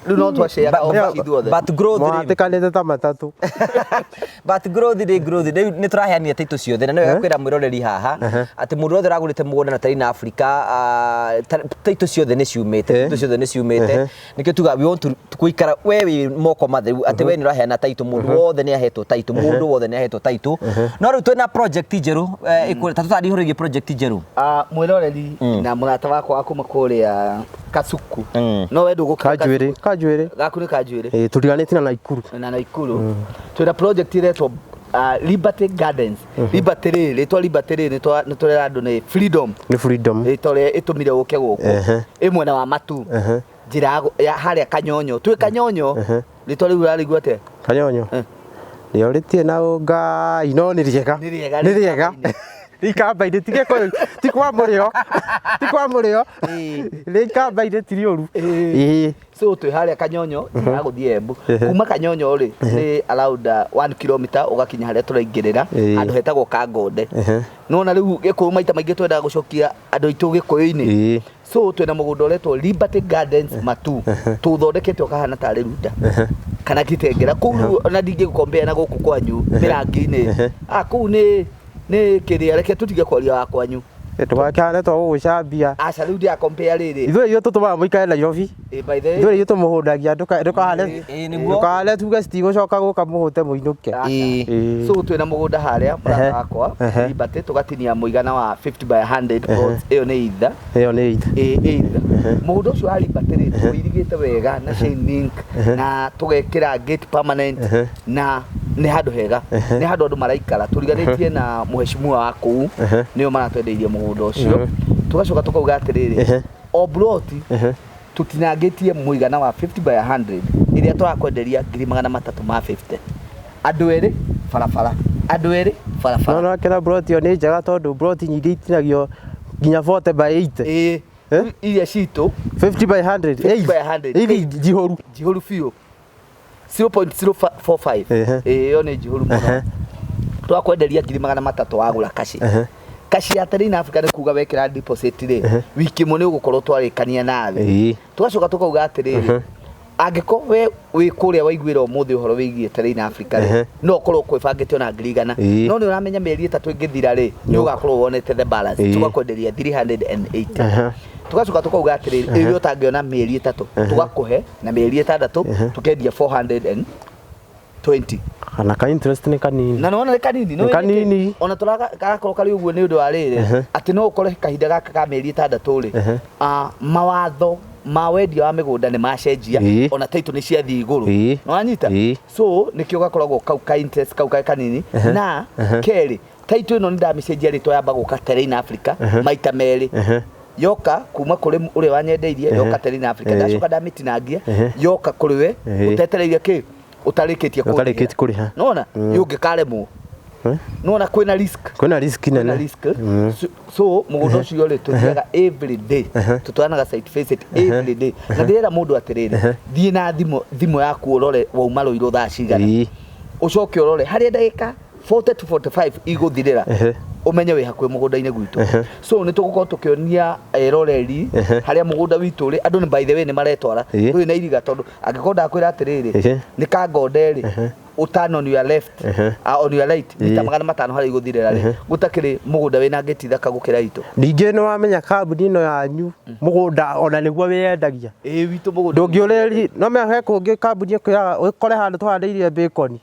rĩu no twaceaga obici ithuothe. But growth rĩ- Mwahatĩkanĩte ta matatũ. but growth rĩ growth rĩu nĩ tũraheanire title ciothe na nĩ wega kwĩra mwĩroreri haha atĩ mũndũ wothe ũragũrĩte mũgũnda na Terrain Africa title ciothe nĩ ciumĩte title ciothe nĩ ciumĩte nĩkĩo tuga we want to gũikara we wĩ moko matheru atĩ we nĩ ũraheana title mũndũ wothe nĩ ahetwo title mũndũ wothe nĩ ahetwo title no rĩu twĩna project njerũ ta tũtarĩ ihoro ĩgiĩ project njerũ. Ah, mwĩroreri na mũrata wakwa wa kuma kũrĩa Kasuku no we ndũgũkira Kanjuĩrĩ, kanjuĩrĩ. Gaku nĩ kanjuĩrĩ. Ĩĩ, tũriganĩtie na Naikuru. Na Naikuru twĩna project ĩretwo Liberty Gardens. Liberty rĩ, rĩtwa Liberty rĩ nĩ tũrera andũ nĩ freedom. Nĩ freedom. Rĩtwa rĩrĩa ĩtũmire ũke gũkũ ĩ mwena wa Matu njĩra ya harĩa Kanyonyo twĩ Kanyonyo. Rĩtwa rĩu ũrarĩigua atĩa? Kanyonyo. Rĩo rĩtirĩ na ũngai no nĩ rĩega. Nĩ rĩega, Nĩ rĩega. Rĩ Ikamba-inĩ ti Gĩkũyũ, ti kwa mũrĩo. Ti kwa mũrĩo. Rĩ Ikamba-inĩ ti rĩũru. Ĩĩ. So twĩ harĩa Kanyonyo njĩra ya gũthiĩ Embu kuma Kanyonyo rĩ nĩ around 1 kilometer ũgakinya harĩa tũraingĩrĩra handũ hetagwo Kangonde. Nĩwona rĩu Gĩkũyũ maita maingĩ twendaga gũcokia andũ aitũ Gĩkũyũ-inĩ. So twĩna mũgũnda ũretwo Liberty Gardens Matu tũthondekete ũkahana tarĩ Runda kana Kitengela kũu rĩu ona ndingĩgũkombea na gũkũ kwanyu mĩrangi-inĩ. Ah, kũu nĩ nĩ kĩrĩa reke tũtige kwaria wa kwanyu. Ndũgakĩhane twa gũgũcambia. Aca rĩu ndĩrakompea rĩrĩ. Ithuĩ ithuĩ tũtũmaga mũikare Nairobi. Ĩ, by the way, Ithuĩ ithuĩ tũmũhũndagia ndũkahane Ĩĩ, nĩguo. ndũkahane tuge citigũcoka gũka mũhũte mũinũke. Ĩĩ. So twĩna mũgũnda harĩa mũrata wakwa Liberty tũgatinia mũigana wa 50 by 100 plots ĩyo nĩ itha. Ĩyo nĩ itha. Ĩ, ĩ itha. Mũgũnda ũcio wa Liberty rĩ tũirigĩte wega na chain link na tũgekĩra gate permanent na nĩ handũ hega nĩ handũ andũ maraikara tũriganĩtie na mũheshimiwa wa kũu nĩo maratwendeirie mũgũnda ũcio tũgacoka tũkauga atĩrĩrĩ o ploti tũtinangĩtie mũigana wa 50 by 100 ĩrĩa tũrakwenderia 350,000 andũ erĩ barabara andũ erĩ barabara. No no kĩra ploti ĩyo nĩ njega tondũ ploti nyingĩ itinagio nginya 40 by 80. Ĩĩ iria citũ 50 by 100. 50 by 100. Ithi njihũru. Njihũru biũ 0.045. Ĩyo nĩ njihũru mũno twakwenderia 300,000 wagũra kaci kaci ya Terrain Africa nĩ kuga wekĩra deposit rĩ wiki ĩmwe nĩ ũgũkorwo twarĩkania nawe. Tũgacoka tũkauga atĩrĩrĩ angĩkorwo we wĩ kũrĩa waiguĩra ũmũthĩ ũhoro wĩgiĩ Terrain Africa rĩ no ũkorwo kwĩbangĩte ona 100,000 no nĩ ũramenya mĩeri 3 ĩngĩthira rĩ nĩ ũgakorwo wonete the balance tũgakwenderia 380. Tũgacoka tũkauga atĩrĩrĩ ĩyo ũtangĩona mĩeri 3 tũgakũhe na mĩeri 6 tũkendia 420. Kana ka interest nĩ kanini. Na nĩwona nĩ kanini. Nĩ kanini. Ona karakorwo karĩ ũguo nĩ ũndũ wa rĩrĩ atĩ no ũkore kahinda gaka ka mĩeri 6 rĩ mawatho ma wendia wa mĩgũnda nĩ macenjia ona title nĩ ciathiĩ igũrũ nĩwanyita so nĩkĩo gakoragwo kau ka interest kau ka kanini na kerĩ title ĩno nĩ ndamĩcenjia rĩtwa yamba gũka Terrain Africa maita merĩ yoka kuma kũrĩ ũrĩa wanyendeirie yoka Terrain Africa ndacoka ndamĩtinangia yoka kũrĩ we ũtetereire kĩ ũtarĩkĩtie Ũtarĩkĩtie kũrĩha. Nĩwona ũngĩkaremwo nĩwona kwĩna risk. Kwĩna risk nene. Kwĩna risk. So mũgũnda ũcio rĩ tũthiaga every day tũtwaranaga site visit every day na ndĩrera mũndũ atĩrĩrĩ thiĩ na thimũ yaku ũrore wauma Rũirũ thaa cigana ũcoke ũrore harĩa ndagĩka 40 to 45 igũthirĩra. Ũmenye wĩ hakuhĩ mũgũnda-inĩ gwitũ. So nĩ tũgũkorwo tũkĩonia eroreri harĩa mũgũnda witũ ũrĩ. Andũ nĩ, by the way, nĩ maretwara. Ndũrĩ na iriga, tondũ angĩkorwo ndakwĩra atĩrĩrĩ, nĩ Kangonde rĩ, ũturn on your left, on your right, mita 500 harĩa igũthirĩra rĩ, gũtakĩrĩ mũgũnda wĩna ngĩti thaka gũkĩra itũ. Ningĩ nĩ wamenya kambuni ĩno yanyu mũgũnda ona nĩguo wĩyendagia. Ĩĩ, witũ mũgũnda. Ndũngĩũrĩri no menya he kũngĩ kambuni ĩkwĩraga ũkore handũ tũhandĩirie bacon,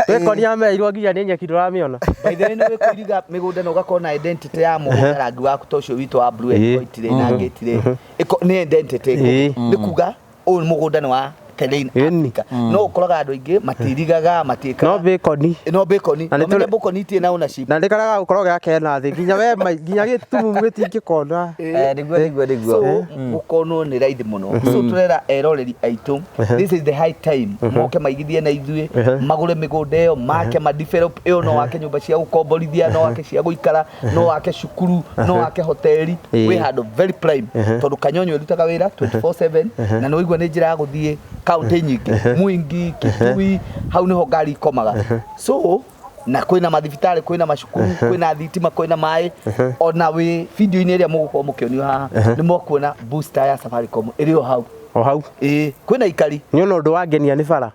bacon yamerirwo nginya nĩ nyeki, ndũramĩona. By the way, nĩ wĩkũiriga mĩgũnda na ũgakorwo na identity ya mũgũnda, rangi waku ta ũcio witũ wa blue and white rĩ, na gate rĩ, nĩ identity. Nĩ kuga ũyũ mũgũnda nĩ wa Terrain Africa. No ũkoraga andũ aingĩ matirigaga, matiĩkaga. No bacon. No bacon. Na nĩ Ũmenye bacon itirĩ na ownership. Na nĩkaraga gũkorwo gakena thĩ nginya we nginya gĩtumumu gĩtingĩkona. Nĩguo. So gũkonwo nĩ raithi mũno. So tũrera eroreri aitũ, this is the high time moke maigithie na ithuĩ, magũre mĩgũnda ĩyo, make ma develop ĩyo. No wake nyũmba cia gũkomborithia, no wake cia gũikara, no wake cukuru, no wake hoteli. Wĩ handũ very prime, tondũ Kanyonyo ĩrutaga wĩra 24/7, na nĩ waigua nĩ njĩra ya gũthiĩ kaunti nyingĩ, Mwingi, Kitui, hau nĩho ngari ikomaga. So na kwĩna mathibitarĩ, kwĩna macukuru, kwĩna thitima, kwĩna maĩ. Ona wĩ video-inĩ ĩrĩa mũgũkorwo mũkĩonio haha, nĩ mũkuona booster ya Safaricom ĩrĩ o hau. O hau. Ĩĩ, kwĩna ikari. Nĩ ona ũndũ wangenia nĩ bara.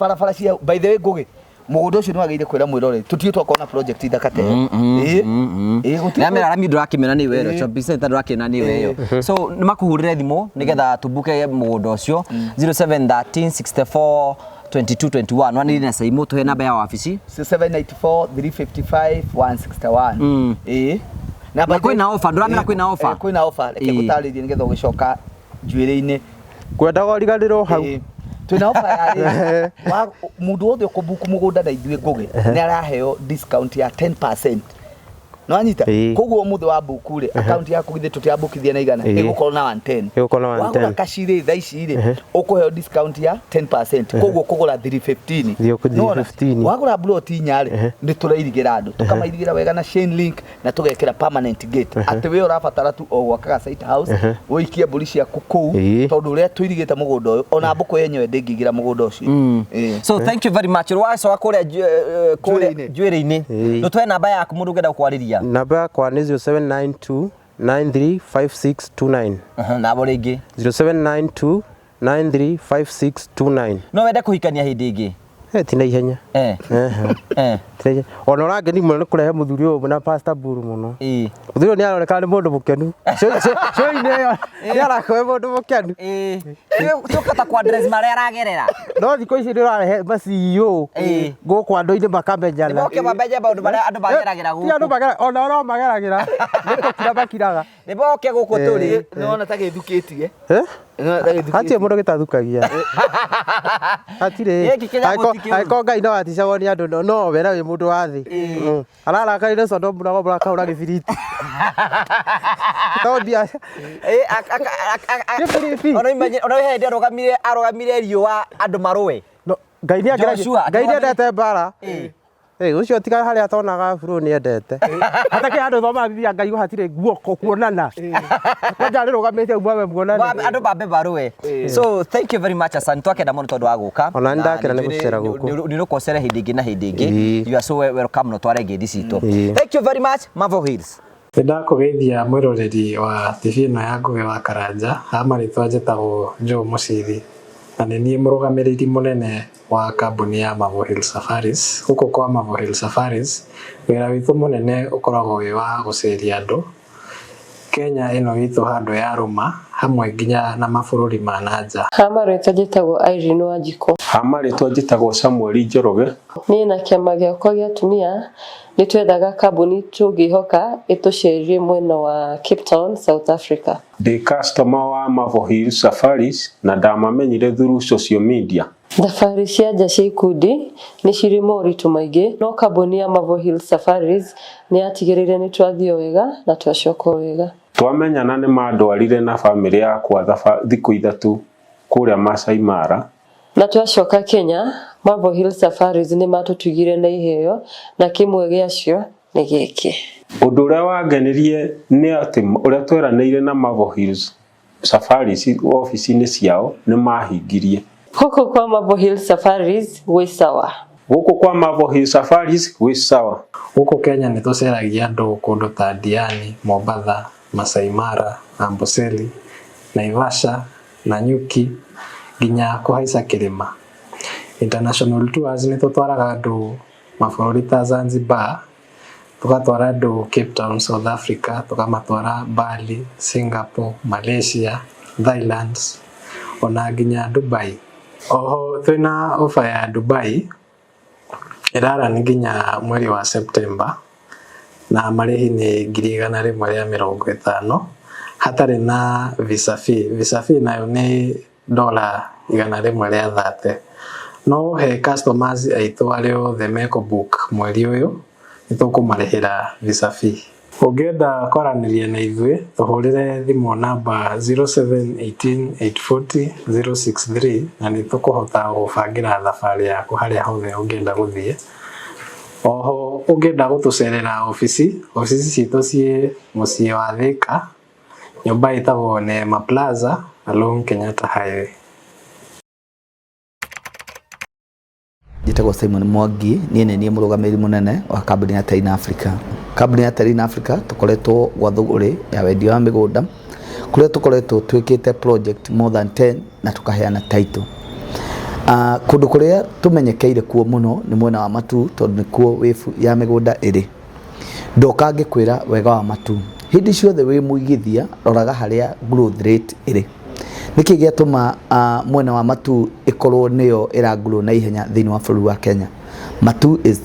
Barabara cia, by the way, Ngugi, mũgũnda ũcio nĩ wagĩrĩire kwĩra mwĩroreri tũtiĩ twakorwo na project ithaka ta ĩyo. Ĩĩ, gũtirĩ. Nĩamera rami ndũrakĩmena nĩ weyo, shopping center ndũrakĩmena nĩ weyo. So nĩ makũhũrĩre thimũ nĩgetha tũbuke mũgũnda ũcio, 0713 64 22 21. Wanĩrĩrie na Saimu, tũhe namba ya wabici. 794 355 161. Ĩĩ. Na kwĩna offer, ndũramera kwĩna offer? Eh, kwĩna offer. Reke ngũtarĩrie nĩgetha ũgĩcoka njuĩrĩ-inĩ. Ngwendaga ũriganĩrwo hau. Ĩĩ. Twĩna offer ya rĩrĩ, mũndũ wothe ũkũbuku mũgũnda na ithuĩ, Ngũgĩ, nĩ araheo discount ya 10%. Nĩwanyita? Koguo ũmũthĩ wa buku rĩ, account yaku githĩ tũtirabukithia na 100? Ĩgũkorwo na 110. Ĩgũkorwo na 110. Wagũra kaci rĩ, thaa ici rĩ, ũkũheo discount ya 10%, koguo ũkũgũra 315. Thiĩ Nĩwona? 315. Wagũra plot inya rĩ, nĩ tũrairigĩra andũ, tũkamairigĩra wega na chain link na tũgekĩra permanent gate, atĩ we ũrabatara tu o gwakaga site house, ũikie mbũri ciaku kũu, tondũ ũrĩa tũirigĩte mũgũnda ũyũ, ona mbũkũ yenyewe ndĩngĩingĩra mũgũnda ũcio. So thank you very much. Rwacoka kũrĩa kũrĩa Njuĩrĩ-inĩ. njuĩrĩ-inĩ. Ndũtũhe namba yaku, mũndũ ũngĩenda gũkwarĩria. Namba yakwa nĩ 0792 935629. Nabo rĩngĩ. 0792 935629. No wende kũhikania hĩndĩ ĩngĩ? Eh, ti na ihenya. Ti na ihenya. Ona ũrangeni mũno nĩ kũrehe mũthuri ũyũ na Pastor Buru mũno. Mũthuri ũyũ nĩ aroneka nĩ mũndũ mũkenu. Show-inĩ ĩyo nĩ arakorwo mũndũ mũkenu. Tũkata kwa address marĩa aragerera. No thikũ ici nĩ ũrarehe ma CEO gũkũ andũ-inĩ makamenyana. Nĩmoke mamenye maũndũ marĩa andũ mageragĩra Ti andũ gũkũ. magera, ona no mageragĩra nĩ gũkira makiraga. Nĩmoke gũkũ tũrĩ. Nĩwona ta gĩthukĩtie? Eh? Nĩwona ta gĩthukĩtie? Hatirĩ mũndũ gĩtathukagia, hatirĩ. Gĩkĩ kĩnyamũ ti kĩũru. Angĩkorwo Ngai no aticagwo nĩ andũ, no we na wĩ mũndũ wa thĩ. Ararakarire Sodomu na Gomora akahũra gĩbiriti. To mbia. Gĩbiriti. Ona imagine, ona he hĩndĩ arũgamire riũa andũ marũe. No, Ngai nĩ angeragia. Joshua, Ngai nĩ endete mbara. Ĩ, ũcio tiga harĩa atonaga bro nĩ endete. Hatakĩ handũ thomaga Biblia Ngai hatirĩ guoko kuonana. Kwanja rĩrũgamĩte ũguo muonane. Andũ mambe marũe. So thank you very much, asante, twakenda mũno tondũ wa gũka. Ona nĩ ndakena nĩ gũcera gũkũ. Nĩ ũrũka ũcere hĩndĩ ĩngĩ na hĩndĩ ĩngĩ. You are so welcome, no tware ngeithi citũ. Thank you very much, Marvel Hills. Nĩ ndakũgeithia mwĩroreri wa TV ĩno ya Ngũgĩ wa Karanja. Ha marĩtwa njĩtagwo Joe Mũciri, na nĩ niĩ mũrũgamĩrĩri mũnene wa kambuni ya Marvel Hill Safaris. Gũkũ kwa Marvel Hill Safaris, wĩra witũ mũnene ũkoragwo wĩ wa gũceria andũ Kenya ĩno itũ handũ ya rũma, hamwe nginya na mabũrũri ma na nja. Ha marĩtwa njĩtagwo Irene Wanjikũ. Ha marĩtwa njĩtagwo Samuel Njoroge. Niĩ na kĩama gĩakwa gĩa atumia nĩ twethaga kambuni tũngĩhoka ĩtũcerie mwena wa Cape Town, South Africa. Ndĩ customer wa Marvel Hill Safaris na ndamamenyire through social media. Thabarĩ cia nja cia ikundi nĩ cirĩ moritũ maingĩ, no kambuni ya Marvel Hill Safaris nĩ yatigĩrĩire nĩ twathiĩ wega na twacoka wega. Twamenyana nĩ mandwarire na bamĩrĩ yakwa thikũ 3 kũrĩa Masai Mara. Na twacoka Kenya, Marvel Hill Safaris nĩ matũtugire na iheo, na kĩmwe gĩacio nĩ gĩkĩ. Ũndũ ũrĩa wangenirie nĩ atĩ ũrĩa tweranĩire na Marvel Hills Safaris obici-inĩ ciao nĩ mahingirie. Gũkũ kwa Marvel Hill Safaris gwĩ sawa. Gũkũ kwa Marvel Hill Safaris gwĩ sawa. Gũkũ Kenya nĩ tũceragia andũ kũndũ ta Diani, Mombatha, Masai Mara, Amboseli, Naivasha, Nanyuki nginya kũhaica kĩrĩma. International tours nĩ tũtwaraga andũ mabũrũri ta Zanzibar, tũgatwara andũ Cape Town South Africa, tũkamatwara Bali, Singapore, Malaysia, Thailand ona nginya Dubai. Oho twĩna offer ya Dubai ĩrarani nginya mweri wa September na marĩhi nĩ 150,000 hatarĩ na visa fee. Visa fee nayo nĩ $130. No he customers aitũ arĩa othe mekũ book mweri ũyũ nĩ tũkũmarĩhĩra visa fee. Ũngĩenda kwaranĩria na ithuĩ tũhũrĩre thimũ namba 0718 840 063 na nĩ tũkũhota gũbangĩra thabarĩ yaku harĩa hothe ũngĩenda gũthiĩ. Oho ũngĩenda gũtũcerera obici, obici citũ ciĩ mũciĩ wa Thika, nyũmba ĩtagwo Neema Plaza along Kenyatta Highway. Njĩtagwo Simon Mwangi, niĩ nĩ niĩ mũrũgamĩrĩri mũnene wa kambuni ya Terrain Africa. Kambuni ya Terrain Africa tũkoretwo gwa thũgũrĩ ya wendia wa mĩgũnda kũrĩa tũkoretwo twĩkĩte project more than 10 na tũkaheana title. Kũndũ kũrĩa tũmenyekeire kuo mũno nĩ mwena wa Matuu tondũ nĩkuo wĩbu ya mĩgũnda ĩrĩ. Ndoka ngĩkwĩra wega wa Matuu, hĩndĩ ciothe wĩ mũigithia roraga harĩa growth rate ĩrĩ. Nĩkĩ gĩatũma mwena wa Matuu ĩkorwo nĩyo ĩra grow na ihenya thĩinĩ wa bũrũri wa Kenya? Matuu is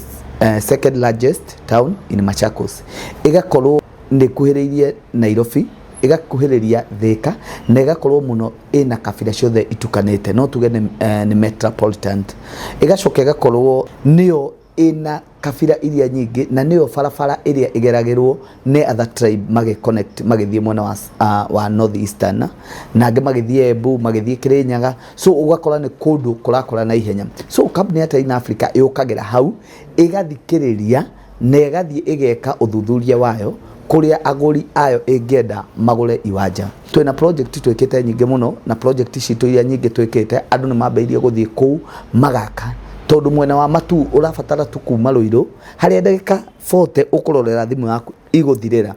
second largest town in Machakos. Ĩgakorwo nĩ ĩkuhĩrĩirie Nairobi, ĩgakuhĩrĩria Thika na ĩgakorwo mũno ĩna kabira ciothe itukanĩte, no tuge nĩ metropolitan. Ĩgacoka ĩgakorwo nĩyo ĩna kabira iria nyingĩ na nĩyo barabara ĩrĩa ĩgeragĩrwo nĩ other tribe magĩ connect magĩthiĩ mwena wa north eastern na angĩ magĩthiĩ Embu, magĩthiĩ Kĩrĩnyaga, so ũgakora nĩ kũndũ kũrakũra na ihenya. So kambuni ya Terrain Africa yũkagĩra hau ĩgathikĩrĩria na ĩgathiĩ ĩgeka ũthuthuria wayo kũrĩa agũri ayo ĩngĩenda magũre iwanja. Twĩna project twĩkĩte nyingĩ mũno na project citũ iria nyingĩ twĩkĩte andũ nĩ mambĩrĩirie gũthiĩ kũu magaka tondũ mwena wa Matuu ũrabatara tu kuma Ruiru harĩa ndagĩka 40 ũkũrorera thimũ yaku igũthirĩra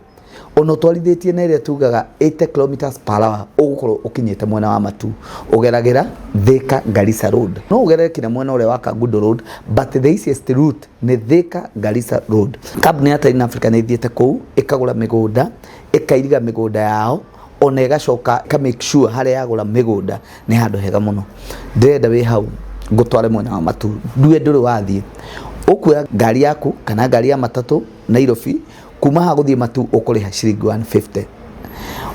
ona ũtwarithĩtie na ĩrĩa tugaga 80 kilometers per hour ũgũkorwo ũkinyĩte mwena wa Matuu. Ũgeragĩra Thika Garissa Road, no ũgerere kinya mwena ũrĩa wa Kangundo Road, but the easiest route nĩ Thika Garissa Road. Kambuni ya Terrain Africa nĩ ĩthiĩte kũu ĩkagũra mĩgũnda, ĩkairiga mĩgũnda yao ona ĩgacoka ĩka make sure harĩa yagũra mĩgũnda nĩ handũ hega mũno. Ndĩrenda wĩ hau ngũtware mwena wa Matuu, ndue ndũrĩ wathiĩ, ũkuoya ngari yaku kana ngari ya matatũ Nairobi kuma haha gũthiĩ Matuu ũkũrĩha ciringi 150.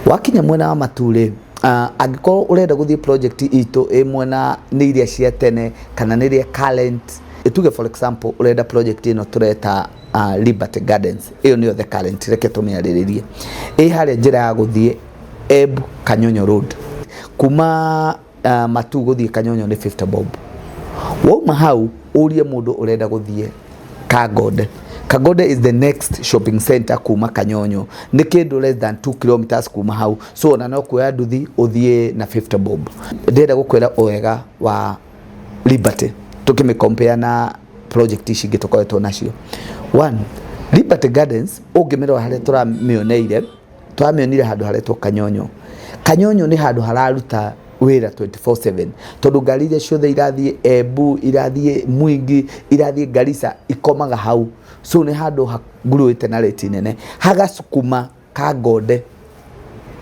Wakinya mwena wa Matuu rĩ, angĩkorwo ũrenda gũthiĩ project itũ ĩ mwena nĩ iria cia tene kana nĩ iria current, tuge for example ũrenda project ĩno tũreta Liberty Gardens, ĩyo nĩyo the current, reke tũmĩarĩrĩrie. Ĩ harĩa njĩra ya gũthiĩ Embu Kanyonyo Road, kuma Matuu gũthiĩ Kanyonyo nĩ 50 bob. Wauma hau ũrie mũndũ ũrenda gũthiĩ Kangonde. Kangonde is the next shopping center kuma Kanyonyo, nĩ kĩndũ less than 2 kilometers kuma hau, so ona no kuoya nduthi ũthiĩ na 50 bob. Ndĩrenda gũkwĩra wega wa Liberty tũkĩmĩ compare na project ici ingĩ tũkoretwo nacio. One, Liberty Gardens ũngĩmĩrora harĩa tũramĩoneire, tũramĩonire handũ haretwo Kanyonyo. Kanyonyo nĩ handũ hararuta wĩra 24/7 tondũ ngari iria ciothe irathiĩ Embu, irathiĩ Mwingi, irathiĩ Garissa ikomaga hau, so nĩ handũ hagrowĩte na rate nene. Hagasukuma Kangonde.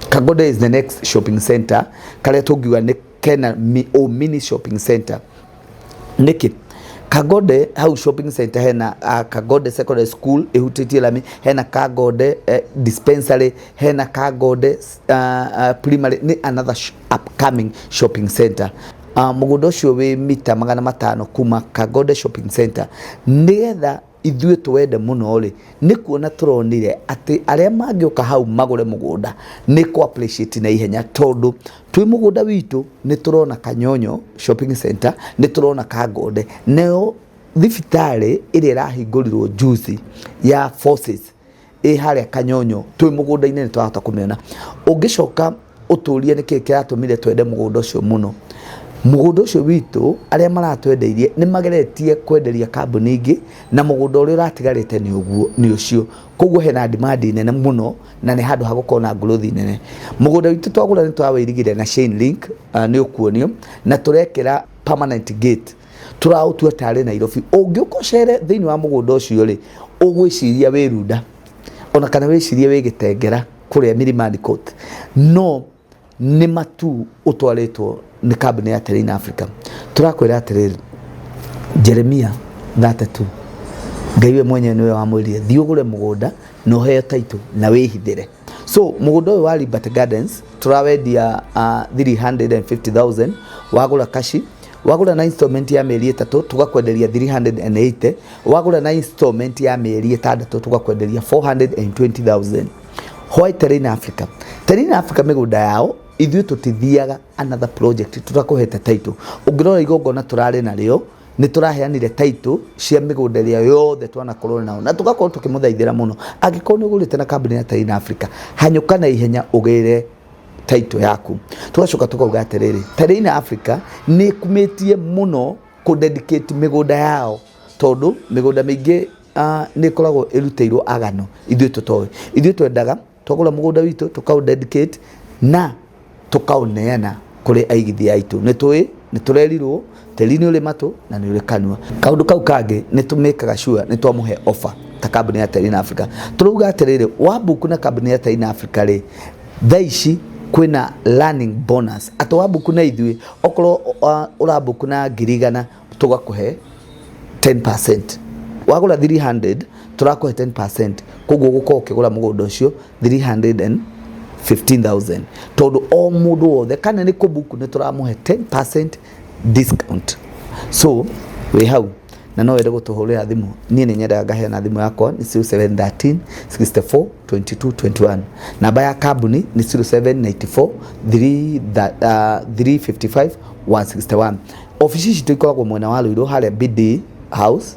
Kangonde is the next shopping center karĩa tũngiuga nĩ kena o mini shopping center. Nĩkĩ Kangonde hau shopping center hena Kangonde Secondary School ĩhutĩtie lami, hena Kangonde dispensary, hena Kangonde primary, nĩ another upcoming shopping center. Mũgũnda ũcio wĩ mita 500 kuma Kangonde shopping center. Nĩgetha ithuĩ twende mũno rĩ, nĩ kuona tũronire atĩ arĩa mangĩũka hau magũre mũgũnda nĩ kũ appreciate na ihenya tondũ twĩ mũgũnda witũ nĩ tũrona Kanyonyo shopping center, nĩ tũrona Kangonde, nayo thibitarĩ ĩrĩa ĩrahingũrirwo juzi ya Forces ĩ harĩa Kanyonyo, twĩ mũgũnda-inĩ nĩ twahota kũmĩona. Ũngĩcoka ũtũrie nĩkĩ kĩratũmire twende mũgũnda ũcio mũno, Mũgũnda ũcio witũ arĩa maratwendeirie nĩ mageretie kwenderia kambuni ingĩ na mũgũnda ũrĩa ũratigarĩte nĩ ũguo nĩ ũcio. Koguo hena demand nene mũno na nĩ handũ ha gũkorwo na growth nene. Mũgũnda witũ twagũra nĩ twawĩirigire na chain link, nĩ ũkuonio na tũrekĩra permanent gate. Tũraũtua tarĩ Nairobi. Ũngĩũka ũcere thĩinĩ wa mũgũnda ũcio rĩ, ũgwĩciria wĩ Runda ona kana wĩcirie wĩ Gĩtengera kũrĩa Milimani Court. No nĩ matu ũtwarĩtwo nĩ kambuni ya Terrain Africa. Tũrakwĩra atĩrĩrĩ, Jeremia 32 Ngai we mwenyewe nĩwe wamwĩrire thiĩ ũgũre mũgũnda na ũheo title na wĩhithĩre. So mũgũnda ũyũ wa Liberty Gardens tũrawendia 350,000 wagũra kashi, wagũra na installment ya mĩeri 3 tũgakwenderia 380, wagũra na installment ya mĩeri 6 tũgakwenderia 420,000. Why Terrain Africa? Terrain Africa mĩgũnda yao ithuĩ tũtithiaga another project tũtakũhete title. Ũngĩrora igongona tũrarĩ narĩo nĩ tũraheanire title cia mĩgũnda ĩrĩa yothe twanakorwo nao na tũgakorwo tũkĩmũthaithĩra mũno. Angĩkorwo nĩ ũgũrĩte na kambuni ya Terrain Africa, hanyũka na ihenya ũgĩre title yaku. Tũgacoka tũkauga atĩrĩrĩ, Terrain Africa nĩ ĩkumĩtie mũno kũ dedicate mĩgũnda yao tondũ mĩgũnda mĩingĩ nĩ ĩkoragwo ĩrutĩirwo agano ithuĩ tũtoĩ. Ithuĩ twendaga twagũra mũgũnda witũ tũkaũ dedicate na tũkaũneana kũrĩ aigithia aitũ. Nĩ tũĩ nĩ tũrerirwo tĩri nĩ ũrĩ matũ na nĩ ũrĩ kanua. Kaũndũ kau kangĩ nĩ tũmĩkaga sure nĩ twamũhe offer ta kambuni ya Terrain Africa. Tũrauga atĩrĩrĩ, wabuku na kambuni ya Terrain Africa rĩ, thaa ici kwĩna learning bonus. Atĩ wabuku na ithuĩ okorwo ũrabuku na 100,000 tũgakũhe 10%. Wagũra 300 tũrakũhe 10%, koguo ũgũkorwo ũkĩgũra mũgũnda ũcio 315,000 tondũ o mũndũ wothe kana nĩ kũbuku nĩ tũramũhe 10% discount. So wĩ hau na no wende gũtũhũrĩra thimũ, niĩ nĩ nyendaga ngaheana thimũ yakwa nĩ 0713 64 22 21. Namba ya kambuni nĩ 0794 355 161. Ofici citũ ikoragwo mwena wa Ruiru harĩa BD House,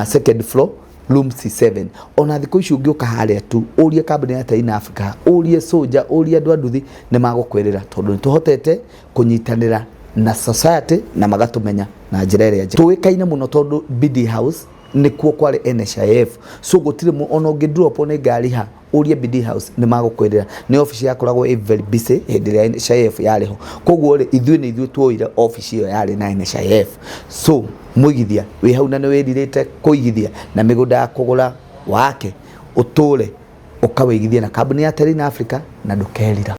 second floor room C7. Ona thikũ ici ũngĩũka harĩa tu ũrie kambuni ya Terrain Africa, ũrie Soja, ũrie andũ a nduthi nĩ magũkwĩrĩra tondũ nĩ tũhotete kũnyitanĩra na society na magatũmenya na njĩra ĩrĩa njega. Tũĩkaine mũno tondũ BD House nĩkuo kwarĩ NHIF, so gũtirĩ ona ũngĩ drop nĩ ngari ha ũrie BD House nĩ magũkwĩrĩra. Nĩ ofici yakoragwo ĩ very busy hĩndĩ ĩrĩa NHIF yarĩ ho, koguo rĩ ithuĩ nĩ ithuĩ tuoire ofici ĩyo yarĩ na NHIF. So mũigithia wĩ hau na nĩ wĩrirĩte kũigithia na mĩgũnda ya kũgũra wake ũtũre ũkawĩigithia na kambuni ya Terrain Africa na ndũkerira.